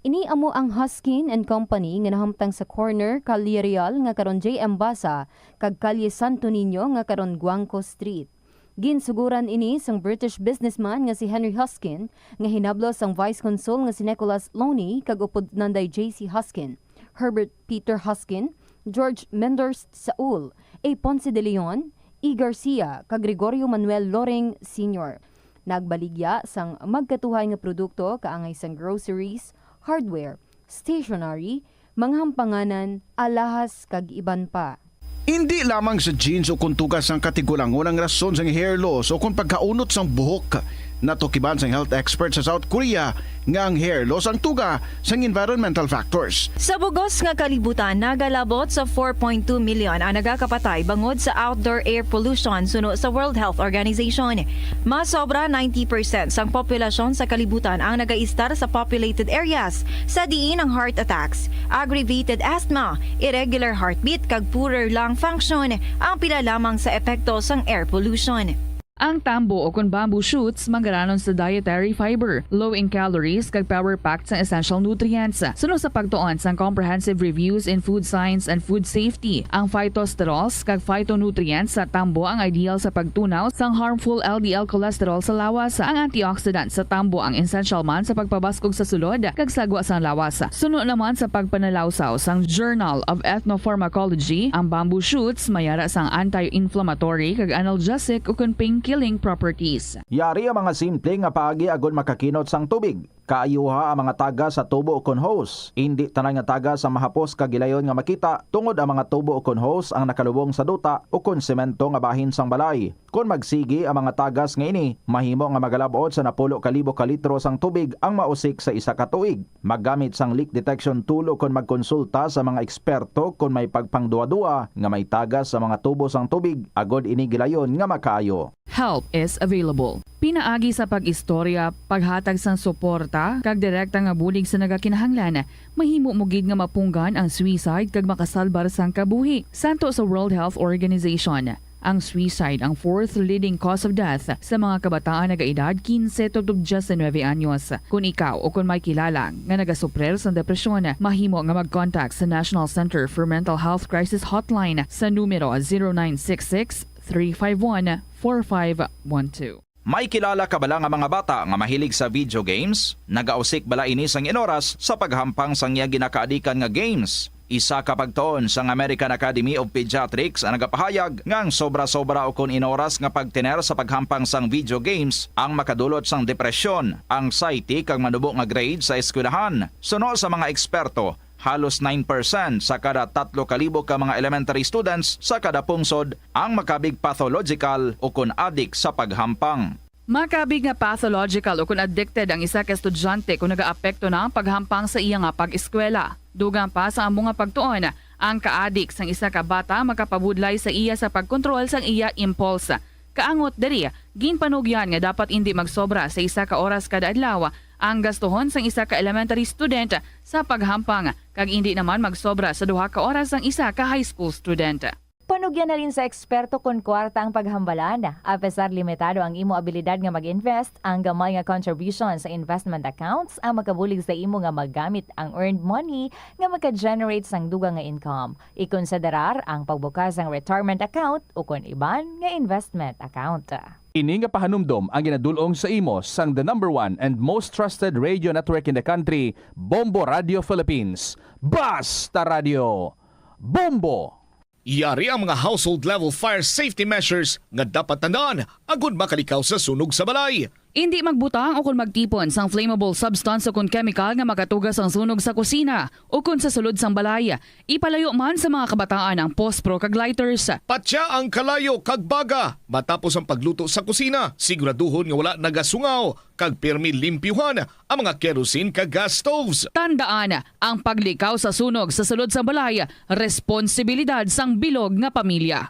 Ini amo ang Hoskin and Company nga nahamtang sa corner Calle Real nga karon J M Basa kag Calle Santo Niño nga karon Guangco Street. Ginsuguran ini sang British businessman nga si Henry Hoskin nga hinablos sang Vice Consul nga si Nicholas Loney kag upod nanday J C Hoskin, Herbert Peter Hoskin, George Menders Saul, A. Ponce de Leon, E. Garcia, kag Gregorio Manuel Loring Senior. Nagbaligya sang magkatuhay nga produkto kaangay sang groceries, hardware, stationery, mga hampanganan, alahas, kag iban pa. Indi lamang sa genes o kon tuga sang katigulangon ang rason sang hair loss o kon pagkaunot sang buhok. Natukiban sang health expert sa South Korea nga ang hair loss ang tuga sang environmental factors. Sa bug-os nga kalibutan, nagalabot sa four point two million ang nagakapatay bangod sa outdoor air pollution suno sa World Health Organization. Mas sobra ninety percent sang populasyon sa kalibutan ang nagaistar sa populated areas, sa diin ang heart attacks, aggravated asthma, irregular heartbeat, kag poorer lung function ang pila lamang sa epekto sang air pollution. Ang tambo o kon bamboo shoots manggaranon sa dietary fiber, low in calories, kag power-packed sang essential nutrients. Suno sa pagtuon sang Comprehensive Reviews in Food Science and Food Safety, ang phytosterols kag phytonutrients sa tambo ang ideal sa pagtunaw sang harmful L D L cholesterol sa lawas. Ang antioxidant sa tambo ang essential man sa pagpabaskog sa sulod kag sagwa sang lawas. Suno naman sa pagpanalawsaw sang Journal of Ethnopharmacology, ang bamboo shoots may ara sang anti-inflammatory kag analgesic ukon pain-killing properties. Yari ang mga simple nga paagi agod makakinot sang tubig. Kaayuha ang mga tagas sa tubo ukon hose. Indi tanan nga tagas ang mahapos kag gilayon nga makita, tungod ang mga tubo ukon hose ang nakalubong sa duta ukon semento nga bahin sang balay. Kon magsigi ang mga tagas nga ini, mahimo nga magalab-ot sa napulo ka libo ka litro sang tubig ang mausik sa isa ka tuig. Maggamit sang leak detection tool ukon magkonsulta sa mga eksperto kon may pagpangduwa-duwa nga may tagas sa mga tubo sang tubig, agod ini gilayon nga makaayo. Help is available. Pinaagi sa pag-istorya, paghatag sang suporta, kag direkta nga bulig sa nagakinahanglan, mahimo mo gid nga mapunggan ang suicide kag makasalbar sang kabuhi. Santo sa World Health Organization, ang suicide ang fourth leading cause of death sa mga kabataan nagaedad quince tubtob diecinuebe anyos. Kon ikaw o kon may kilala nga nagasuprir sang depresyon, mahimo nga mag-contact sa National Center for Mental Health Crisis Hotline sa numero zero nine six six, three five one, four five one two. May kilala ka bala nga mga bata nga mahilig sa video games? Nagausik bala ini sang inoras sa paghampang sang iya ginakaadikan nga games? Isa ka pagtuon sang American Academy of Pediatrics ang nagapahayag nga ang sobra-sobra ukon inoras nga pagtener sa paghampang sang video games ang makadulot sang depresyon, anxiety, kag manubo nga grade sa eskwelahan. Suno sa mga eksperto, Halos nine percent sa kada tatlo ka libo ka mga elementary students sa kada pungsod ang makabig pathological o kon adik sa paghampang. Makabig nga pathological o kon addicted ang isa ka estudyante kon nagaapekto na ang paghampang sa iya nga pag-eskwela. Dugang pa sa amo nga pagtuon, ang kaadik sang isa ka bata makapabudlay sa iya sa pagkontrol sang iya impulse. Kaangot diri, ginpanugyan nga dapat indi magsobra sa isa ka oras kada adlaw ang gastuhon sang isa ka elementary student sa paghampang, kag indi naman magsobra sa duha ka oras ang isa ka high school student. Panugyan halin sa eksperto kon kwarta ang paghambalan. Apesar limitado ang imo abilidad nga mag-invest, ang gamay nga contribution sa investment accounts ang makabulig sa imo nga magamit ang earned money nga maka-generate sang dugang nga income. Ikonsiderar ang pagbukas sang retirement account o kon iban nga investment account. Ini nga pahanumdom ang ginadul-ong sa imo sang the number one and most trusted radio network in the country, Bombo Radio Philippines. Basta Radio, Bombo! Yari ang mga household level fire safety measures nga dapat tandaan agud makalikaw sa sunog sa balay. Indi magbutang o kon magtipon sang flammable substance o kon chemical nga makatugas ang sunog sa kusina o kon sa sulod sang balay. Ipalayo man sa mga kabataan ang pospro kag lighters. Patya ang kalayo kag baga matapos ang pagluto sa kusina. Siguraduhon nga wala nagasungaw kag pirmi limpyuhan ang mga kerosene kag gas stoves. Tandaan, ang paglikaw sa sunog sa sulod sang balay responsibilidad sang bilog nga pamilya.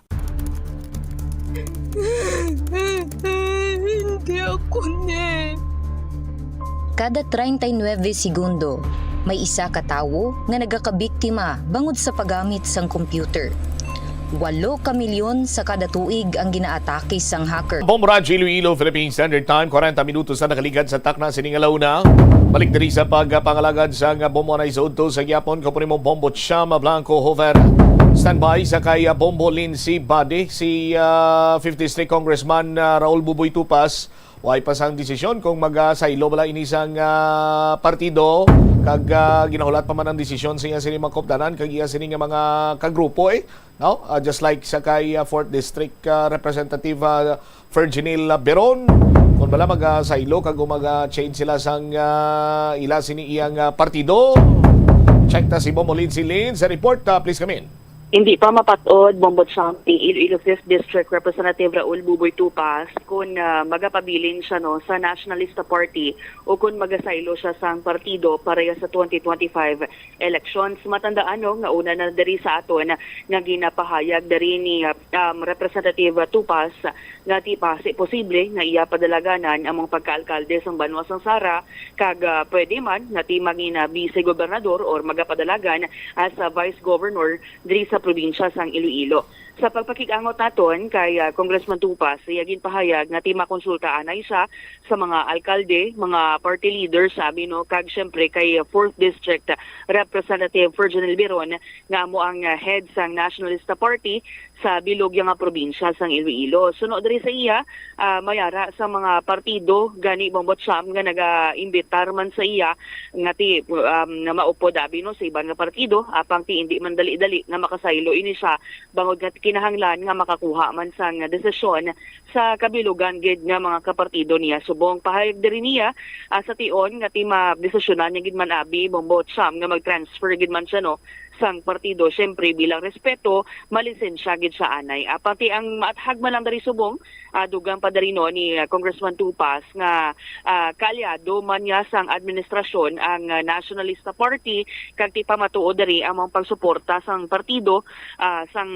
Hindi ako ni. Kada treinta y nueve segundo, may isa ka tawo nga nagakabiktima bangod sa paggamit sang computer. Walo ka milyon sa kada tuig ang ginaatake sang hacker. Bombo Radyo Iloilo, Philippine Standard Time, kwarenta minutos na nakaligad sa takna sining alauna. Balik diri sa pagpangalagad sang Bombo Anay sa udto sa gyapon. Kaupod nimo Bombo Cham Blanco Hover. Standby sa kay, ah, Bombo Lindsay Bade, si, ah, fifth District Congressman, ah, Raul Buboy Tupas. Way pa sang desisyon kung magasaylo bala ini sang, ah, partido, kag, ah, ginahulat pa man ang desisyon sa iya sini mga kaupdanan kag iya sini nga mga kagrupo, eh, no? Ah, just like sa kay, ah, fourth District, ah, Representative, ah, Virginil, ah, Beron, kung bala magasaylo kag kung maga-change sila sang, ah, ila sini iyang, ah, partido. Check ta si Bombo Lindsay Lin sa report. Ah, please come in. Hindi pa mapat-od, Bombo Cham, ni Iloilo fifth District Representative Raul Buboy Tupas kung, ah, magapabilin siya, no, sa Nationalista Party o kung magasaylo siya sang partido pareha sa twenty twenty-five elections. Matandaan, no, nga una na diri sa aton nga ginapahayag diri ni, ah, um, Representative Tupas nga ti pa si posible nga iya padalaganan ang mga pagkaalkalde sang banwa sang Sara, kag, ah, pwede man nga ti mangin, ah, vice gobernador or magapadalagan as a vice governor diri sa probinsya sang Iloilo. Sa pagpakig-angot naton kay, ah, Congressman Tupas, iya ginpahayag nga ti makonsulta anay siya sa mga alkalde, mga party leaders, sabi, no, kag siyempre kay fourth District Representative Virginil Beron nga amo ang, ah, head sang Nationalista Party sa bilog nga probinsya sang Iloilo. Suno diri sa iya, ah, may ara sa mga partido gani, Bombo Cham, nga nagaimbitar man sa iya nga ti, um, nga maupod abi, no, sa iban nga partido, apang ti indi man dali-dali nga makasaylo ini siya, bangod nga kinahanglan nga makakuha man sang desisyon sa kabilugan gid nga mga kapartido niya subong. Pahayag diri niya, ah, sa tion nga ti madesisyonan niya gid man abi, Bombo Cham, nga mag-transfer gid man siya, no, sang partido, siyempre bilang respeto, malisensya gid siya anay. Apang ti ang maathag man lang diri subong, ah, dugang pa diri, no, ni, ah, Congressman Tupas nga, ah, kaalyado man niya sang administrasyon ang, ah, Nationalista Party, kag ti pamatuod diri ang mga pagsuporta sang partido, ah, sang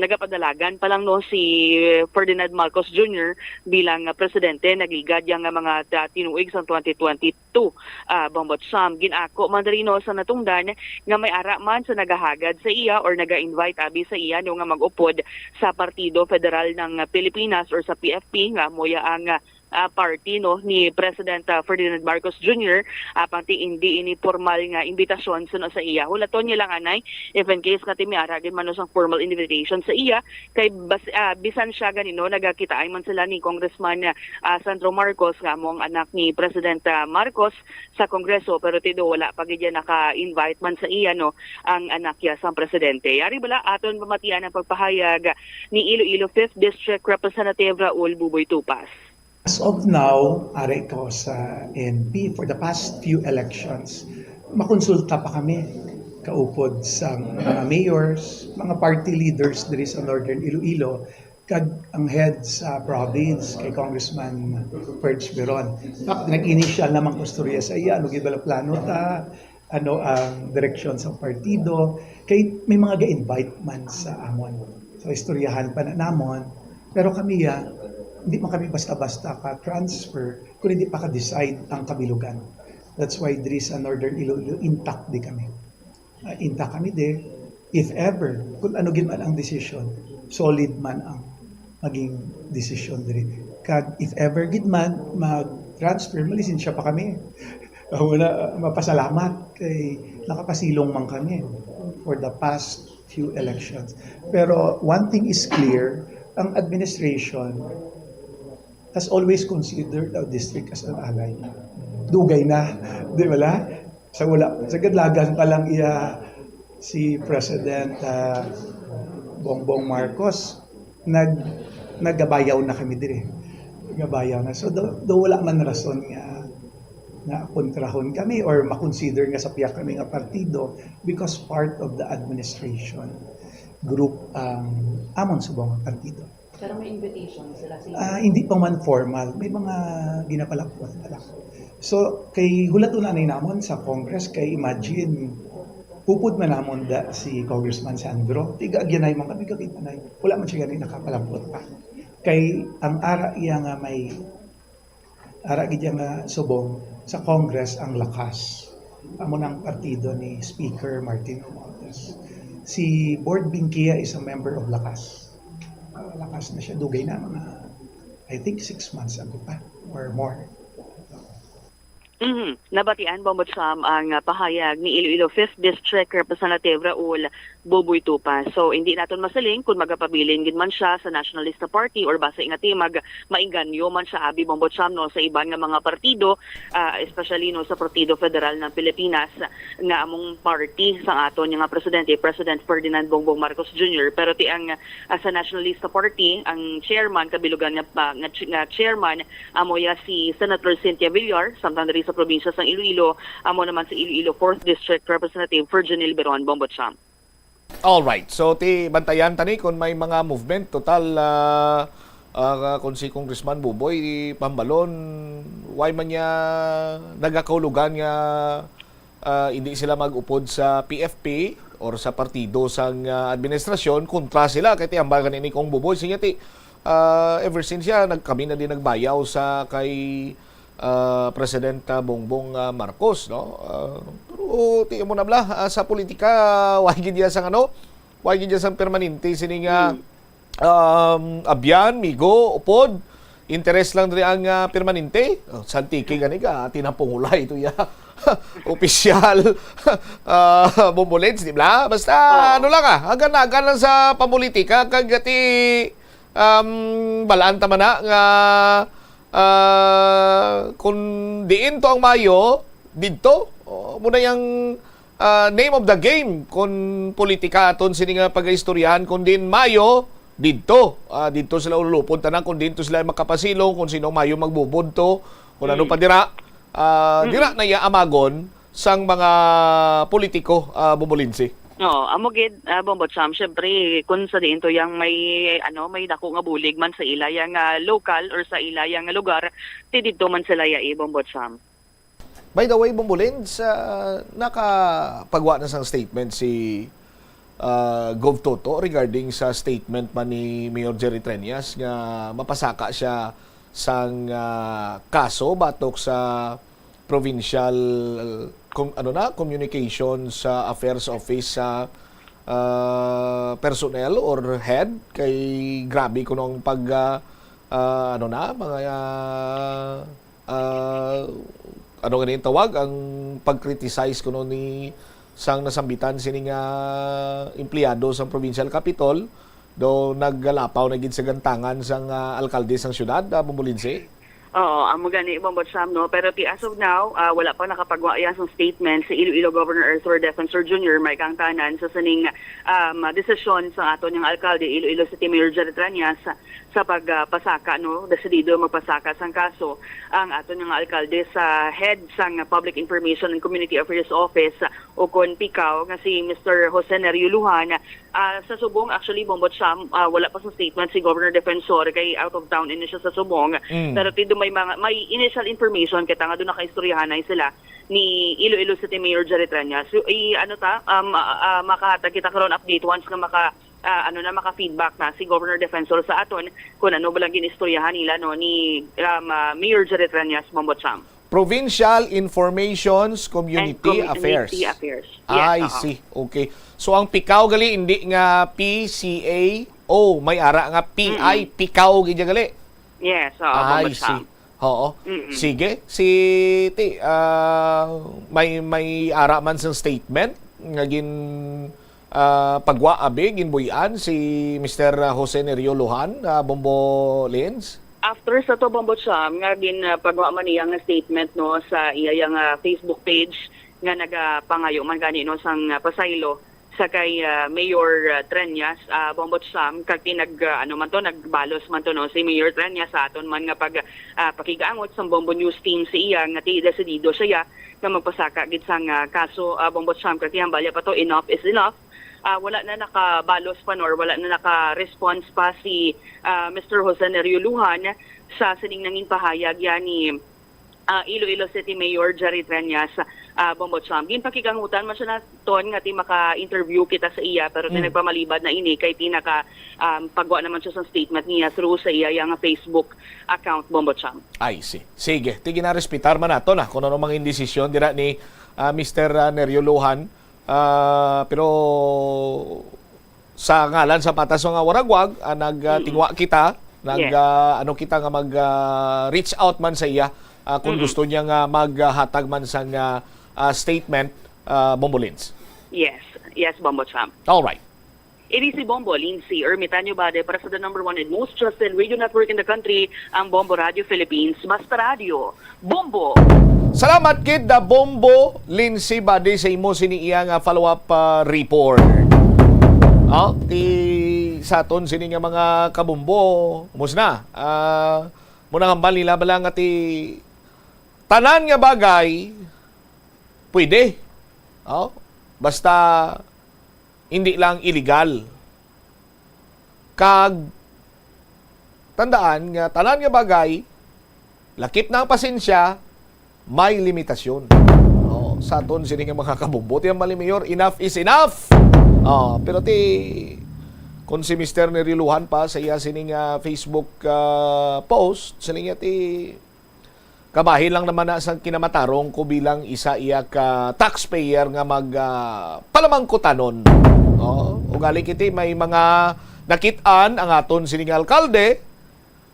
nagapadalagan pa lang, no, si Ferdinand Marcos Junior bilang, ah, presidente. Nagligad yang, ah, mga, ah, tinuig sang twenty twenty-two. Ah, Bombo Cham, gin-ako man diri, no, sa natungdan nga may ara man sa nagahagad sa iya or naga-invite abi sa iya, no, nga mag-upod sa Partido Federal ng Pilipinas or sa P F P, nga amo ya ang, ah, party, no, ni President, ah, Ferdinand Marcos Junior, apang ti indi ini pormal nga imbitasyon suno sa iya. Hulaton niya lang anay, if in case nga ti may ara gid man, no, sang formal invitation sa iya, kay bas-, ah, bisan siya gani, no, nagakitaay man sila ni Congressman, ah, Sandro Marcos, nga amo ang anak ni President, ah, Marcos sa Kongreso, pero ti do wala pa gid ya naka-invite man sa iya, no, ang anak ya sang presidente. Yari bala aton pamatian ang pagpahayag ni Iloilo fifth District Representative Raul Buboy Tupas. As of now, ari ko sa N P, for the past few elections, makonsulta pa kami. kaupod sa mga mayors, mga party leaders diri sa Northern Iloilo, kag ang head sa province kay Congressman Purge Biron. In fact, nag-initial naman ko istorya sa iya, ano gid bala plano ta, ano ang direksyon sa partido, kay may mga ga-invite man sa amon. So, istoryahan pa na namon, pero kami, ah, hindi man kami basta-basta ka-transfer kung hindi pa ka-decide ang kabilugan. That's why diri sa Northern Iloilo, intact di kami. Ah, intact kami di. If ever, kung ano gid man ang decision, solid man ang maging decision diri. Kag if ever gid man mag-transfer, malisensya pa kami. Ako na, mapasalamat kay nakapasilong man kami for the past few elections. Pero one thing is clear, ang administration has always considered our district as an ally. Dugay na, di ba la? Sa wala, sa kadlagan pa lang iya si President, ah, Bongbong Marcos, nag-, nagabayaw na kami diri. Nagabayaw na. So, do, do wala man rason nga, nga kontrahon kami or makonsider nga sapiak kami nga partido because part of the administration group ang amon subong nga partido. Pero may invitation sila sa inyo? Ah, hindi pa man formal. May mga ginapalapot pa lang. So, kay hulaton anay namon sa Congress, kay imagine, upod man namon da si Congressman Sandro. Tiga agyanay man kami, kami anay. Wala man siya gani nakapalapot pa. Kay ang ara iya nga may, ara gid iya nga subong sa Congress ang Lakas. Amo nang partido ni Speaker Martin Romualdez. Si Board Bingkia is a member of Lakas. Ah, lakas na siya. Dugay na, mga, I think, six months ago pa or more. Mhm. Nabatian, Bongbong Sam, ang, ah, pahayag ni Iloilo fifth District Representative Raul Boboy Tupa. So, hindi naton masiling kung magapabilin gid man siya sa Nationalista Party or basi nga ti mag-, maengganyo man siya, abi, Bongbong Sam, no, sa iban nga mga partido, ah, especially, no, sa Partido Federal ng Pilipinas nga among party sang aton nga presidente, President Ferdinand Bongbong Marcos Junior. Pero ti ang, ah, sa Nationalista Party, ang chairman, kabilugan nga, pa, nga, ch-, nga chairman, amo ya si Senator Cynthia Villar, samtang diri sa probinsya sang Iloilo, amo naman si Iloilo fourth District Representative Ferdinand Biron, Bongbong Sam. All right. So, ti bantayan tani kung may mga movement. Total, ah, ah, kung si Congressman Boboy, pambalon, why man niya nagakahulugan nga, ah, hindi sila mag-upod sa P F P or sa partido sang, ah, administrasyon, kontra sila kay ti hambal gani ni Cong Boboy. Siya ti, ah, ever since siya, nag-, kami na din nagbayaw sa kay, ah, President, ah, Bongbong, ah, Marcos, no? Ah, pero ti mo na bla, ah, sa politika, why gid ya sang ano? Why gid ya sang permanente sini nga, um, abyan, migo, upod? Interes lang diri ang, ah, permanente? Oh, santiki gani ka, tinapong ulay ito ya. Opisyal, ah, Bombolins, di bla? Basta, ano lang ah, hagan-hagan lang sa pamulitika, kag ti, um, balaan ta man na nga, ah, kung diin to ang mayo, didto. O, muna yung, ah, name of the game kung politika aton sini nga pagaistoryahan, kung diin mayo, didto. Ah, didto sila ulupod tanan, kung diin to sila makapasilong, kung sino mayo magbubod to, kung ano pa dira. Ah, dira na iya amagon sang mga politiko, ah, Bombolinsi. Oo, amo gid, ah, Bongbong Sam, syempre, kung sa diin to yang may, ano, may dako nga bulig man sa ila yang, ah, local or sa ila yang lugar, ti didto man sila ya, eh, Bongbong Sam. By the way, Bombolins, ah, nakapagwa na sang statement si, ah, Gov Toto regarding sa statement man ni Mayor Jerry Treñas nga mapasaka siya sang, ah, kaso batok sa provincial com-, ano na, communications, ah, affairs office sa, ah, personnel or head kay grabe kuno ang pag, ah, ah, ano na, mga, ah, ah, ano gani ang tawag, ang pag-criticize kuno ni sang nasambitan sini nga empleyado sang provincial capitol, do naggalapaw na gid sa gantangan sang, ah, alkalde sang syudad, ah, Bombolinsi. Oo, amo gani, Bombo Sam, no? Pero ti as of now, ah, wala pa nakapagwa iya sang statement si Iloilo Governor Arthur Defensor Junior, may kaangtanan sa sining, um, desisyon sa aton nga alkalde, Iloilo City Mayor Jerry Treñas, sa pagpasaka, no? Desidido magpasaka sang kaso ang aton nga alkalde sa head sang Public Information and Community Affairs Office, o kon PCAO, nga si Mister Jose Nerio Lujan. Ah, sa subong, actually, Bombo Sam, ah, wala pa sa statement si Governor Defensor kay out of town ini siya sa subong. Mm. Pero ti do may mga, may initial information kita nga do nakaistoryahanay sila ni Iloilo City Mayor Jerry Treñas. So, i-, ano ta, um, ah, ah, makahatag kita karon update once nga maka, ah, ano na, maka-feedback na si Governor Defensor sa aton kung ano ba lang ginistoryahan nila, no, ni, um, ah, Mayor Jerry Treñas, Bombo Sam. Provincial Informations And Community Community Affairs. Affairs. Yes, I oo. see. Okay. So, ang PCAO gali, hindi nga P C A O, may ara nga P I, Mm-mm. PCAO gid gali. Yes, oo, I Bombo see. Sam. Oo. Mm-mm. Sige, si ti, ah, may, may ara man sang statement nga gin, ah, pagwa abi, ginbuy-an si Mister Jose Nerio Lujan, ah, Bombo Lins? After sa to, Bombo Sam, nga gin, ah, pagwa man niya nga statement, no, sa iya yang, ah, Facebook page nga nagapangayo man gani, no, sang, ah, pasaylo sa kay, ah, Mayor, ah, Treñas, ah, Bombo Sam, kag ti nag, ah, ano man to, nagbalos man to, no, si Mayor Treñas sa aton man nga pag, ah, pakigaangot sang Bombo News Team sa iya nga ti desidido siya nga magpasaka gid sang, ah, kaso, ah, Bombo Sam, kag ti hambalya pa to, enough is enough. Ah, wala na nakabalos pa nor wala na naka-response pa si, ah, Mister Jose Nerio Lujan sa sining nangin pahayag ya ni, ah, Iloilo City Mayor Jerry Treñas, ah, Bombo Sam. Ginpakigangutan man siya naton nga ti maka-interview kita sa iya, pero ti Mm. nagpamalibad na ini kay ti naka, um, pagwa naman siya sa statement niya through sa iya yang Facebook account, Bombo Sam. I see. Sige, ti ginarespetar man nato na kung ano mga indesisyon dira ni, ah, Mister, ah, Nerio Lujan. Ah, pero sa ngalan sa patas nga waragwag, ah, nag, ah, Mm-mm. tingwa kita, nag, Yes. ah, ano kita nga mag, ah, reach out man sa iya, ah, kung Mm-mm. gusto niya nga maghatag man sang, ah, ah, statement, ah, Bombo Lins. Yes. Yes, Bombo Sam. All right. Ini si Bombo Lindsay Ermitanio Bade para sa the number one and most trusted radio network in the country, ang Bombo Radio Philippines. Basta Radio, Bombo! Salamat gid, ah, Bombo Lindsay Bade, sa imo sini iya nga follow-up, ah, report. Oh, ti sa aton sini nga mga kabombo, mus na. Ah, mo nang hambal nila bala nga ti tanan nga bagay pwede. Oh, basta hindi lang illegal. Kag tandaan nga tanan nga bagay, lakip na ang pasensya, may limitasyon. Oh, sa aton sini nga mga kabombo, ti ang mali, Mayor, enough is enough. Oh, pero ti kung si Mister Nerio Lujan pa sa iya sini nga Facebook, ah, post, sini nga ti kabahin lang naman na sang kinamatarong ko bilang isa iya ka taxpayer nga mag, ah, palamangkutanon. Oh, ugali kiti may mga nakit-an ang aton sini nga alkalde,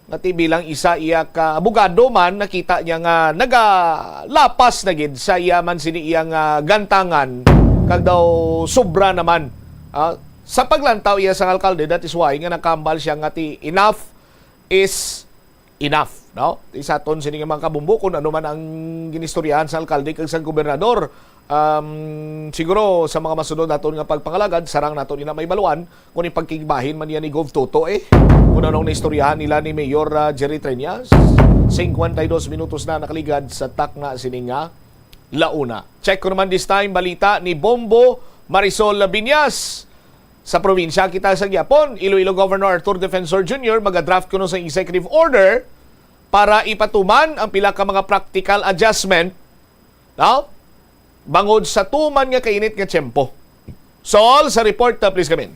nga ti bilang isa iya ka abogado man, nakita niya nga nagalapas na gid sa iya man sini iya nga gantangan, kag daw sobra naman, ah, sa paglantaw iya sang alkalde. That is why nga nakambal siya nga ti enough is enough, no? Ti sa aton sini nga mga kabombo, kung ano man ang ginistoryahan sa alkalde kag sa gobernador, um, siguro sa mga masunod naton nga pagpangalagad, sarang naton ina may baluan kung ipagkigbahin man niya ni Gov Toto, eh. Kung anong naistoryahan nila ni Mayor, ah, Jerry Treñas, singkwenta y dos minutos na nakaligad sa takna sini nga launa. Check ko naman this time, balita ni Bombo Marisol Binyas. Sa probinsya kita sa gihapon, Iloilo Governor Arthur Defensor Junior magadraft kuno sa executive order para ipatuman ang pila ka mga practical adjustment, no? Bangod sa tuman nga kainit nga tiyempo. Sol, sa report, uh, please come in.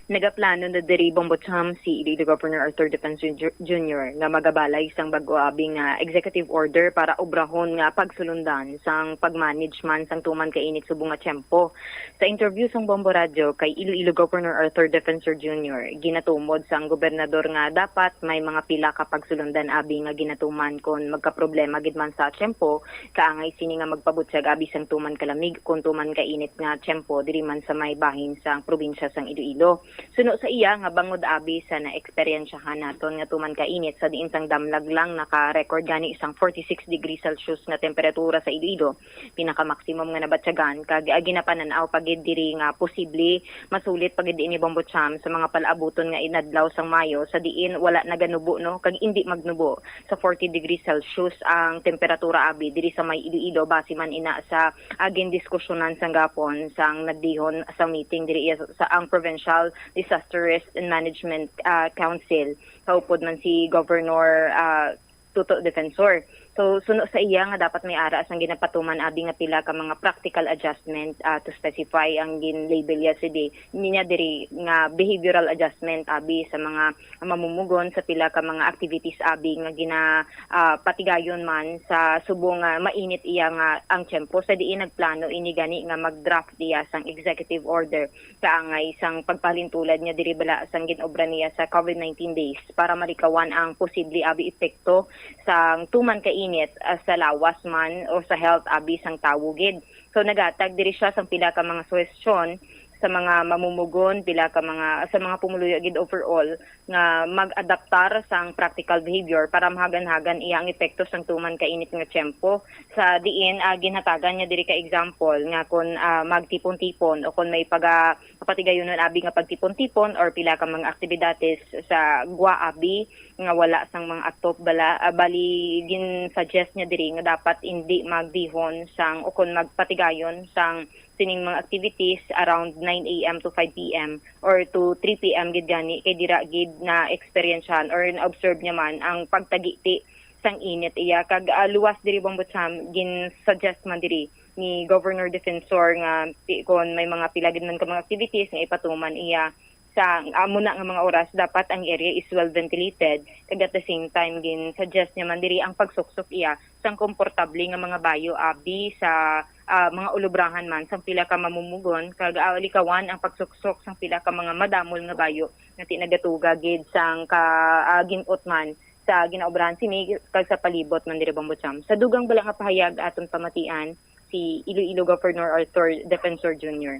Nagaplano na diri, Bombo Cham, si Iloilo Governor Arthur Defensor Ju-, Junior nga magabalay sang bag-o abi nga executive order para obrahon nga pagsulundan sang pag-manage man sang tuman kainit subong nga tiyempo. Sa interview sang Bombo Radyo kay Iloilo Governor Arthur Defensor Junior, ginatumod sang gobernador nga dapat may mga pila ka pagsulundan abi nga ginatuman kon magkaproblema gid man sa tiyempo, kaangay sini nga magpabutyag abi sang tuman kalamig kon tuman kainit nga tiyempo diri man sa may bahin sang probinsya sang Iloilo. Suno sa iya nga bangod abi sa naeksperyensyahan naton nga tuman ka init, sa diin sang damlag lang naka-record gani sang forty-six degrees Celsius nga temperatura sa Iloilo, pinakamaksimum nga nabatyagan, kag, ah, ginapanan-aw pa gid diri nga posible masulit pa gid ini, Bombo Cham, sa mga palaabuton nga inadlaw sang Mayo, sa diin wala naganubo, no, kag indi magnubo sa forty degrees Celsius ang temperatura abi diri sa may Iloilo, base man ina sa, ah, gindiskusyonan sang gapon sang nagdihon sa meeting diri iya sa ang Provincial Disaster Risk and Management, ah, Council. Kaupod man si Governor, ah, Toto Defensor. So, suno sa iya nga dapat may ara sang ginapatuman abi nga pila ka mga practical adjustment, ah, to specify ang gin-label ya si di, niya diri nga behavioral adjustment abi sa mga mamumugon sa pila ka mga activities abi nga gina, ah, patigayon man sa subong nga mainit iya nga ang tiyempo, sa diin nagplano ini gani nga mag-draft iya sang executive order kaangay sang pagpahalintulad niya diri bala sang gin-obra niya sa COVID nineteen days para malikawan ang posible abi epekto sang tuman ka init, ah, sa lawas man o sa health abi sang tawo gid. So, naghatag diri siya sang pila ka mga suhestyon sa mga mamumugon, pila ka mga, sa mga pumuluyo gid overall, nga mag-adaptar sang practical behavior para mahagan-hagan iya ang epekto sang tuman ka init nga tiyempo. Sa diin, ah, ginhatagan niya diri ka example nga kon, ah, magtipon-tipon o kon may paga-, patigayonon abi nga pagtipon-tipon or pila ka mga aktibidades sa gwa abi nga wala sang mga atop bala, ah, bali gin-suggest niya diri nga dapat indi magdihon sang o kon magpatigayon sang sining mga activities around nine a m to five p m or to three p m gid gani, kay dira gid na-eksperyensyahan or na-observe niya man ang pagtagiti sang init iya. Kag, ah, luwas diri, Bombo Cham, gin-suggest man diri ni Governor Defensor nga pi-, kon may mga pila gid man ka mga activities nga ipatuman iya sa amo na nga mga oras, dapat ang area is well ventilated. Kag at the same time, gin-suggest niya man diri ang pagsuksok iya sang komportable nga mga bayo abi sa, ah, mga ulobrahan man sang pila ka mamumugon, kag, ah, likawan ang pagsuksok sang pila ka mga madamol nga bayo nga ti nagatuga gid sang ka, ah, gin-ut man sa ginaobrahan sini kag sa palibot man diri, Bombo Cham. Sa dugang bala nga pahayag aton pamatian si Iloilo Governor Arthur Defensor Junior.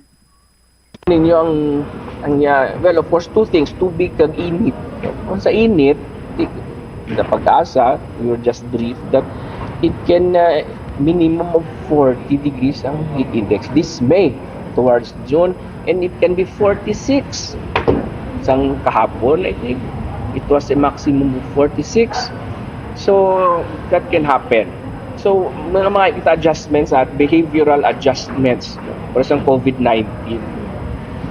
Ninyo ang, ang, uh, well, of course, two things, tubig kag init. Kung sa init, di, the Pag-asa, we were just briefed that it can, uh, minimum of forty degrees ang heat index this May towards June, and it can be forty-six. Sang kahapon, I think, it was a maximum of forty-six. So, that can happen. So, mga, mga kita adjustments at behavioral adjustments for sang COVID nineteen.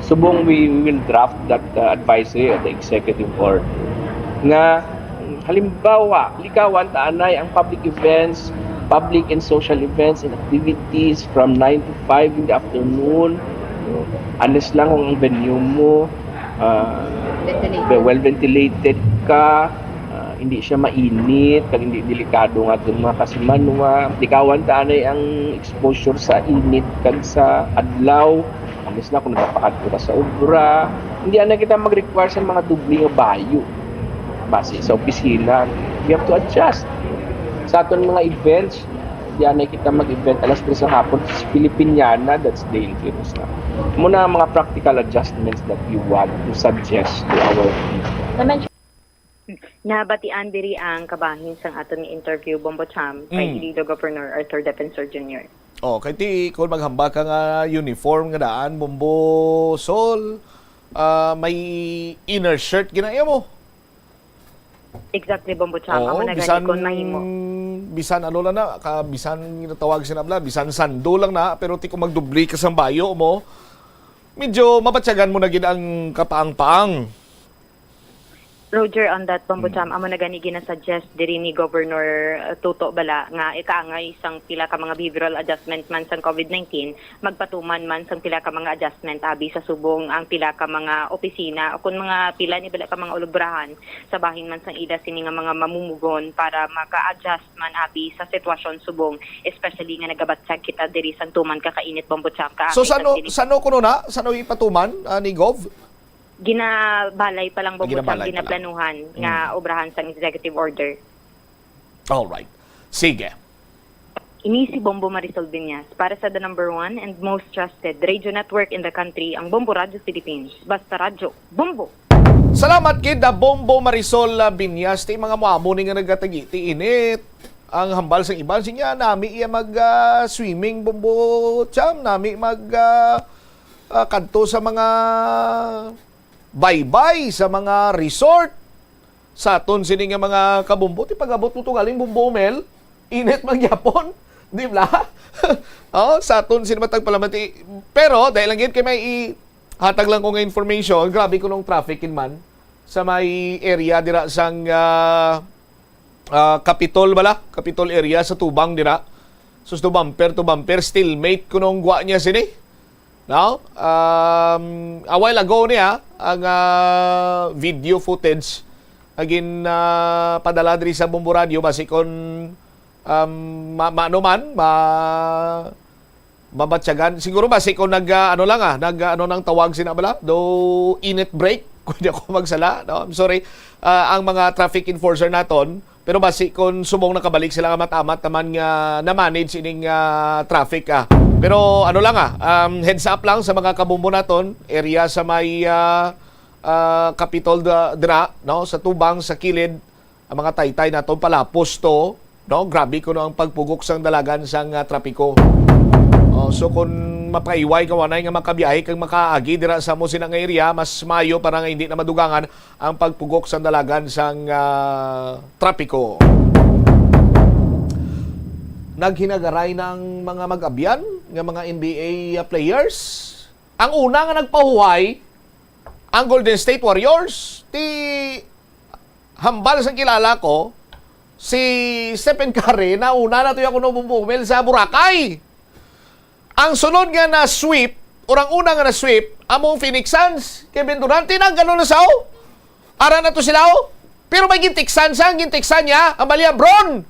Subong we, we will draft that, uh, advisory or the executive order nga, halimbawa, likawan ta anay ang public events, public and social events and activities from nine to five in the afternoon. Unless lang kung ang venue mo, ah, Ventilated. Well ventilated ka, ah, hindi siya mainit, kag hindi delikado nga atong mga kasimanwa. Likawan ta anay ang exposure sa init kag sa adlaw. Unless na kung nagapakadto ka sa obra, hindi anay kita mag-require sa mga doble nga bayo. Base sa opisina, we have to adjust. Sa aton mga events, di anay kita mag-event alas tres ng hapon sa Filipiniana, that's dangerous na. Muna ang mga practical adjustments that we want to suggest to our people. Nabatian diri ang kabahin sang aton nga interview, Bombo Cham, kay Mm. Iloilo Governor Arthur Defensor Junior. Oh, kay ti, kung maghambal ka nga uniform nga daan, Bombo Sol, ah, may inner shirt ginaiya mo. Exactly, Bombo Cham. Oo, amo na gani bisan, kon mahimo. Bisan ano lang na, ka, bisan ginatawag sina bala, bisan sando lang na, pero ti kung magdubli ka sang bayo mo, medyo mabatyagan mo na gid ang kapaang-paang. Roger, on that, Bombo Cham, amo na gani ginasuggest diri ni Governor, uh, Toto bala nga ikaangay sang pila ka mga behavioral adjustment man sang COVID nineteen, magpatuman man sang pila ka mga adjustment abi sa subong ang pila ka mga opisina o kon mga pila ni bala ka mga ulubrahan sa bahin man sang ila sini nga mga mamumugon para maka-adjust man abi sa sitwasyon subong, especially nga nagabatyag kita diri sang tuman ka kainit, Bombo Cham, ka. So, sano, sano kuno na? Sano ipatuman, ah, ni Gov? Ginabalay pa lang, Bombo Cham, ginaplanuhan nga obrahan sang executive order. All right. Sige. Ini si Bombo Marisol Viñas para sa the number one and most trusted radio network in the country, ang Bombo Radyo Philippines. Basta radyo, Bombo! Salamat gid na Bombo Marisol, ah, Binyas, ti mga muamo ni nga nagatagi ti init. Ang hambal sang iban sinya, nami iya mag, ah, swimming, Bombo Cham, nami mag, ah, ah, kadto sa mga baybay, sa mga resort. Sa aton sini nga mga kabombo, ti pag-abot mo to galing, Bombo Mel, init man gyapon, di ba? Oh, sa aton sini matag palamati. Pero dahil lang gid kay may i-, hatag lang ko nga information, grabe ko nung traffic in man sa may area dira sang, ah, ah, Capitol bala, Capitol area sa Tubang dira. Sus, to bumper to bumper, stalemate ko nung gwa niya sini. No? Um, a while ago niya, ang, ah, video footage nga gin, ah, padala diri sa Bombo Radio, basi kon, um, ma-, maano man, ma-, mabatyagan. Siguro basi kon nag, ah, ano lang, ah, nag, ah, ano nang tawag sina bala? Do init break, kung di ako magsala, no? I'm sorry. Ah, ang mga traffic enforcer naton, pero basi kon subong nakabalik sila nga matamat naman nga na-manage ining, ah, traffic, ah. Pero ano lang, ah, um, heads up lang sa mga kabombo naton, area sa may, ah, ah, Capitol da-, dira, no, sa Tubang, sa kilid, ang mga taytay naton palapos to, no? Grabe kuno ang pagpugok sang dalagan sang, ah, trapiko. Oh, so kung mapaiway ka, wanay nga makabiyahe kag makaagi dira sa mo sina nga area, mas maayo para nga hindi na madugangan ang pagpugok sang dalagan sang, ah, trapiko. Naghinagaray na ang mga mag-abyan nga mga N B A players. Ang una nga nagpahuway, ang Golden State Warriors. Ti hambal sang kilala ko, si Stephen Curry, nauna na to yung kuno bumbuhumil sa Boracay. Ang sunod nga na-sweep, or ang una nga na-sweep, among Phoenix Suns, Kevin Durant, tinag ano na sao? Ara na to sila, oh. Pero may gintiksan siya, ang gintiksan niya, ang bali, Bron,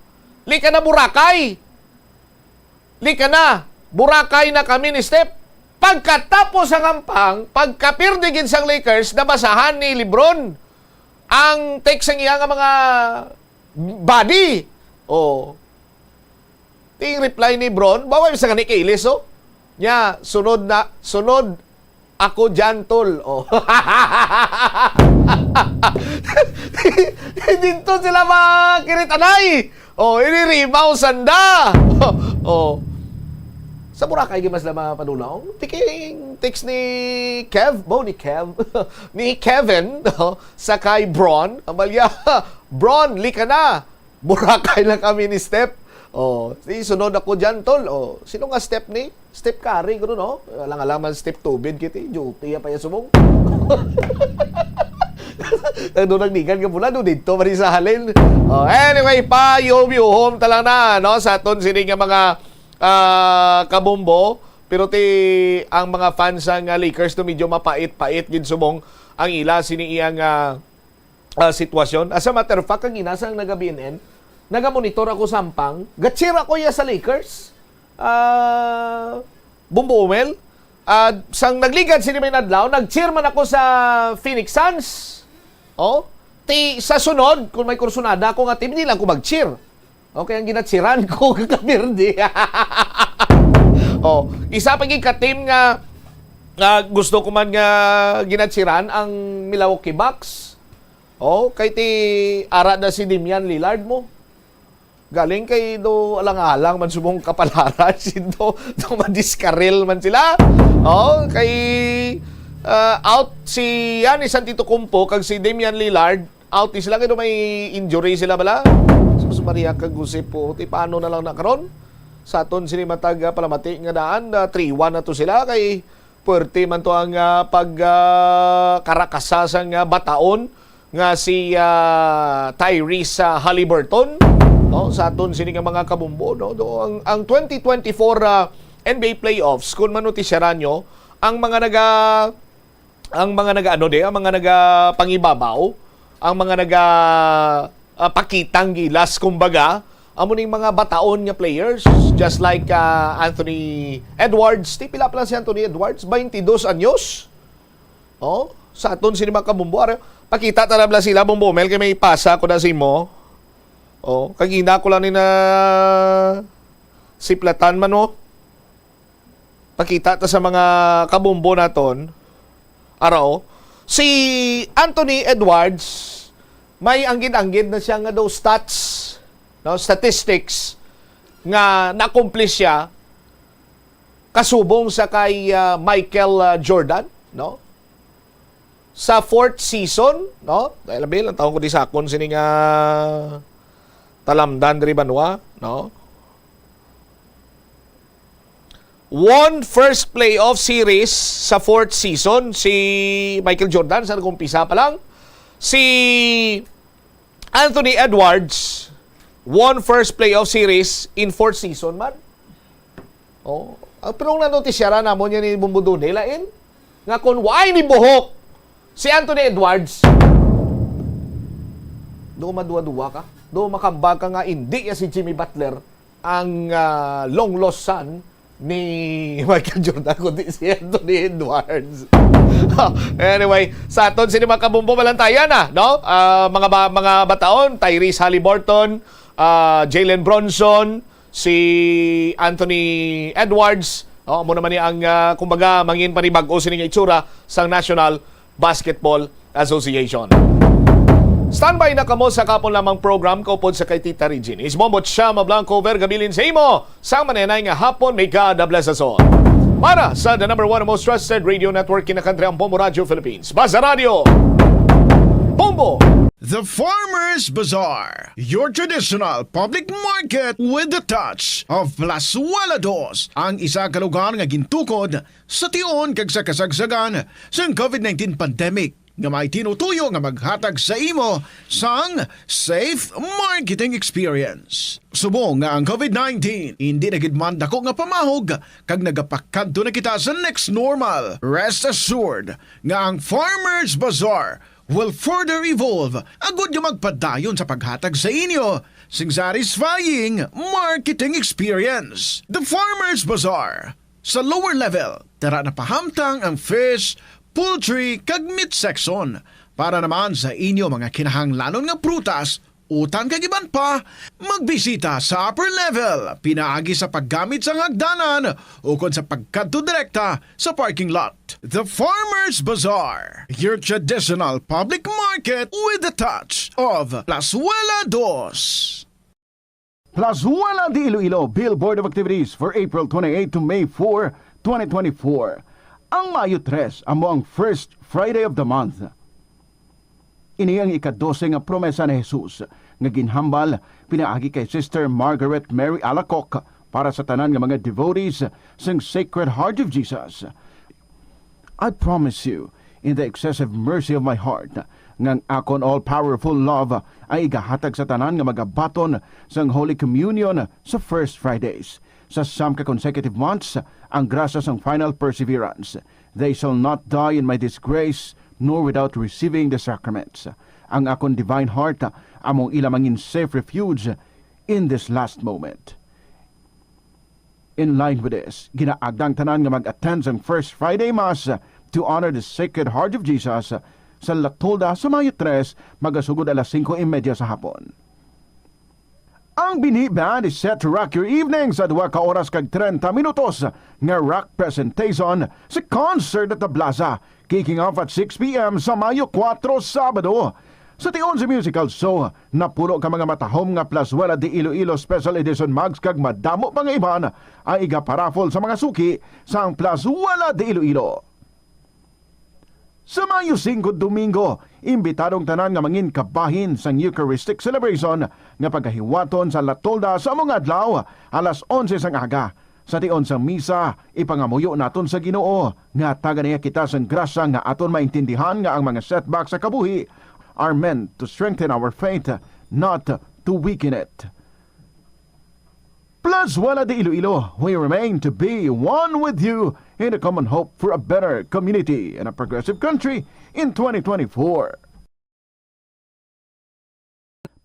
lika na Boracay. Lika na, Boracay na kami ni Steph. Pagkatapos ang hampang, pagkapirdi gid sang Lakers, nabasahan ni LeBron ang text sang iya nga mga buddy. Oh. Ting reply ni Bron, bawa sa gani kay Ilis, oh. Nya, sunod na, sunod ako dyan, tol. Oh. Dito sila makiritanay. Oh, ini-rebound sanda. Oh. Sa Boracay, di mas lama padulong. Tiking text ni Kev, bo ni Kev, ni Kevin, no? Sa kay Bron. Ang balya, Bron, lika na. Boracay lang kami ni Step. Oh, si sunod ako dyan, tol. Oh, sino nga Step ni? Step Curry, gano, no? Alang-alang man Step Tubid, kiti. Duty, pa yung subong. Ang doon nagdigan ka mula, doon dito, pa rin sa halin. Oh, anyway, pa, yuhom-yuhom, talang na, no? Sa aton, sini nga mga, ah, kabombo. Pero ti, ang mga fans sang, ah, Lakers, to medyo mapait-pait, gid subong ang ila, sini iyang, ah, ah, sitwasyon. As a matter of fact, kagina sang naga-B N N, naga-monitor ako sa hampang, ga-cheer ako iya sa Lakers. Ah, Bumbo Umel, ah, sang nagligad sini may adlaw, nag-cheer man ako sa Phoenix Suns. Oh, ti sa sunod, kung may kursunada ako nga team, di lang ko mag-cheer. Okay, ang ginatsiran ko, kapirdi. Oh, isa pa gid ka team nga, nga gusto ko man nga ginatsiran ang Milwaukee Bucks. Oh, kay ti ara na si Damian Lillard mo. Galing kay do alang-alang man subong kapalaran si do, do madiskaril man sila. Oh, kay, ah, out si Giannis Antetokounmpo kag si Damian Lillard. Out ni sila kay do may injury sila bala. Sus Maria kag Jose po. Ti paano na lang na karon? Sa aton sini matag, ah, palamati nga daan, ah, three one na to sila kay puwerte man to ang, ah, pag, ah, karakasa sang, ah, bataon nga si, ah, Tyrese, ah, Halliburton, no? Sa aton sini nga mga kabumbo, no? Do ang, ang twenty twenty-four, ah, N B A playoffs, kun manutisyaran nyo, ang mga naga ang mga nagaano di, ang mga nagapangibabaw, ang mga naga, ah, pakitang gilas, kumbaga, amo ning mga bataon nga players, just like, ah, Anthony Edwards. Ti pila pa lang si Anthony Edwards? Twenty-dos anyos. Oh, sa aton sini mga kabumbo, are, pakita ta na bala sila, Bumbo Mel, kay may ipasa ko na sa imo. Oh, kagina ko lang ni na, siplatan man, no? Pakita ta sa mga kabumbo naton. Ara, o. Si Anthony Edwards, may anggid-anggid na siya nga daw stats, no? Statistics nga na-accomplish siya kasubong sa kay, ah, Michael, ah, Jordan, no? Sa fourth season, no? Dahil labi lang taon ko di sakon sini nga talamdan diri banwa, no? Won first playoff series sa fourth season si Michael Jordan sa nag-umpisa pa lang. Si Anthony Edwards won first playoff series in fourth season man. Oh, ah, pero ang nanotisyara namon yan ni Bumbo Dune, lain nga kung why ni buhok si Anthony Edwards, do maduwa-duwa ka. Do makambag ka nga hindi ya si Jimmy Butler ang, ah, long lost son ni Michael Jordan, kundi si Anthony Edwards. Anyway, sa aton sini mga kabumbo, balantayan na, no? Ah, mga ba, mga bataon, Tyrese Haliburton, ah, Jalen Brunson, si Anthony Edwards, no? Amo naman ni ang, ah, kumbaga, mangin panibag-o sini nga itsura sang National Basketball Association. Standby na kamo sa kapon lamang program kaupod sa kay Tita Regine. Isbombo Chama Blanco, Vergabilin sa imo sang manenay nga hapon. May God bless us all. Para sa the number one most trusted radio network in the country, ang Bombo Radio Philippines. Basta Radio Bombo! The Farmers Bazaar, your traditional public market with the touch of Plazuela Dos, ang isa ka lugar nga gintukod sa tion kag sa kasagsagan sang covid nineteen pandemic, nga may tinutuyo nga maghatag sa imo sang safe marketing experience. Subong nga ang covid nineteen hindi na gid man dako nga pamahog kag nagapakadto na kita sa next normal, rest assured nga ang Farmers Bazaar will further evolve agud nga magpadayon sa paghatag sa inyo sing satisfying marketing experience. The Farmers Bazaar, sa lower level, tara na pahamtang ang fish, poultry, kag meat section. Para naman sa inyo mga kinahanglanon nga prutas, utan kag iban pa, magbisita sa upper level, pinaagi sa paggamit sang hagdanan ukon sa pagkadto direkta sa parking lot. The Farmers Bazaar, your traditional public market with the touch of Plazuela Dos. Plazuela de Iloilo, Billboard of Activities for April twenty-eight to May four, twenty twenty-four. Ang Mayo tres amo ang first Friday of the month. Ini ang ikadose nga promesa ni Jesus nga ginhambal pinaagi kay Sister Margaret Mary Alacoque para sa tanan nga mga devotees sang Sacred Heart of Jesus. I promise you, in the excessive mercy of my heart, nga ang akon all-powerful love ang igahatag sa tanan nga magabaton sang Holy Communion sa First Fridays. Sa siyam ka consecutive months, ang grasya sang final perseverance. They shall not die in my disgrace, nor without receiving the sacraments. Ang akon divine heart among ila mangin safe refuge in this last moment. In line with this, ginaagda ang tanan nga mag-attend sang First Friday Mass to honor the Sacred Heart of Jesus sa La Tolda sa Mayo tres, magasugod alas singko y media sa hapon. Ang Bini Band is set to rock your evening sa duha ka oras kag treinta minutos nga rock presentation sa Concert at the Plaza, kicking off at six p m sa Mayo kuwatro, Sabado. Sa tion sa musical show, napulo ka mga matahom nga Plazuela de Iloilo Special Edition mugs kag madamo pa nga iban ang igaparaffle sa mga suki sang Plazuela de Iloilo. Sa Mayo singko, Domingo, imbitado ang tanan nga mangin kabahin sang Eucharistic Celebration nga pagahiwaton sa La Tolda sa amo nga adlaw, alas onse sang aga. Sa tion sang misa, ipangamuyo naton sa Ginoo nga tagan niya kita sang grasya nga aton maintindihan nga ang mga setbacks sa kabuhi are meant to strengthen our faith, not to weaken it. Plazuela de Iloilo, we remain to be one with you in the common hope for a better community and a progressive country in twenty twenty-four.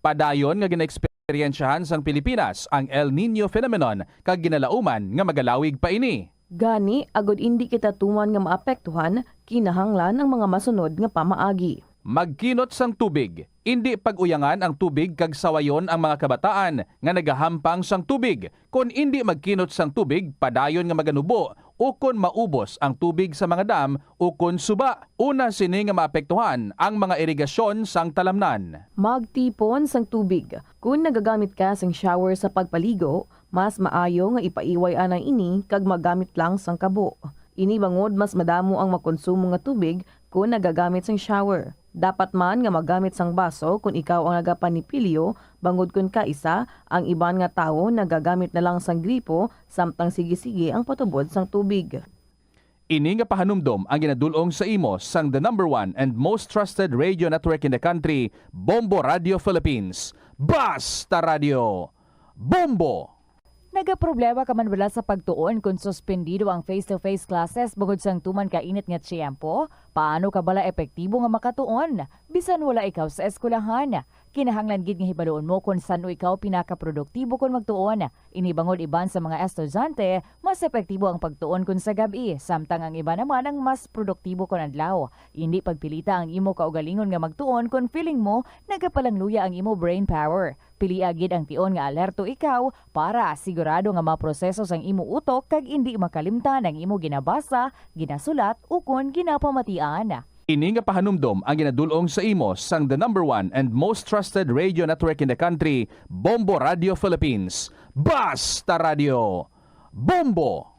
Padayon nga ginaeksperyensyahan sang Pilipinas ang El Niño phenomenon kag ginalauman nga magalawig pa ini. Gani, agud indi kita tuman nga maapektuhan, kinahanglan ang mga masunod nga pamaagi. Magkinot sang tubig. Indi pag-uyangan ang tubig kag sawayon ang mga kabataan nga nagahampang sang tubig. Kon indi magkinot sang tubig, padayon nga maganubo ukon maubos ang tubig sa mga dam ukon suba. Una sini nga maapektuhan ang mga irigasyon sang talamnan. Magtipon sang tubig. Kon nagagamit ka sang shower sa pagpaligo, mas maayo nga ipaiway anay ini kag magamit lang sang kabo. Ini bangod mas madamo ang makonsumo nga tubig kon nagagamit sang shower. Dapat man nga magamit sang baso kon ikaw ang nagapanipilyo, bangod kon kaisa, ang iban nga tawo nagagamit na lang sang gripo samtang sige-sige ang patubod sang tubig. Ini nga pahanumdom ang ginadul-ong sa imo sang the number one and most trusted radio network in the country, Bombo Radio Philippines. Basta Radio, Bombo! Nagaproblema ka man bala sa pagtuon kon suspendido ang face-to-face classes bangod sang tuman ka init nga tiyempo? Paano ka bala epektibo nga makatuon bisan wala ikaw sa eskwelahan? Kinahanglan gid nga hibaluon mo kon san-o ikaw pinakaproduktibo kon magtuon. Ini bangod iban sa mga estudyante, mas epektibo ang pagtuon kon sa gab-i, samtang ang iban naman ang mas produktibo kon adlaw. Indi pagpilita ang imo kaugalingon nga magtuon kon feeling mo nagapalangluya ang imo brain power. Pilia gid ang tion nga alerto ikaw para sigurado nga maproseso sang imo utok kag indi makalimtan ang imo ginabasa, ginasulat, ukon ginapamatian. Ini nga pahanumdom ang ginadul-ong sa imo sang the number one and most trusted radio network in the country, Bombo Radio Philippines. Basta Radio, Bombo!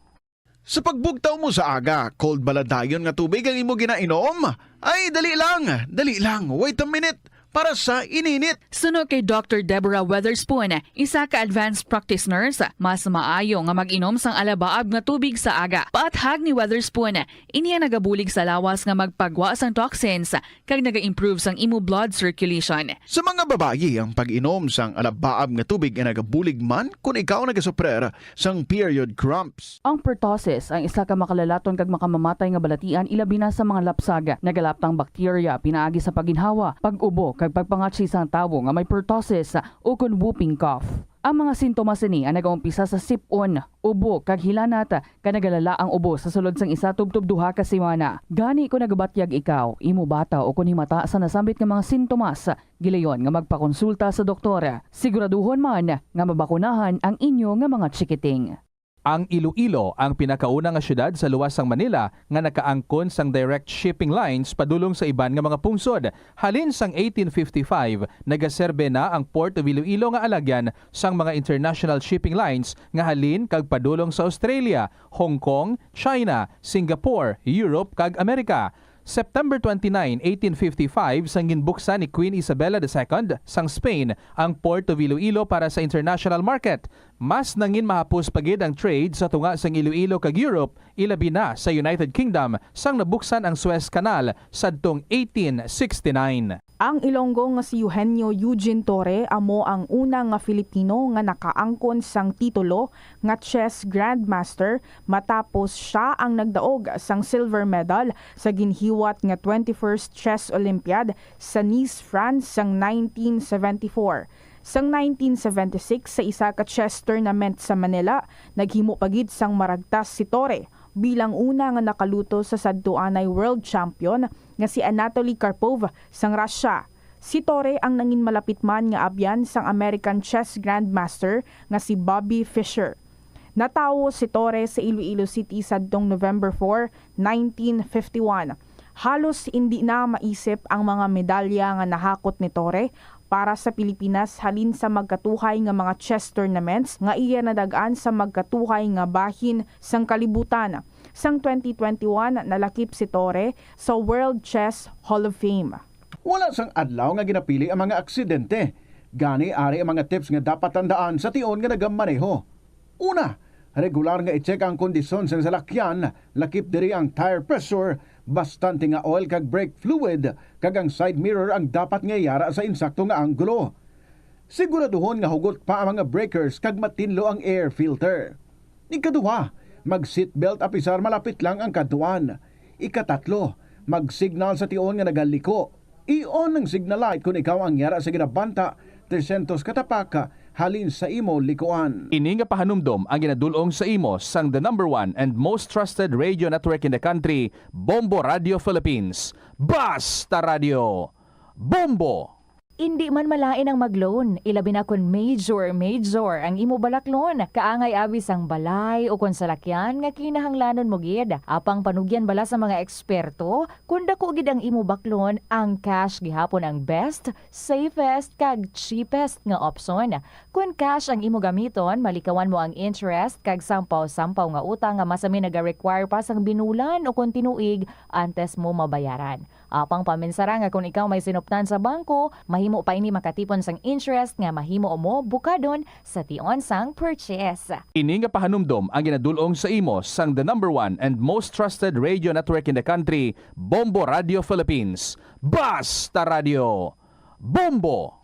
Sa pagbugtaw mo sa aga, cold bala dayon nga tubig ang imo ginainom? Ay, dali lang, dali lang, wait a minute, para sa ininit. Suno kay Doctor Deborah Weatherspoon, isa ka advanced practice nurse, mas maayo nga mag-inom sang alabaab nga tubig sa aga. Paathag ni Weatherspoon, ini ang nagabulig sa lawas nga magpagwa sang toxins kag naga-improve sang imo blood circulation. Sa mga babayi, ang pag-inom sang alabaab nga tubig ay nagabulig man kon ikaw nagasuprer sang period cramps. Ang pertussis ang isa ka makalalaton kag makamamatay nga balatian, ilabi na sa mga lapsag. Nagalaptang bakterya pinaagi sa pagginhawa, pag-ubo, kag pagpangatsi sang tawo nga may pertussis ukon whooping cough. Ang mga sintomas sini ang nagaumpisa sa sip-on, ubo, kag hilanat, kag nagalala ang ubo sa sulod sang isa tubtob duha ka semana. Gani, kon nagabatyag ikaw, imo bata, ukon himata sa nasambit nga mga sintomas, gilayon nga magpakonsulta sa doktor. Siguraduhon man nga mabakunahan ang inyo nga mga chikiting. Ang Iloilo ang pinakauna nga siyudad sa luwas sang Manila nga nakaangkon sang direct shipping lines padulong sa iban nga mga pungsod. Halin sang eighteen fifty-five, nagaserbe na ang Port of Iloilo nga alagyan sang mga international shipping lines nga halin kag padulong sa Australia, Hong Kong, China, Singapore, Europe, kag Amerika. September twenty-nine, eighteen fifty-five, sang ginbuksan ni Queen Isabella the Second sang Spain ang Port of Iloilo para sa international market. Mas nangin mahapos pa gid ang trade sa tunga sang Iloilo kag Europe, ilabi na sa United Kingdom, sang nabuksan ang Suez Canal sadtong eighteen sixty-nine. Ang Ilonggo nga si Eugenio Eugene Torre amo ang una nga Filipino nga nakaangkon sang titulo nga chess grandmaster, matapos sia ang nagdaog sang silver medal sa ginhiwat nga twenty-first Chess Olympiad sa Nice, France, sang nineteen seventy-four. Sang nineteen seventy-six, sa isa ka chess tournament sa Manila, naghimo pa gid sang maragtas si Torre bilang una nga nakaluto sa sadtuanay world champion nga si Anatoly Karpov sang Russia. Si Torre ang nangin malapit man nga abyan sang American chess grandmaster nga si Bobby Fischer. Natawo si Torre sa Iloilo City sadtong November four, nineteen fifty-one. Halos indi na maisip ang mga medalya nga nahakot ni Torre para sa Pilipinas halin sa magkatuhay nga mga chess tournaments nga iya nadag-an sa magkatuhay nga bahin sang kalibutan. Sang twenty twenty-one, nalakip si Torre sa World Chess Hall of Fame. Wala sang adlaw nga ginapili ang mga aksidente. Gani, ari ang mga tips nga dapat tandaan sa tion nga nagamaneho. Una, regular nga i-check ang kondisyon sang salakyan, lakip diri ang tire pressure, bastante nga oil kag brake fluid, kag ang side mirror ang dapat nga iyara sa insakto nga anggulo. Siguraduhon nga hugot pa ang mga breakers kag matinlo ang air filter. Ikaduha, mag-seatbelt apisar malapit lang ang kadtuan. Ikatatlo, mag-signal sa tion nga nagaliko. I-on ang signal light kon ikaw ang yara sa ginabanta tresyentos ka tapak halin sa imo likuan. Ini nga pahanumdom ang ginadul-ong sa imo sang the number one and most trusted radio network in the country, Bombo Radio Philippines. Basta Radio! Bombo! Indi man malain ang mag-loan, ilabi na kon major, major ang imo balaklon. Kaangay abi sang balay o kon salakyan nga kinahanglanon mo gid. Apang panugyan bala sa mga eksperto, kon dako gid ang imo baklon, ang cash gihapon ang best, safest, kag cheapest nga opsyon. Kon cash ang imo gamiton, malikawan mo ang interest kag sampaw-sampaw nga utang nga masami naga-require pa sang binulan o kon tinuig antes mo mabayaran. Apang paminsara nga kon ikaw may sinuptan sa bangko, mahimo pa ini makatipon sang interest nga mahimo mo bukadon sa tion sang purchase. Ini nga pahanumdom ang ginadul-ong sa imo sang the number one and most trusted radio network in the country, Bombo Radio Philippines. Basta Radio! Bombo!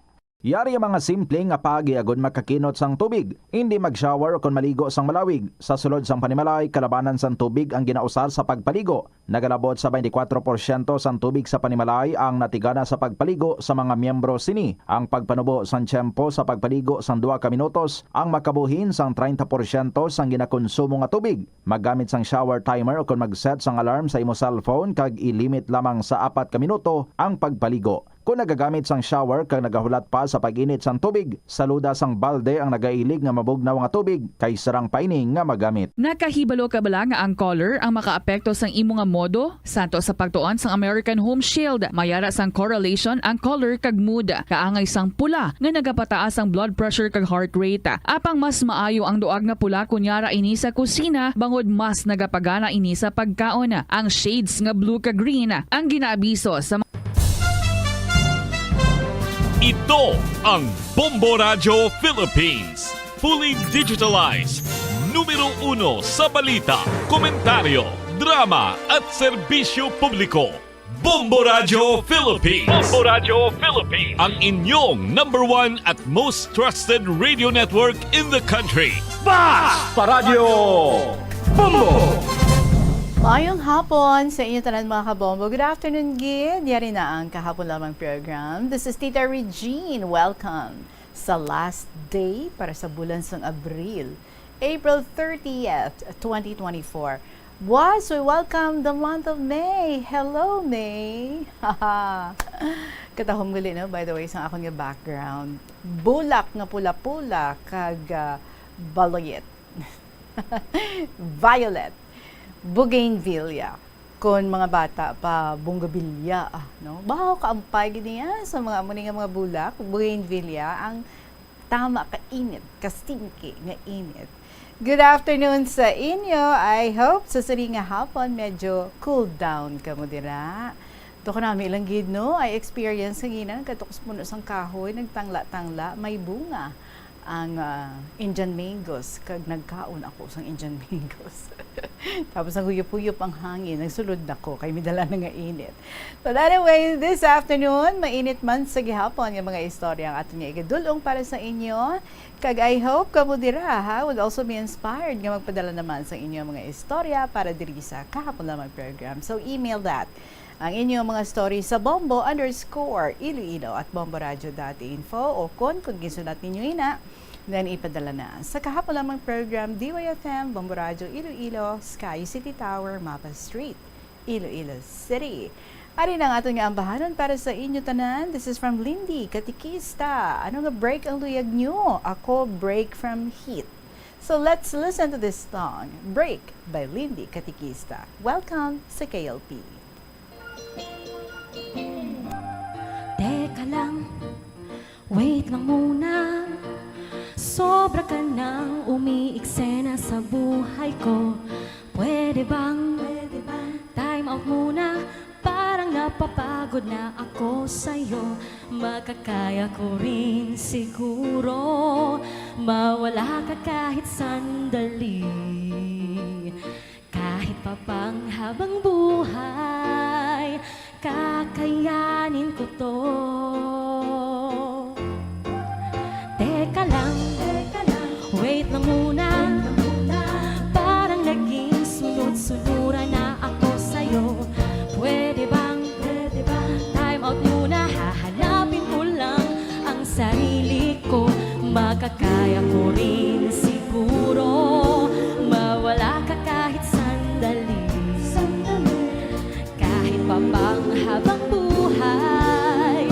Yari ang mga simple nga paagi agod makakinot sang tubig. Indi mag-shower o kon maligo sang malawig. Sa sulod sang panimalay, kalabanan sang tubig ang ginausar sa pagpaligo. Nagalabot sa twenty-four porsyento sang tubig sa panimalay ang natigana sa pagpaligo sa mga miyembro sini. Ang pagpanubo sang tiyempo sa pagpaligo sang duha ka minutos ang makabuhin sang treinta porsyento sang ginakonsumo nga tubig. Maggamit sang shower timer o kon mag-set sang alarm sa imo cellphone kag ilimit lamang sa apat ka minuto ang pagpaligo. Kon nagagamit sang shower kag nagahulat pa sa pag-init sang tubig, saluda sang balde ang nagailig nga mabugnaw nga tubig kay sarang pa ini nga magamit. Nakahibalo ka bala nga ang color ang makaapekto sang imo nga modo? Santo sa pagtuon sang American Home Shield, may ara sang correlation ang color kag mood. Kaangay sang pula nga nagapataas ang blood pressure kag heart rate. Apang mas maayo ang duag nga pula kon yara ini sa kusina, bangod mas nagapagana ini sa pagkaon. Ang shades nga blue kag green ang ginaabiso sa Ito ang Bombo Radyo Philippines. Fully digitalized. Numero uno sa balita, komentaryo, drama, at serbisyo publiko. Bombo Radyo Philippines. Bombo Radyo Philippines. Ang inyong number one at most trusted radio network in the country. Basta Radyo Bombo! Maayong hapon sa inyo tanan, mga kabombo. Good afternoon gid. Yari na ang kahapon lamang program. This is Tita Regine. Welcome sa last day para sa bulan sang Abril, April thirtieth, twenty twenty-four. Was, we welcome the month of May. Hello, May. Katahom gali, no? By the way, sa akon nga background, bulak nga pula-pula kag, ah, baluyot. Violet, bougainvillea. Kon mga bata pa, bunggabilya, ah, no? Baho kaampay gid niya sa mga amo ni nga mga bulak, bougainvillea, ang tama ka init, ka stinky nga init. Good afternoon sa inyo. I hope sa sini nga hapon medyo cool down kamo dira. Daw kanami lang gid, no? I experience sa ginang katukos puno sang kahoy, nagtangla-tangla, may bunga ang, ah, Indian mangoes, kag nagkaon ako sang Indian mangoes. Tapos naghuyop-huyop ang hangin, nagsulod na ko, kay may dala na nga init. But anyway, this afternoon, mainit man sa gihapon nga mga istorya ang aton nga igadul-ong para sa inyo. Kag I hope kamo dira, ha, would also be inspired nga magpadala naman sa inyo mga istorya para diri sa kahapon lamang program. So email that ang inyo mga story sa bombo underscore iloilo at bomboradio dot info, o kon, kung ginsulat ninyo ina, then ipadala na sa kahapon lamang program, D Y F M, Bombo Radio Iloilo, Sky City Tower, Mapa Street, Iloilo City. Ari na ang aton nga ambahanon para sa inyo tanan. This is from Lindy Katikista. Ano nga break ang luyag nyo? Ako, break from heat. So let's listen to this song, Break by Lindy Katikista. Welcome sa K L P. Teka lang, wait lang muna. Sobra ka nang umiiksena sa buhay ko. Pwede bang, pwede bang time out muna? Parang napapagod na ako sa'yo. Makakaya ko rin siguro mawala ka kahit sandali. Kahit pa pang habang buhay, kakayanin ko 'to. Teka lang, wait lang muna. Parang naging sunod-sunuran na ako sa'yo. Pwede bang, pwede bang time out muna? Hahanapin ko lang ang sarili ko. Makakaya ko rin siguro mawala ka kahit sandali. Kahit pa pang habang buhay,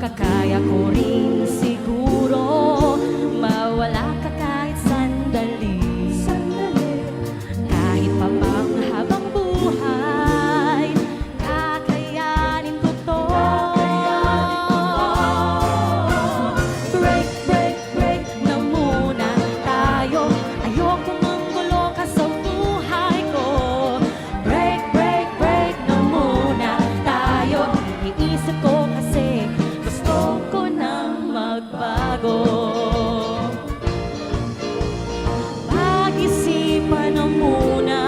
Kaya ko rin siguro mawala ka kahit sandali. Sandali. Kahit pa bang habang buhay, kakayanin ko to. Break, break, break na muna tayo. Ayoko ng gulo ka sa buhay ko. Break, break, break na muna tayo. Iniisip ko kasi gusto ko nang magbago. Pag-isipan na muna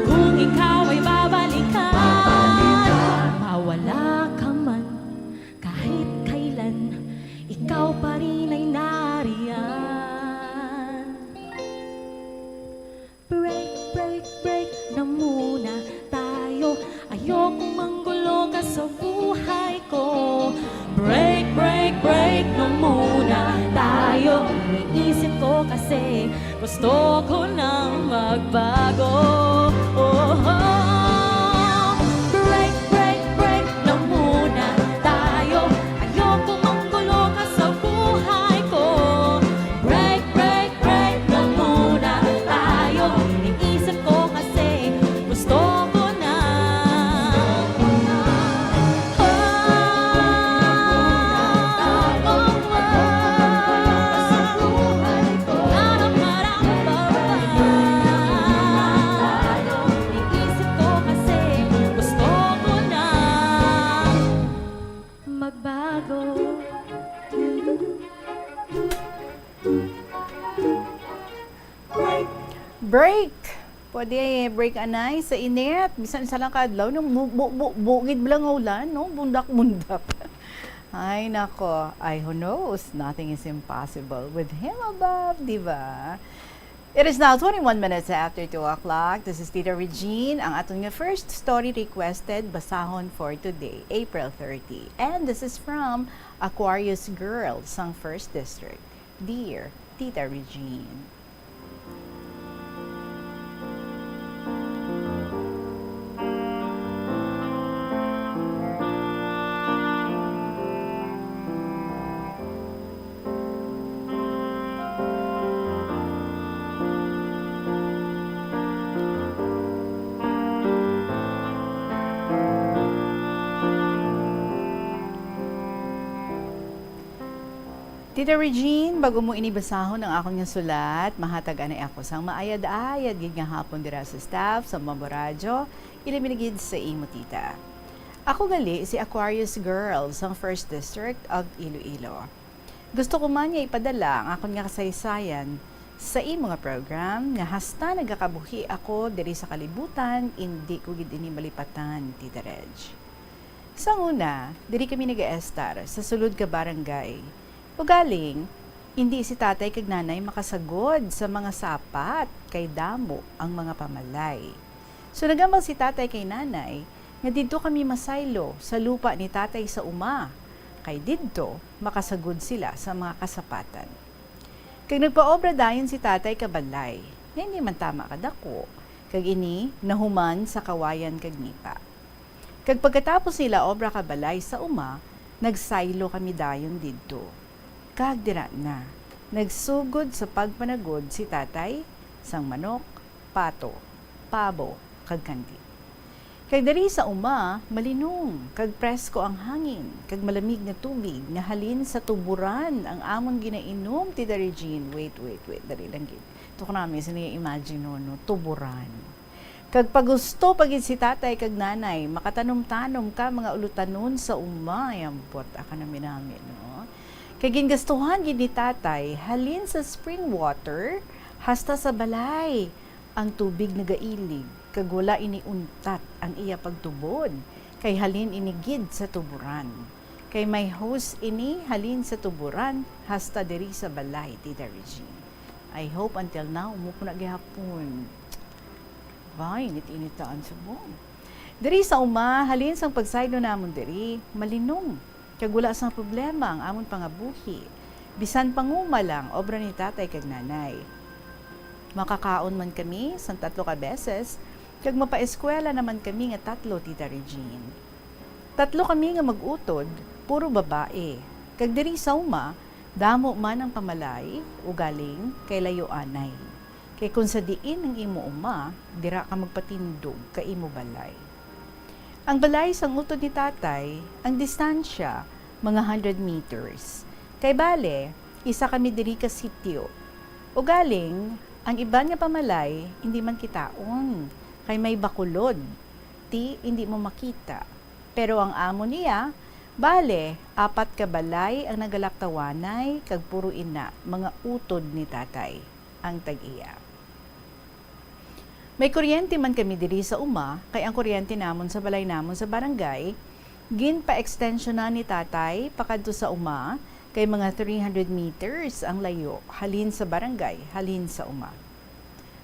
kung ikaw ay babalikan. Mawala ka man kahit kailan, ikaw pa rin ay nariyan. Break, break, break na muna tayo. Ayokong manggulo ka sa buhay ko. Break, break, break na muna tayo. Iniisip ko kasi gusto ko nang magbago. Oh, break, break, break na muna tayo. Ayokong manggulo ka sa buhay ko. Break, break, break na muna tayo. Iniisip ko kasi gusto ko na. Iniisip ko kasi gusto ko na magbago. Break! Pwede break anay sa init. Bisan isa lang ka adlaw, nung bu-, bu-, bu-, bukid bala nga ulan, no? Bundak-bundak. Ay, nako. Ay, who knows? Nothing is impossible with Him above, di ba? It is now twenty-one minutes after two o'clock. This is Tita Regine. Ang aton nga first story requested, basahon for today, April thirty. And this is from Aquarius Girl sang First District. Dear Tita Regine. Tita Regine, bago mo ini basahon ang akon nga sulat, mahatag anay ako sang maayad-ayad gid nga hapon dira sa staff sa Mambo Radyo, ilabi na gid sa imo, tita. Ako gali si Aquarius Girl sang First District of Iloilo. Gusto ko man nga ipadala ang akon nga kasaysayan sa imo nga program nga hasta nagakabuhi ako diri sa kalibutan, indi ko gid ini malipatan, Tita Reg. Sang una, diri kami nagaestar sa sulod ka barangay. Ugaling, indi si tatay kag nanay makasagod sa mga sapat kay damo ang mga pamalay. So, nagambal si tatay kay nanay nga didto kami masaylo sa lupa ni tatay sa uma, kay didto makasagod sila sa mga kasapatan. Kag nagpaobra dayon si tatay ka balay, nga indi man tama kadako, kag ini nahuman sa kawayan kag nipa. Kag pagkatapos nila obra ka balay sa uma, nagsaylo kami dayon didto. Kag dira na, nagsugod sa pagpanagod si tatay sang manok, pato, pabo, kag kandi. Kag diri sa uma, malinong kag presko ang hangin, kag malamig nga tubig nga halin sa tuburan ang amon ginainom, Tita Regine. Wait, wait, wait, dali lang gid. Tuknami sa niya imagine, no, no? Tuburan. Kag pagusto pa gid si tatay kag nanay makatanom-tanom ka mga ulutanon sa uma, ay, ambot, aka naminami, no? Kay gingastuhan gid ni tatay halin sa spring water hasta sa balay. Ang tubig nagailig, kag wala ini untat ang iya pagtubod, kay halin ini gid sa tuburan. Kay may hose ini halin sa tuburan hasta diri sa balay, Tita Regine. I hope until now, umupo na gihapon. Ba, init-initaan subong. Diri sa uma, halin sang pagsaylo namon diri, malinong, kag wala sang problema ang amon pangabuhi. Bisan panguma lang, obra ni tatay kag nanay. Makakaon man kami sang tatlo ka beses, kag mapaeskwela naman kami nga tatlo, Tita Regine. Tatlo kami nga mag-utod, puro babae. Kag diri sa uma, damo man ang pamalay, ugaling kay layo anay. Kay kon sa diin ang imo uma, dira ka magpatindog ka imo balay. Ang balay sang utod ni tatay, ang distansya, mga hundred meters. Kay bale, isa kami diri ka sitio. Ugaling, ang iban nga pamalay, hindi man kitaon, kay may bakulod, ti hindi mo makita. Pero ang amo niya, bale, apat ka balay ang nagalaktawanay, kag puro ina, mga utod ni tatay, ang tag-iya. May kuryente man kami diri sa uma, kay ang kuryente namon sa balay namon sa barangay, ginpa-extensionan ni tatay pakadto sa uma, kay mga three hundred meters ang layo halin sa barangay, halin sa uma.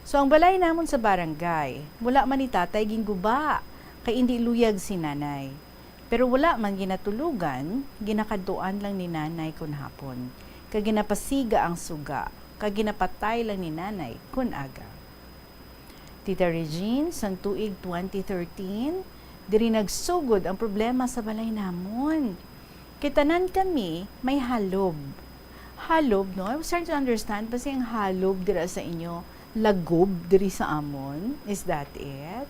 So, ang balay namon sa barangay, wala man ni tatay ginguba, kay indi luyag si nanay. Pero wala man ginatulogan, ginakadtuan lang ni nanay kon hapon, kag ginapasiga ang suga, kag ginapatay lang ni nanay kon aga. Tita Regine, sang tuig twenty thirteen, diri nagsugod ang problema sa balay namon. Kay tanan kami may halob. Halob, no? I was trying to understand, basi ang halob dira sa inyo, lagob diri sa amon. Is that it?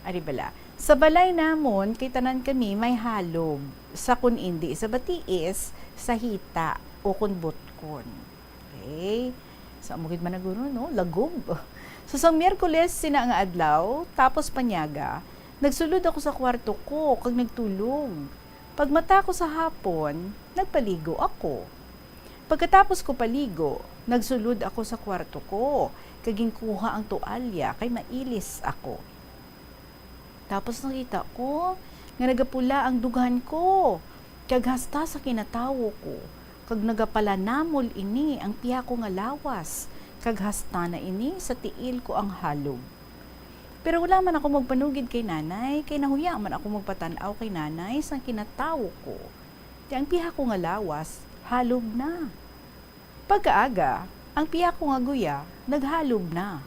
Ari bala. Sa balay namon, kay tanan kami may halob. Sa kun indi sa batiis, sa hita, o kun butkon. Okay? So, amo gid man na guro, no? Lagob. So, sang Miyerkules sina nga adlaw, tapos panyaga, nagsulod ako sa kwarto ko kag nagtulog. Pagmata ko sa hapon, nagpaligo ako. Pagkatapos ko paligo, nagsulod ako sa kwarto ko, kag ginkuha ang tualya kay mailis ako. Tapos nakita ko nga nagapula ang dughan ko, kag hasta sa kinatawo ko, kag nagapalanamol ini ang pihak ko nga lawas, kag hasta na ini sa tiil ko ang halob. Pero wala man ako magpanugid kay nanay, kay nahuya man ako magpatan-aw kay nanay sang kinatawo ko. Ti ang pihak ko nga lawas, halob na. Pagkaaga, ang pihak ko nga guya naghalob na,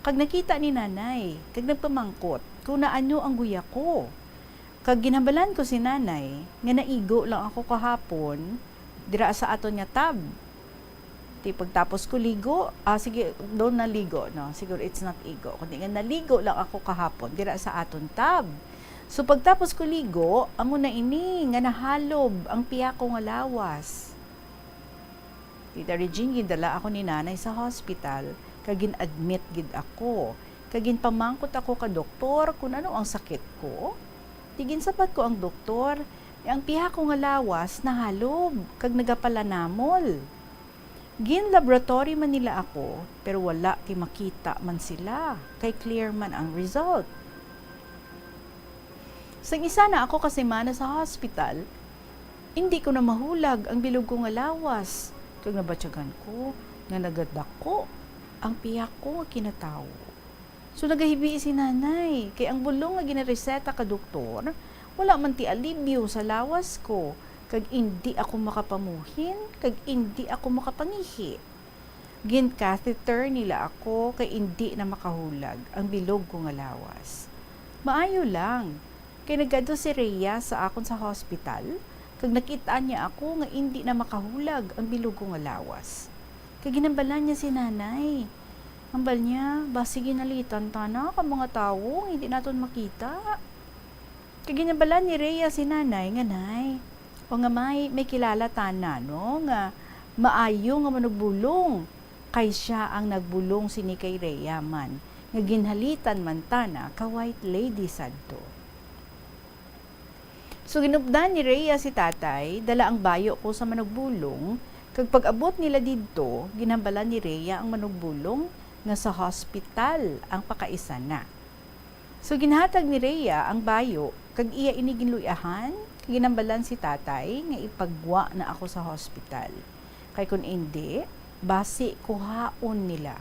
kag nakita ni nanay, kag nagpamangkot kon naano ang guya ko. Kag ginhambalan ko si nanay nga naigo lang ako kahapon dira sa aton nga tub. Ti pagtapos ko ligo, ah, sige, daw naligo, no? Siguro it's not igo, kundi nga naligo lang ako kahapon dira sa aton tub. So, pagtapos ko ligo, amo na ini nga nahalob ang pihak ko nga lawas. Tita Regine, gindala ako ni nanay sa hospital, kag gin-admit gid ako. Kag ginpamangkot ako ka doktor kon ano ang sakit ko. Ti ginsabat ko ang doktor, nga ang pihak ko nga lawas nahalob kag nagapalanamol. Gin-laboratory man nila ako, pero wala ti makita man sila, kay clear man ang result. Sang isa na ako ka semana sa hospital, indi ko na mahulag ang bilog ko nga lawas, kag nabatyagan ko nga nagadako ang pihak ko nga kinatawo. So, nagahibi si nanay, kay ang bulong nga ginareseta ka doktor, wala man ti alibyo sa lawas ko, kag indi ako makapamuhin, kag indi ako makapangihi. Gin-catheter nila ako kay indi na makahulag ang bilog ko nga lawas. Maayo lang, kay nagkadto si Rhea sa akon sa hospital, kag nakit-an niya ako nga indi na makahulag ang bilog ko nga lawas. Kag ginhambalan niya si nanay. Hambal niya, basi ginhalitan ta na ka mga tawo nga indi naton makita. Kag ginhambalan ni Rhea si nanay nga, "Nay, o nga may, may kilala tana, no, nga maayo nga manugbulong, kay sia ang nagbulong sini kay Rhea man, nga ginhalitan man tana ka white lady sadto." So, ginupdan ni Rhea si tatay, dala ang bayo ko sa manugbulong, kag pag-abot nila didto, ginhambalan ni Rhea ang manugbulong nga sa hospital ang pakaisa na. So, ginhatag ni Rhea ang bayo, kag iya ini ginluy-ahan, kag ginhambalan si tatay nga ipagwa na ako sa hospital. Kay kon indi, basi kuhaon nila.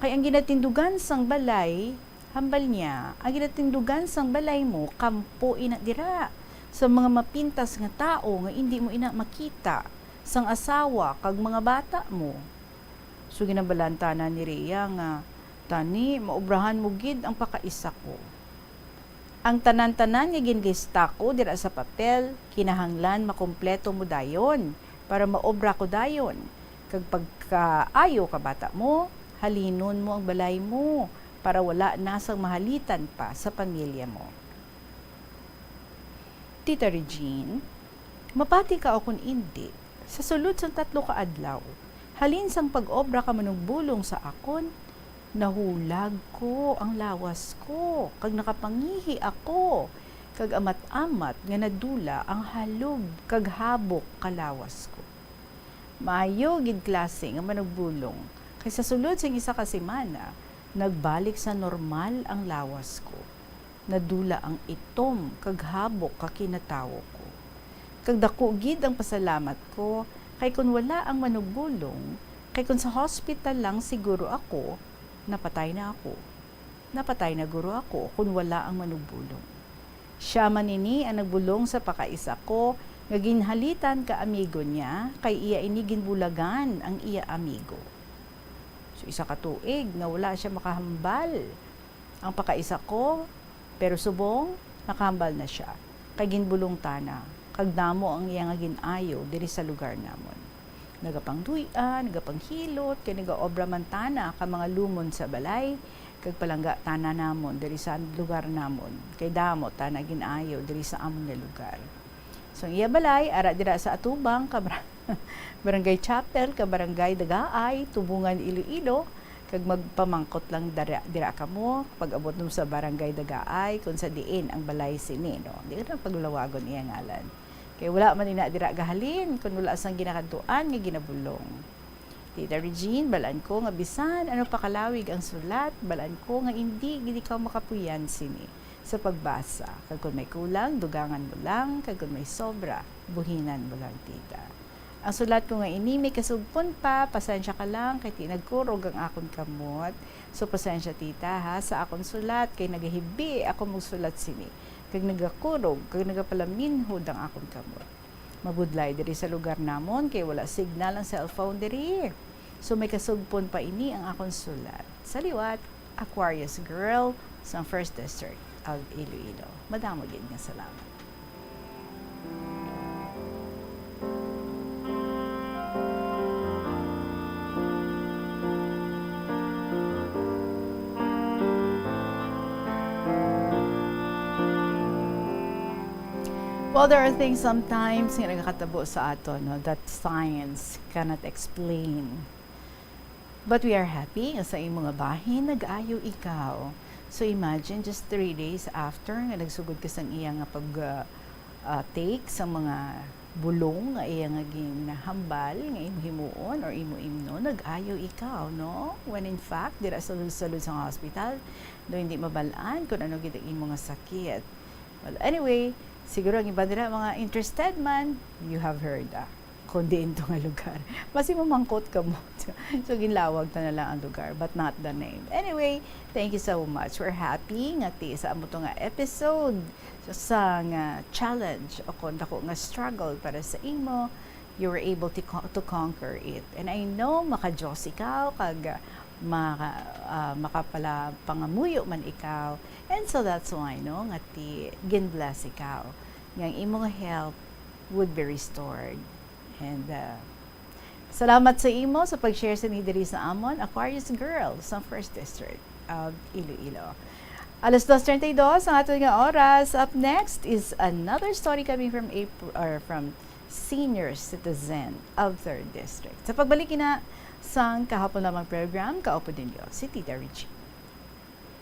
Kay ang ginatindugan sang balay, hambal niya, ang ginatindugan sang balay mo, kampo ina dira sa mga mapintas nga tawo nga indi mo ina makita, sang asawa kag mga bata mo. So, ginhambalan tana ni Rhea nga, "Tani, maobrahan mo gid ang pakaisa ko." Ang tanan-tanan nga ginlista ko dira sa papel, kinahanglan makumpleto mo dayon, para maobra ko dayon. Kag pagkaayo ka bata mo, halinon mo ang balay mo, para wala na sang mahalitan pa sa pamilya mo. Tita Regine, mapati ka o kon indi, sa sulod sang tatlo ka adlaw, halin sang pag-obra ka manugbulong sa akon, nahulag ko ang lawas ko, kag nakapangihi ako, kag amat-amat nga nadula ang halob kag habok ka lawas ko. Maayo gid klase nga manugbulong, kay sa sulod sing isa ka semana, nagbalik sa normal ang lawas ko. Nadula ang itom kag habok ka kinatawo ko. Kag daku gid ang pasalamat ko, kay kon wala ang manugbulong, kay kon sa hospital lang siguro ako, napatay na ako. Napatay na guro ako kon wala ang manugbulong. Sia man ini ang nagbulong sa pakaisa ko nga ginhalitan ka amigo niya, kay iya ini ginbulagan ang iya amigo. So, isa ka tuig nga wala sia makahambal ang pakaisa ko, pero subong nakahambal na sia, kay ginbulong ta na, kag damo ang iya nga gin-ayo diri sa lugar namon. Nagapangluy-an, nagapanghilot, kay nagaobra man tana ka mga lumon sa balay, kag palangga tana namon diri sa lugar namon, kay damo tana gin-ayo diri sa amon nga lugar. So, ang iya balay ara dira sa atubang ka Barangay Chapel, ka Barangay Dagaay, Tubungan, Iloilo, kag magpamangkot lang dira, dira kamo pag-abot mo sa Barangay Dagaay, kung sa diin ang balay sini, no? Di na paglulawagon iya ngalan. Kay wala man ina dira gahalin, kun wala sang ginakadtuan nga ginabulong. Tita Regine, balaan ko nga bisan ano pa kalawig ang sulat, balaan ko nga indi gid ikaw makapuyan sini sa pagbasa. Kag kun may kulang, dugangan mo lang, kag kun may sobra, buhinan mo lang, tita. Ang sulat ko nga ini may kasugpon pa, pasensya ka lang, kay ti nagkurog ang akon kamot. So, pasensya, tita, ha, sa akon sulat, kay nagahibi ako magsulat sini, kag nagakurog, kag nagapalaminhod ang akon kamot. Mabudlay diri sa lugar namon, kay wala signal ang cellphone diri. So, may kasugpon pa ini ang akon sulat. Sa liwat, Aquarius Girl sang First District of Iloilo. Madamo gid nga salamat. Well, there are things sometimes nga nagakatabo sa aton, no, that science cannot explain. But we are happy nga sa imo nga bahin, nag-ayo ikaw. So imagine, just three days after nga nagsugod ka sang iya nga pag, ah, ah, take sa mga bulong nga iya nga ginhambal nga imo himuon or imo imnon, nag-ayo ikaw, no? When in fact, dira sa sulod sang hospital, do hindi mabal-an kung ano gid ang imo nga sakit. Well, anyway, siguro ang iban dira mga interested man, you have heard, ah, kung diin to nga lugar. Basi mamangkot kamo. So, ginlawag ta na lang ang lugar, but not the name. Anyway, thank you so much. We're happy nga ti sa amo to nga episode sa nga challenge o kung dako nga struggle para sa imo, you were able to, con- to conquer it. And I know maka-Diyos ikaw, kag maka, ah, makapalapangamuyo man ikaw. And so that's why, no, nga ti ginbless ikaw, nga ang imong health would be restored. And, uh, salamat sa imo sa pag-share sini diri sa amon, Aquarius Girl sa First District of Iloilo. Alas dos treinta y dos ang aton nga oras. Up next is another story coming from April, or from senior citizen of Third District. Sa pagbalik ina sang kahapon lamang program, kaupod ninyo si Tita Richie.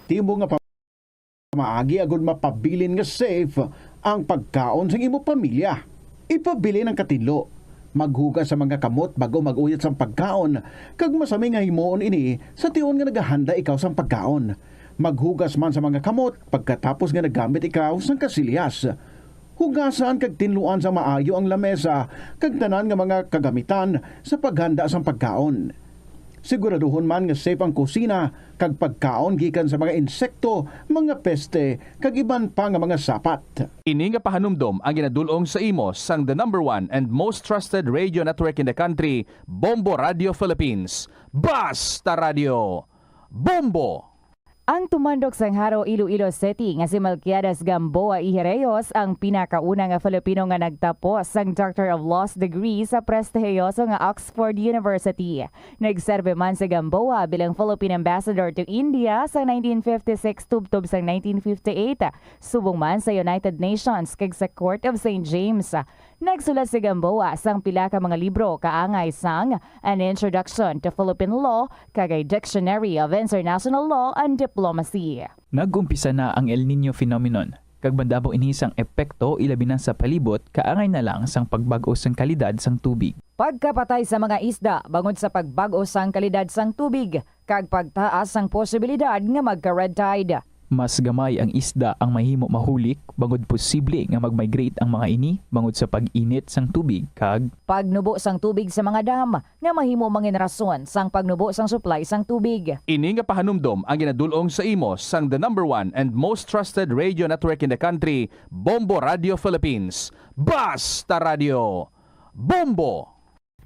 Timo nga pamaagi agud mapabilin nga safe ang pagkaon sang imo pamilya. Ipabilin ang katinlo. Maghugas sa mga kamot bag-o mag-uyat sang pagkaon, kag masami nga himuon ini sa tion nga nagahanda ikaw sang pagkaon. Maghugas man sa mga kamot pagkatapos nga naggamit ikaw sang kasilyas. Hugasan kag tinluan sa maayo ang lamesa kag tanan nga mga kagamitan sa paghanda sang pagkaon. Siguraduhon man nga safe ang kusina kag pagkaon gikan sa mga insekto, mga peste, kag iban pa nga mga sapat. Ini nga pahanumdom ang ginadul-ong sa imo sang the number one and most trusted radio network in the country, Bombo Radio Philippines. Basta Radio! Bombo! Ang tumandok sang Jaro, Iloilo City nga si Melquiades Gamboa y Reyes ang pinakauna nga Filipino nga nagtapos sang Doctor of Laws degree sa prestihiyoso nga Oxford University. Nagserbi man si Gamboa bilang Philippine Ambassador to India sa nineteen fifty-six tubtob sang nineteen fifty-eight, subong man sa United Nations kag sa Court of Saint James. Nagsulat si Gamboa sang pila ka mga libro kaangay sang An Introduction to Philippine Law kag a Dictionary of International Law and Diplomacy. Nag-umpisa na ang El Niño phenomenon, kag madamo ini sang epekto, ilabi na sa palibot, kaangay na lang sang pagbag-o sang kalidad sang tubig. Pagkapatay sa mga isda bangod sa pagbag-o sang kalidad sang tubig, kag pagtaas sang posibilidad nga magka-red tide. Mas gamay ang isda ang mahimo mahulik bangod posible nga mag-migrate ang mga ini bangod sa pag-init sang tubig kag pagnubo sang tubig sa mga dam nga mahimo mangin rason sang pagnubo sang supply sang tubig. Ini nga pahanumdom ang ginadul-ong sa imo sang the number one and most trusted radio network in the country, Bombo Radio Philippines. Basta Radio, Bombo!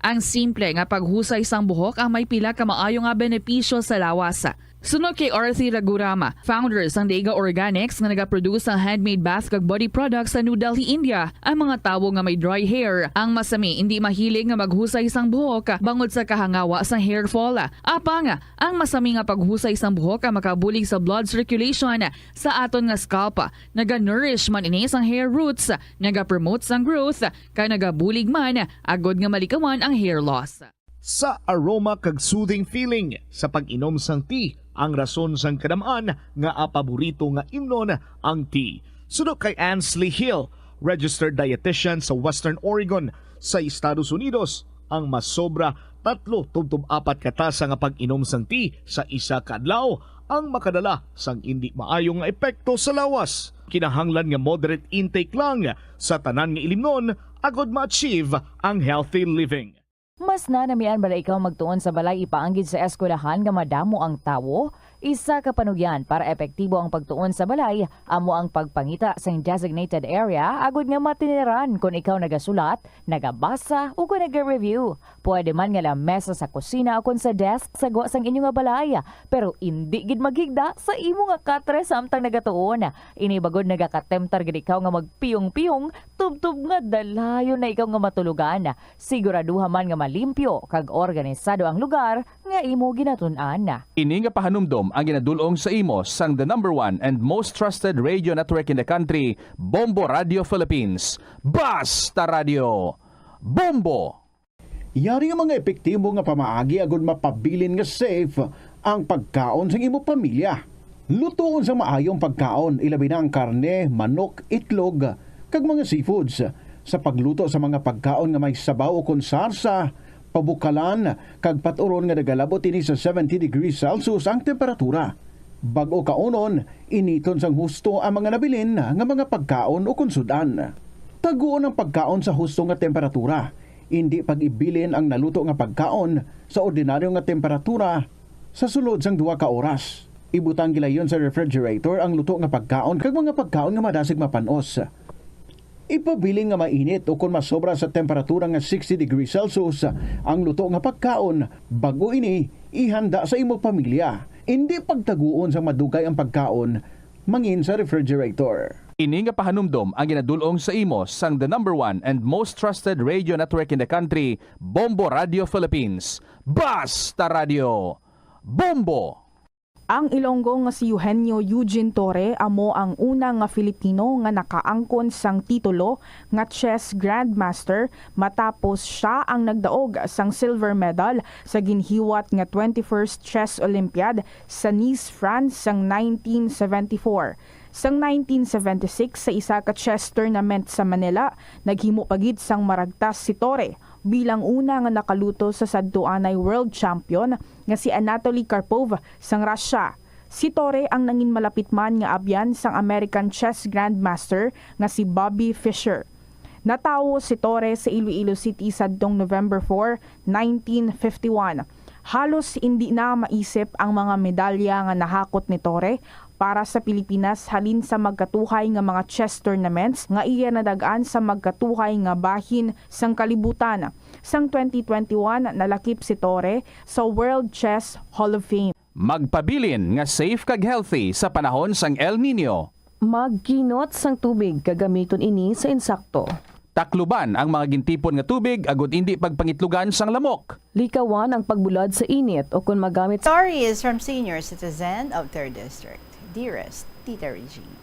Ang simple nga paghusay sang buhok ang may pila ka maayo nga benepisyo sa lawas. Suno kay Arthi Ragurama, founder sang Daiga Organics nga nagaproduce sang handmade bath kag body products sa New Delhi, India, ang mga tawo nga may dry hair, ang masami indi mahilig nga maghusay sang buhok bangod sa kahangawa sang hair fall. Apang, ang masami nga paghusay sang buhok ang makabulig sa blood circulation sa aton nga scalp. Naga-nourish man ini sang hair roots, naga-promote sang growth, kag nagabulig man agod nga malikawan ang hair loss. Sa aroma kag soothing feeling sa pag-inom sang tea ang rason sang kadam-an nga paborito nga imnon ang tea. Suno kay Ansley Hill, registered dietitian sa Western Oregon sa Estados Unidos, ang masobra tatlo tubtob apat ka tasa nga pag-inom sang tea sa isa ka adlaw ang makadala sang indi maayo nga epekto sa lawas. Kinahanglan nga moderate intake lang sa tanan nga ilimnon agod ma-achieve ang healthy living. Mas nanamian bala ikaw magtuon sa balay ipaanggid sa eskwelahan nga madamo ang tawo? Isa ka panugyan para epektibo ang pagtuon sa balay amo ang pagpangita sing designated area agod nga matiniran kon ikaw nagasulat, nagabasa, o kon naga-review. Pwede man nga lamesa sa kusina o kon sa desk sa gwa sang inyo nga balay, pero indi gid maghigda sa imo nga katre samtang nagatuon. Ini bagod nagakatemptar gid ikaw nga magpiyong-piyong tubtob nga dalayon na ikaw nga matulogan. Siguraduha man nga malimpyo kag organisado ang lugar nga imo ginatun-an. Ini nga pahanumdom ang ginadul-ong sa imo sang the number one and most trusted radio network in the country, Bombo Radio Philippines. Basta Radio, Bombo! Yari nga mga epektibo nga pamaagi agud mapabilin nga safe ang pagkaon sang imo pamilya. Lutoon sang maayo ang pagkaon, ilabi na ang karne, manok, itlog, kag mga seafoods. Sa pagluto sa mga pagkaon nga may sabaw ukon sarsa, pabukalan, kag pat-uron nga nagalabot ini sa seventy degrees Celsius ang temperatura. Bag-o kaunon, initon sang husto ang mga nabilin nga mga pagkaon ukon sud-an. Taguon ang pagkaon sa husto nga temperatura. Indi pag-ibilin ang naluto nga pagkaon sa ordinaryo nga temperatura sa sulod sang duha ka oras. Ibutang gilayon sa refrigerator ang luto nga pagkaon kag mga pagkaon nga madasig mapan-os. Ipabilin nga mainit o kon masobra sa temperatura nga sixty degrees Celsius ang luto nga pagkaon bag-o ini ihanda sa imo pamilya. Indi pagtaguon sang madugay ang pagkaon mangin sa refrigerator. Ini nga pahanumdom ang ginadul-ong sa imo sang the number one and most trusted radio network in the country, Bombo Radio Philippines. Basta Radio, Bombo! Ang Ilonggo nga si Eugenio Eugene Torre amo ang una nga Filipino nga nakaangkon sang titulo nga chess grandmaster matapos sia ang nagdaog sang silver medal sa ginhiwat nga twenty-first Chess Olympiad sa Nice, France sang nineteen seventy-four. Sang nineteen seventy-six, sa isa ka chess tournament sa Manila, naghimo pa gid sang maragtas si Torre bilang una nga nakaluto sa sadtuanay world champion nga si Anatoly Karpov sang Russia. Si Torre ang nangin malapit man nga abyan sang American chess grandmaster nga si Bobby Fischer. Natawo si Torre sa Iloilo City sadtong November four, nineteen fifty-one. Halos indi na maisip ang mga medalya nga nahakot ni Torre para sa Pilipinas halin sa magkatuhay nga mga chess tournaments nga iya nadag-an sa magkatuhay nga bahin sang kalibutan. Sang twenty twenty-one, nalakip si Torre sa World Chess Hall of Fame. Magpabilin nga safe kag healthy sa panahon sang El Niño. Magkinot sang tubig kag gamiton ini sa insakto. Takluban ang mga gintipon nga tubig agud indi pagpangitlugan sang lamok. Likawan ang pagbulad sa init o kon magamit Story is from Senior Citizen of Third District. Dearest Tita Regine.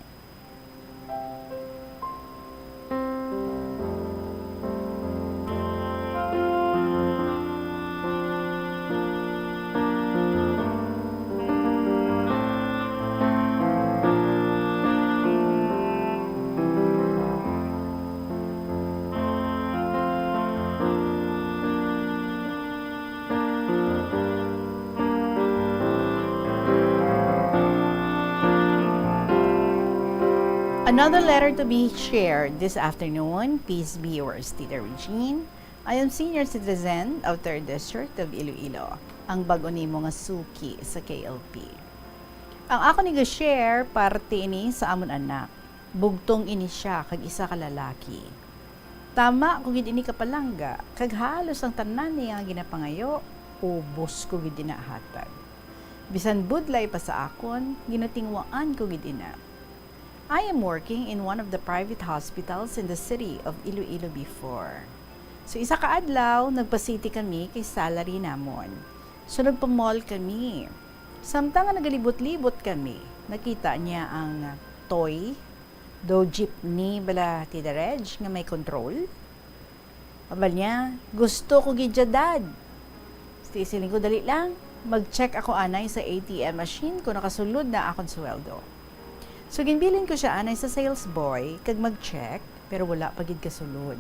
Another letter to be shared this afternoon. Peace be yours, Tita Regine. I am senior citizen of Third District of Iloilo, ang bag-o nimo nga suki sa K L P. Ang ako ni ga-share, parte ini sa amon anak. Bugtong ini siya kag isa ka lalaki. Tama ko gid ini kapalangga, kag halos ang tanan niya nga ginapangayo, ubos ko gid ina hatag. Bisan budlay pa sa akon, ginatinguhaan ko gid ina. I am working in one of the private hospitals in the city of Iloilo before. So, isa ka adlaw, nagpa-city kami kay salary namon. So, nagpa-mall kami. Samtang nga nagalibot-libot kami, nakita niya ang toy, daw jeepney bala, Tita Reg, nga may control. Abal niya, "Gusto ko gid dya, Dad." Sige, siling ko, "Dali lang. Mag-check ako anay sa A T M machine kung nakasulod na akon sweldo." So, ginbilin ko siya anay sa sales boy kag mag-check, pero wala pa gid kasulod.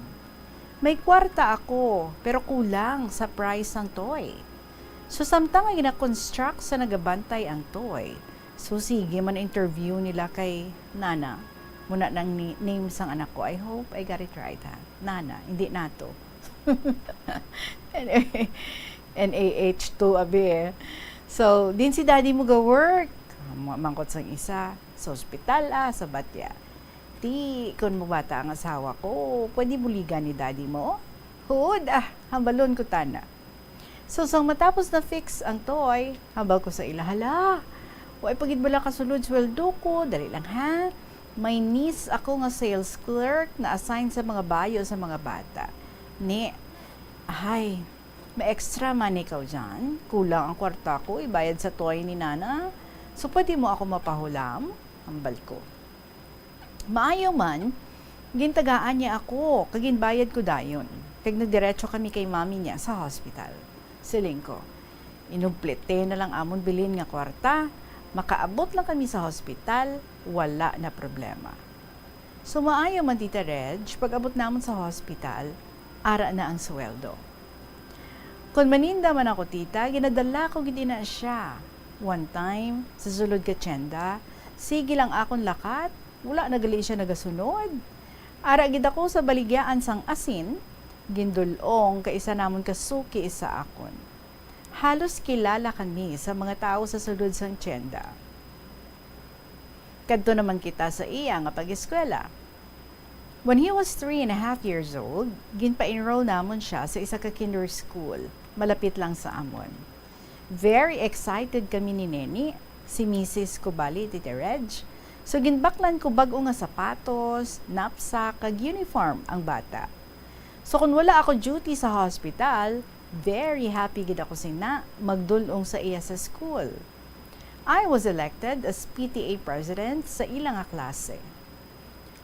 May kwarta ako, pero kulang sa price sang toy. So, samtang nga gina-construct sa nagabantay ang toy, so sige man interview nila kay Nana. Muna nang ni-, name sang anak ko. I hope I got it right, ha? Nana, hindi Nato. N A H two, abi, eh. So, din si daddy mo ga-work. Mga mangkot sang isa, sa ospital, ah, sa batya. Ti, kon mabata ang asawa ko, pwede buligan ni daddy mo? Huod, ah, hambalon ko tana. So, sang matapos na fix ang toy, hambal ko sa ila, "Hala, wa pa gid bala kasulod sweldo ko, dali lang ha. May niece ako nga sales clerk na assign sa mga bayo sa mga bata. Ni, ay, may extra money kaw dyan? Kulang ang kwarta ko, ibayad sa toy ni Nana. So, pwede mo ako mapahulam?" hambal ko. Maayo man, gintagaan niya ako, kag ginbayad ko dayon, kag nagdiretso kami kay mami niya sa hospital. Siling ko, "Inumplete na lang amon bilin nga kwarta, makaabot lang kami sa hospital, wala na problema." So, maayo man, Tita Reg, pag-abot namon sa hospital, ara na ang sweldo. Kon maninda man ako, tita, ginadala ko gid ina siya. One time, sa sulod ka tienda, sige lang akon lakat, wala na gali siya nagasunod. Ara gid ako sa baligyaan sang asin, gindul-ong ka isa namon ka suki sa akon. Halos kilala kami sa mga tawo sa sulod sang tienda. Kadto naman kita sa iya nga pag-eskwela. When he was three and a half years old, ginpa-enroll namon siya sa isa ka kinder school, malapit lang sa amon. Very excited kami ni Neni, si misis ko bali, Tita Reg. So, ginbaklan ko bag-o nga sapatos, knapsack, kag uniform ang bata. So, kung wala ako duty sa hospital, very happy gid ako sina magdul-ong sa iya sa school. I was elected as P T A president sa ila nga klase.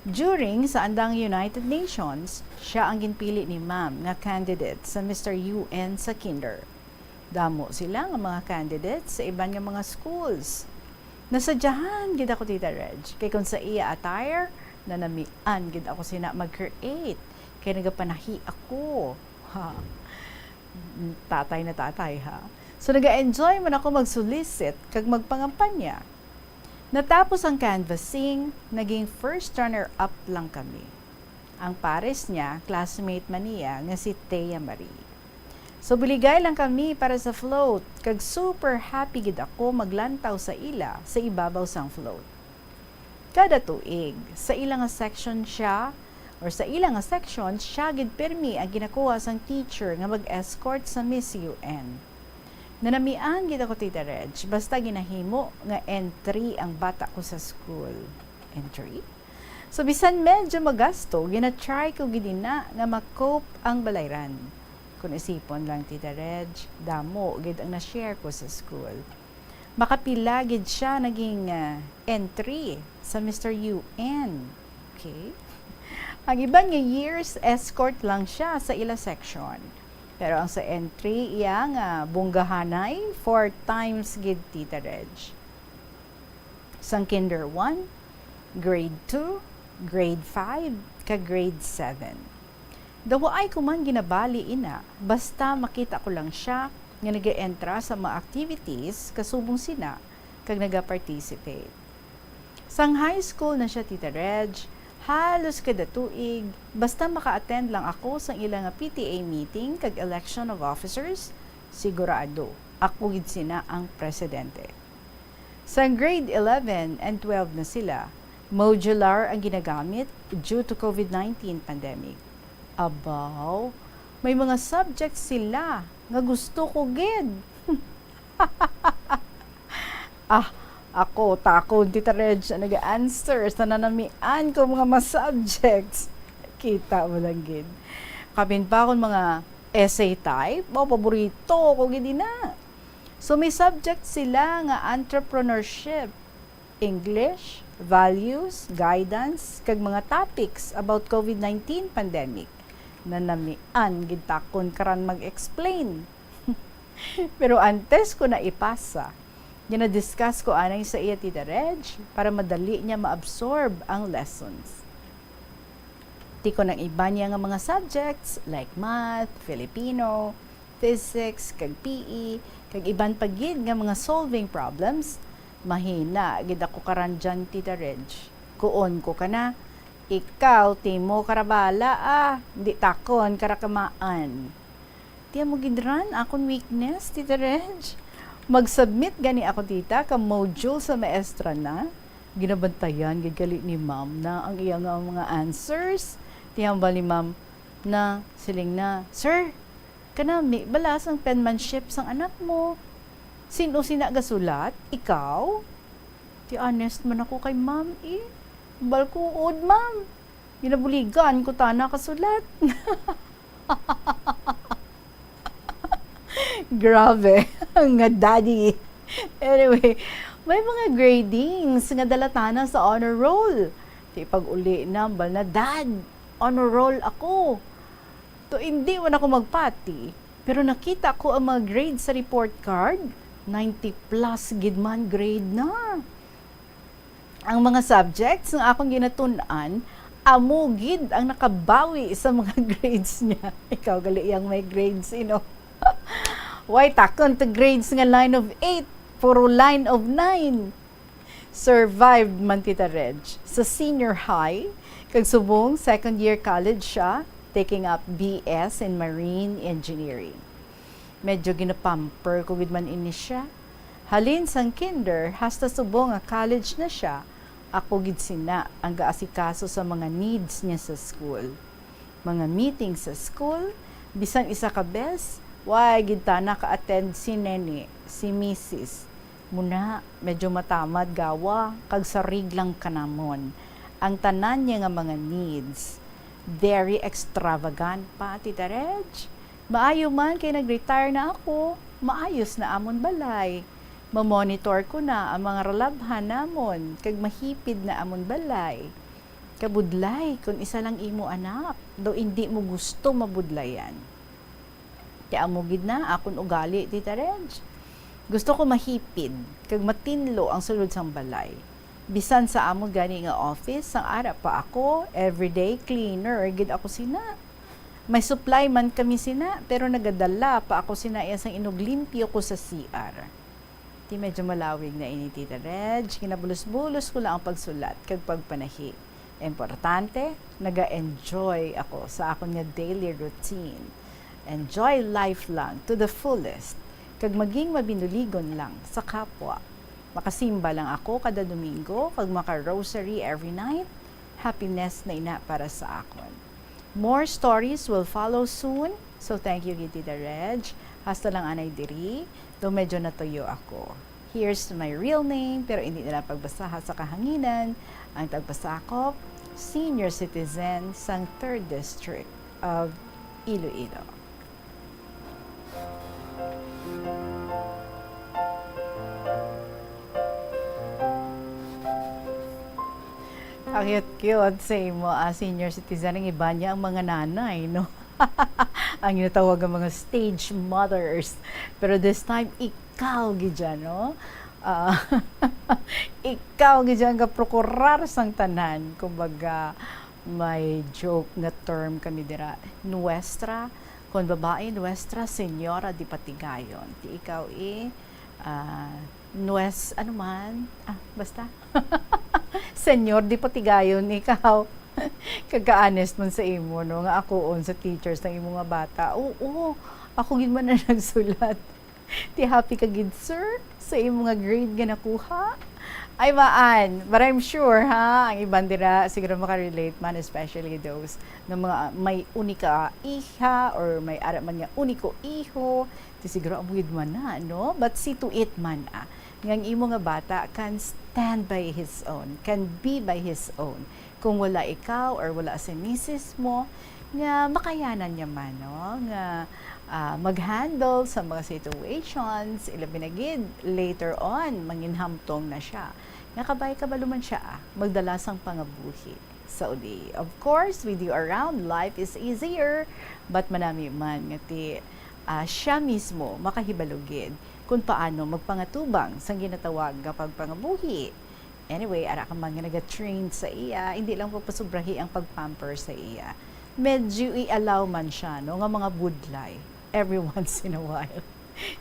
During sa andang United Nations, siya ang ginpili ni Ma'am nga candidate sa Mister U N sa kinder. Damo sila nga mga candidates sa iban nga mga schools. Nasadyahan gid ako, Tita Reg, kay kon sa iya attire, nanamian gid ako sina mag-create, kay nagapanahi ako. Ha. Tatay na tatay, ha. So, naga-enjoy man ako mag-solicit kag magpangampanya. Natapos ang canvassing, naging first runner-up lang kami. Ang pares niya, classmate man niya, nga si Thea Marie. So, buligay lang kami para sa float, kag super happy gid ako maglantaw sa ila sa ibabaw sang float. Kada tuig, sa ila nga section siya, or sa ila nga section, siya gid pirmi ang ginakuha sang teacher nga mag-escort sa Miss U N. Nanamian gid ako, Tita Reg, basta ginahimo nga N three ang bata ko sa school. N three? So, bisan medyo magasto, gina-try ko gid ina nga ma-cope ang balayran. Kung isipon lang, Tita Reg, damo gid ang na-share ko sa school. Makapila gid siya naging, ah, N three sa Mister U N. Okay? Ang iban nga years, escort lang siya sa ila section. Pero ang sa N three, iya nga bunggahanay, four times gid, Tita Reg. Sang kinder one, grade two, grade five, kag grade seven. Daw waay ko man ginabali ina, basta makita ko lang siya nga nag-entra sa mga activities kasubong sina kag naga-participate. Sang high school na siya, Tita Reg, halos kada tuig, basta maka-attend lang ako sang ila nga P T A meeting kag election of officers, sigurado, ako gid sina ang presidente. Sang grade eleven and twelve na sila, modular ang ginagamit due to COVID nineteen pandemic. Abaw, may mga subject sila nga gusto ko gid. Ah, ako, takon, Tita Reg, ang nag-answer sa nanamian ko mga mas subjects. Kita mo lang gid. Kapin pa akong mga essay type, oh, paborito ko gid na. So, may subject sila nga entrepreneurship, English, values, guidance, kag mga topics about COVID nineteen pandemic. Nanamian gid takon karan mag-explain. Pero antes ko na ipasa, gina-discuss ko anay sa iya, Tita Reg, para madali niya ma-absorb ang lessons. Tikon ang iban niya nga mga subjects like math, Filipino, physics, kag P E, kag iban pa gid nga mga solving problems, mahina gid ako karan dyan, Tita Reg. Kuon ko kana, "Ikaw, Timo, karabala, ah, di takon karakamaan." Ti amo gid ran akon weakness, Tita Reg. Mag-submit gani ako, tita, ka module sa maestra na. Ginabantayan gid gali ni ma'am na ang iya nga mga answers. Ti hambal ni ma'am na siling na, "Sir, kanami bala sang penmanship sang anak mo? Sin-o sina gasulat? Ikaw?" Ti honest man ako kay ma'am, eh. Hambal ko, "Uod, ma'am. Ginabuligan ko tana kasulat." Grabe, nga daddy. Anyway, may mga gradings nga dala tana sa honor roll. Ti pag-uli na, hambal na, "Dad, honor roll ako." To, hindi man ako magpati, pero nakita ko ang mga grades sa report card, ninety plus gid man grade na. Ang mga subjects nga akong ginatun-an, amo gid ang nakabawi sa mga grades niya. Ikaw gali yang may grades, you know. Why takon to grades nga line of eight, puro line of nine? Survived man, Tita Reg. Sa senior high, kag subong second year college siya, taking up B S in marine engineering. Medyo ginapamper ko gid man ini siya. Halin sang kinder hasta subong nga college na siya, ako gid sina ang gaasikaso sa mga needs niya sa school. Mga meeting sa school, bisan isa ka bes, way gid tana ka-attend si Nene, si Misis. Muna, medyo matamad gawa, kag sarig lang kanamon. Ang tanan niya nga mga needs, very extravagant pa, Tita Reg. Maayo man kay nag-retire na ako, maayos na amon balay. Ma-monitor ko na ang mga ralabhan namon, kag mahipid na amon balay. Kabudlay kon isa lang imo anak, daw indi mo gusto mabudlayan. Ti amo gid na akon ugali, Tita Reg. Gusto ko mahipid kag matinlo ang sulod sang balay. Bisan sa amo gani nga office, sang ara pa ako, everyday cleaner gid ako sina. May supply man kami sina, pero nagadala pa ako sina iya sang inuglimpyo ko sa C R. Ti medyo malawig na ini, Tita Reg. Ginabulos-bulos ko lang ang pagsulat kag pagpanahi. Importante, naga-enjoy ako sa akon nga daily routine. Enjoy life lang to the fullest, kag maging mabinuligon lang sa kapwa. Makasimba lang ako kada Domingo, kag maka-rosary every night. Happiness na ina para sa akon. More stories will follow soon. So, thank you gid, Tita Reg. Hasta lang anay diri, though medyo natuyo ako. Here's my real name, pero hindi nila pagbasaha sa kahanginan, ang tagpasakop, senior citizen sang Third District of Iloilo. Ang cute-cute sa imo, ah, senior citizen, ang iba niya ang mga nanay, no? Ang ginatawag ang mga stage mothers. Pero this time, ikaw gid dyan, no? Ah, ikaw gid dyan ka prokurar sang tanan. Kumbaga, may joke nga term kami dira. Nuestra, kung babae, Nuestra Señora de Patigayon. Ti ikaw, eh, ah, Nues, ano man? Ah, basta. Señor de Patigayon, ikaw. Kagka-honest man sa imo, no, nga ako on sa teachers ng imo nga bata. Oo, ako gid man na nagsulat. Ti happy ka gid, sir, sa imo nga grade nga nakuha? Ay, maan. But I'm sure, ha, ang iban dira siguro makarelate man, especially those nga mga may unika iha or may ara man nga uniko iho. Ti siguro amo gid man na, no? But see to it man, ah, nga ang imo nga bata can stand by his own, can be by his own. Kung wala ikaw or wala si misis mo, nga makayanan niya man, no? Nga, ah, mag-handle sa mga situations, ilabi na gid later on, manginhamtong na siya. Nga kabay kabalo man siya, ah, magdala sang pangabuhi sa uli. Of course, with you around, life is easier. But manami man nga ti, ah, siya mismo makahibalo gid kung paano magpangatubang sang ginatawag nga pagpangabuhi. Anyway, ara ka man nga naga-train sa iya, hindi lang pagpasubrahi ang pag-pamper sa iya. Medyo i-allow man siya, no, nga mga budlay every once in a while.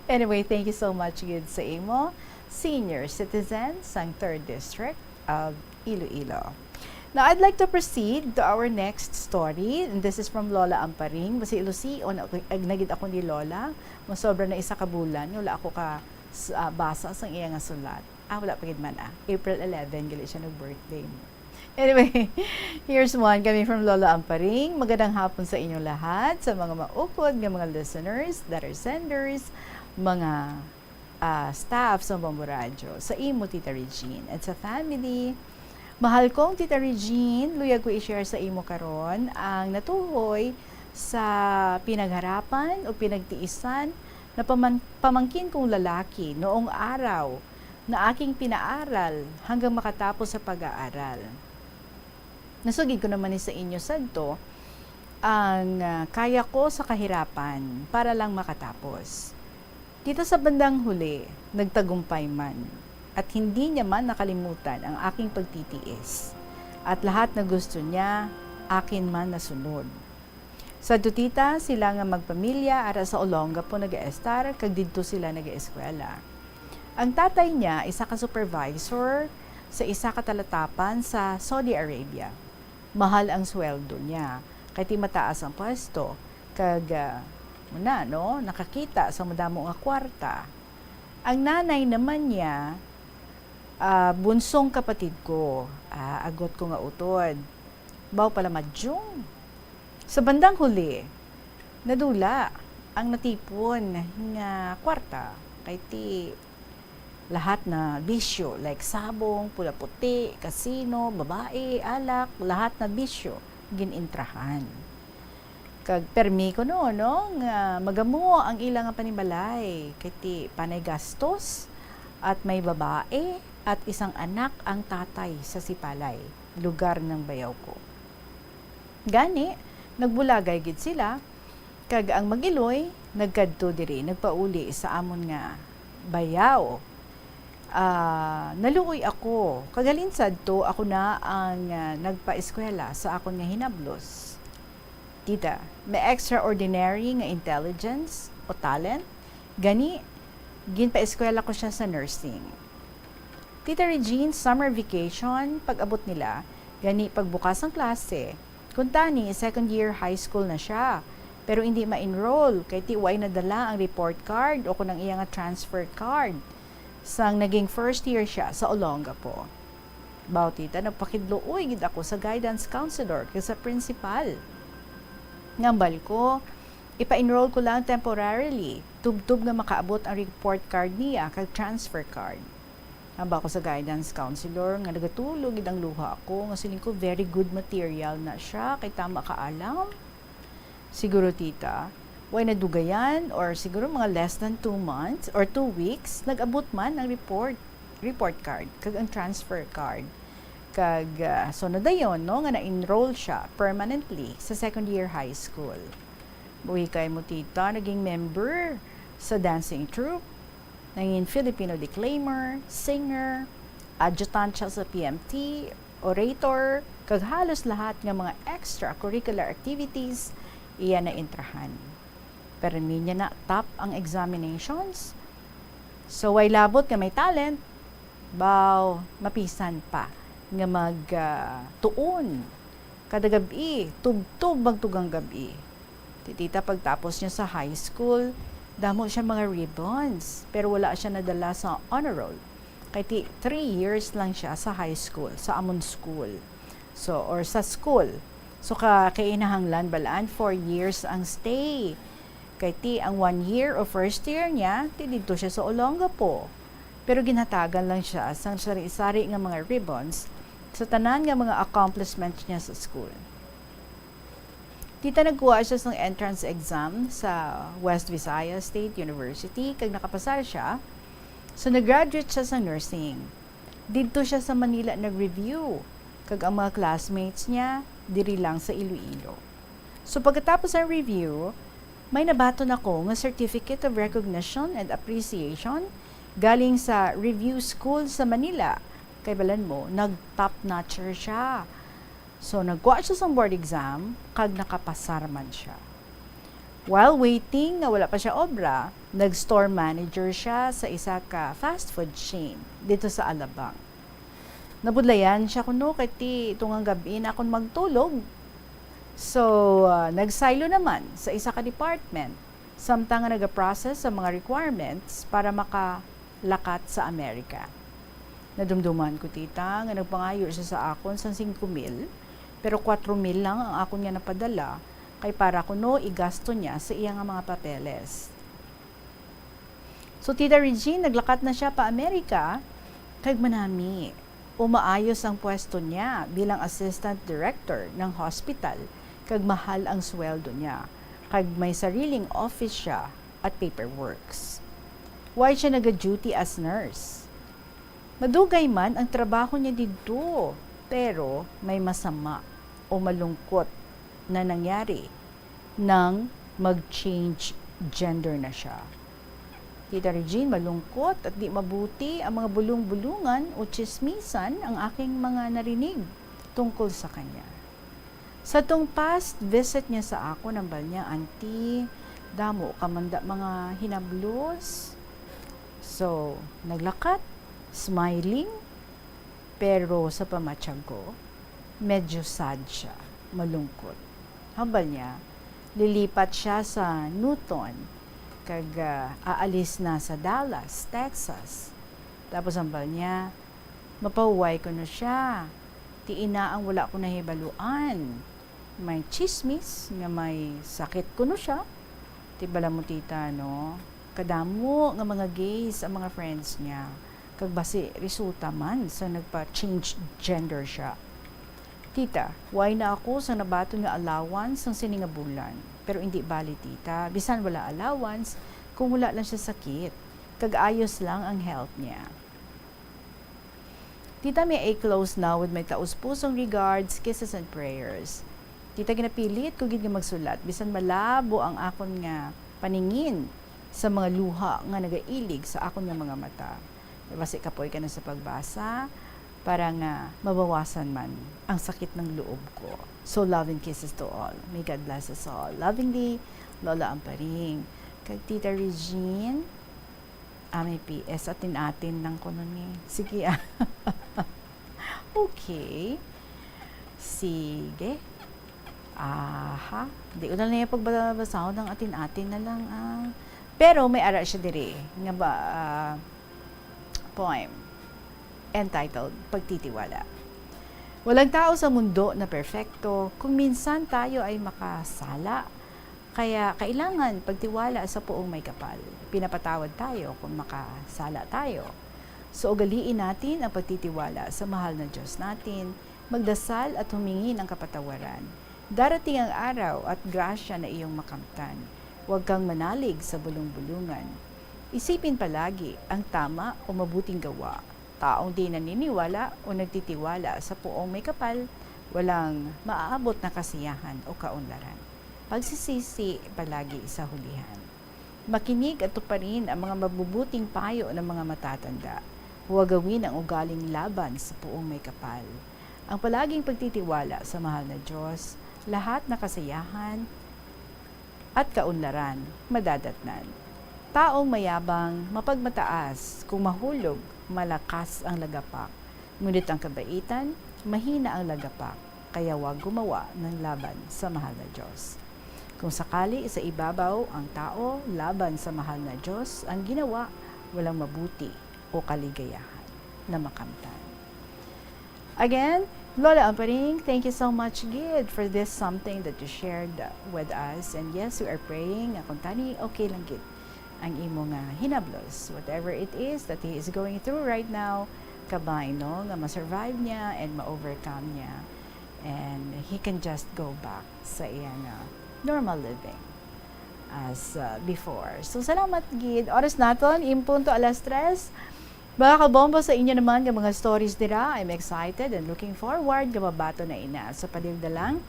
Anyway, thank you so much gid sa imo, senior citizen sang Third District of Iloilo. Now, I'd like to proceed to our next story. And this is from Lola Amparing. Basi ilusion ako, ag-, nagid ako ni Lola. Masobra na isa ka bulan, wala ako ka s-, ah, basa sang iya nga sulat. Ah, wala pa gid man, ah. April eleven, gali siya nag-birthday mo. Anyway, here's one coming from Lola Amparing. Magandang hapon sa inyong lahat, sa mga maukod nga mga listeners, letter senders, mga, ah, staff sa Bombo Radyo, sa imo, Tita Regine, at sa family. Mahal kong Tita Regine, luyag ko i-share sa imo karon ang natuhoy sa pinagharapan o pinagtiisan na paman-, pamangkin kong lalaki noong araw na aking pinaaral hanggang makatapos sa pag-aaral. Nasugid ko naman ni sa inyo sadto ang, ah, kaya ko sa kahirapan para lang makatapos. Dito sa bandang huli, nagtagumpay man, at hindi niya man nakalimutan ang aking pagtitiis. At lahat na gusto niya, akin man nasunod. Sa Dutita, sila nga magpamilya ara sa Olongapo nagaestar, kag didto sila nagaeskwela. Ang tatay niya, isa ka supervisor sa isa ka talatapan sa Saudi Arabia. Mahal ang sweldo niya, kay ti mataas ang pwesto, kag, ah, muna, no, nakakita sa madamo nga kwarta. Ang nanay naman niya, ah, bunsong kapatid ko, ah, agot ko nga utod. Baw pala madyong. Sa bandang huli, nadula ang natipon nga kwarta, kay ti lahat na bisyo, like sabong, pula-puti, kasino, babae, alak, lahat na bisyo, gin-intrahan. Kag permi kuno, no, nga magamo ang ila nga panimalay, kay ti panay gastos, at may babae, at isang anak ang tatay sa Sipalay, lugar ng bayaw ko. Gani, nagbulagay gid sila, kag ang mag-iloy nagkadto diri, nagpauli sa amon nga bayaw. Ah, naluoy ako, kag halin sadto ako na ang, ah, nagpaeskwela sa akon nga hinablos. Tita, may extraordinary nga intelligence o talent, gani ginpaeskwela ko siya sa nursing. Tita Regine, summer vacation, pag-abot nila, gani pagbukas ang klase, kuntani, second year high school na siya, pero hindi ma-enroll kay ti way nadala ang report card o kun ang iya nga transfer card sang naging first year siya sa Olongapo. Baw, tita, nagpakidluoy gid ako sa guidance counselor kag sa principal. Ngambal ko, Ipa-enroll ko lang temporarily, tubtob nga makaabot ang report card niya kag transfer card. Hambal ko sa guidance counselor nga nagatulog gid ang luha ko, nga siling ko, "Very good material na siya, kay tama ka alam." Siguro, tita, way nadugayan, or siguro mga less than two months or two weeks, nag-abot man ang report, report card, kag ang transfer card. Kag, ah, so nadayon, no, nga na-enroll siya permanently sa second year high school. Buhi kay mo, tita, naging member sa dancing troupe, naging Filipino declaimer, singer, adjutant siya sa P M T, orator, kag halos lahat nga mga extracurricular activities iya na-entrahan. Pero niya na top ang examinations. So, way labot nga may talent, baw, mapisan pa nga mag, ah, tuon. Kada gab-i, tubtob magtugang gab-i. Ti tita, pagtapos niya sa high school, damo siya mga ribbons, pero wala siya nadala sa honor roll. Kay ti, three years lang siya sa high school, sa amon school. So, or sa school. So, ka, kinahanglan balaan, four years ang stay. Kay ti, ang one year o first year niya, ti didto siya sa Olongapo. Pero ginhatagan lang siya sang sari-sari nga mga ribbons sa tanan nga mga accomplishments niya sa school. Tita, nagkuha siya sang entrance exam sa West Visayas State University, kag nakapasar siya. So, nag-graduate siya sa nursing. Didto siya sa Manila nag-review, kag ang mga classmates niya diri lang sa Iloilo. So, pagkatapos ang review, may nabaton ako nga Certificate of Recognition and Appreciation galing sa Review School sa Manila. Kay balan mo, nag-top notcher siya. So, nagkuha siya sang board exam, kag nakapasar man siya. While waiting, nga wala pa siya obra, nag-store manager siya sa isa ka fast food chain dito sa Alabang. Nabudlayan siya kuno kay ti tungang gab-i na akon magtulog. So, ah, nag-silo naman sa isa ka department, samtang nga nagaprocess sa mga requirements para makalakat sa Amerika. Nadumduman ko, tita, nga nagpangayo siya sa akon sang singko mil, pero kwatro mil lang ang akon nga napadala, kay para kuno igasto niya sa iya nga mga papeles. So, Tita Regine, naglakat na siya pa Amerika, kag manami, umaayos ang pwesto niya bilang assistant director ng hospital, kag mahal ang sweldo niya, kag may sariling office siya at paperworks. Why siya naga-duty as nurse? Madugay man ang trabaho niya didto, pero may masama o malungkot na nangyari nang mag-change gender na siya. Tita Regine, malungkot at di mabuti ang mga bulong-bulungan o tsismisan ang aking mga narinig tungkol sa kanya. Sa tong past visit niya sa akon, hambal niya, "Auntie, damo ka man da mga hinablos." So, naglakat, smiling, pero sa pamatyag ko, medyo sad siya, malungkot. Hambal niya, lilipat siya sa Newton, kag, ah, aalis na sa Dallas, Texas. Tapos hambal niya, mapahuway kuno siya. Ti ina ang wala ko nahibaluan. May chismis nga may sakit kuno siya. Ti bala mo, tita, no? Kadamo nga mga gays ang mga friends niya. Kag basi resulta man sa nagpa-change gender siya. Tita, wala na ako sa nabaton nga allowance sang sini nga bulan. Pero indi bali, tita. Bisan wala allowance, kung wala lang siya sakit, kag ayos lang ang health niya. Tita, may I close now with my taus-pusong regards, kisses, and prayers. Tita, ginapilit ko gid nga magsulat, bisan malabo ang akon nga paningin sa mga luha nga nagailig sa akon nga mga mata. Basi kapoy ka na sa pagbasa para nga mabawasan man ang sakit ng loob ko. So, love and kisses to all. May God bless us all. Lovingly, Lola Amparing. Kag Tita Regine, ah, may P S, atin-atin lang ko nun eh. Sige, ah. Okay. Sige. Aha. Di ko na lang yung pagbasahon ng atin-atin na lang, ah. Pero may ara siya diri nga ba, ah, poem entitled Pagtitiwala. Walang tao sa mundo na perpekto. Kung minsan tayo ay makasala, Kaya kailangan pagtiwala sa Poong May Kapal. Pinapatawad tayo kung makasala tayo. So, ugaliin natin ang pagtitiwala sa mahal na Diyos natin, magdasal at humingi ng kapatawaran. Darating ang araw at grasya na iyong makamtan. Huwag kang manalig sa bulong-bulungan. Isipin palagi ang tama o mabuting gawa. Taong di naniniwala o nagtitiwala sa Poong May Kapal, walang maaabot na kasiyahan o kaunlaran. Pagsisisi palagi sa hulihan. Makinig at tuparin ang mga mabubuting payo ng mga matatanda. Huwag gawin ang ugaling laban sa Poong May Kapal. Ang palaging pagtitiwala sa mahal na Diyos, lahat na kasiyahan at kaunlaran madadatnan. Taong mayabang, mapagmataas, kung mahulog, malakas ang lagapak. Ngunit ang kabaitan, mahina ang lagapak, kaya huwag gumawa ng laban sa mahal na Diyos. Kung sakali sa ibabaw ang tao laban sa mahal na Diyos, ang ginawa, walang mabuti o kaligayahan na makamtan. Again, Lola Amparing, thank you so much gid for this something that you shared with us. And yes, we are praying nga kung tani okay lang gid ang imo nga hinablos. Whatever it is that he is going through right now, kabay, no, nga ma-survive niya and ma-overcome niya. And he can just go back sa iya nga normal living as uh, before. So, salamat gid. Oras naton, in punto alas tres. Mga kabombo, sa inyo naman nga mga stories dira, I'm excited and looking forward nga mabaton na ina. So, paligda lang,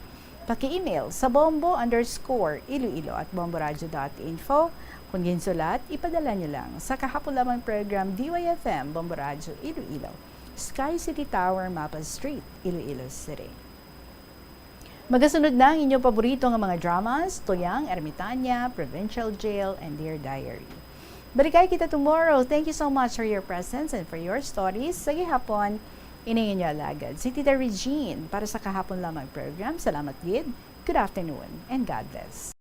paki-email sa bombo underscore iloilo at bomboradio dot info. Kung ginsulat, ipadala nyo lang sa kahapon lamang program D Y F M, Bombo Radio Iloilo, Sky City Tower, Mapa Street, Iloilo City. Magasunod na ang inyong paborito nga mga dramas, Tuyang, Ermitaña, Provincial Jail, and Dear Diary. Balikay kita tomorrow. Thank you so much for your presence and for your stories. Sa gihapon, ini ang inyo alagad, si Tita Regine, para sa kahapon lamang program. Salamat gid. Good afternoon and God bless.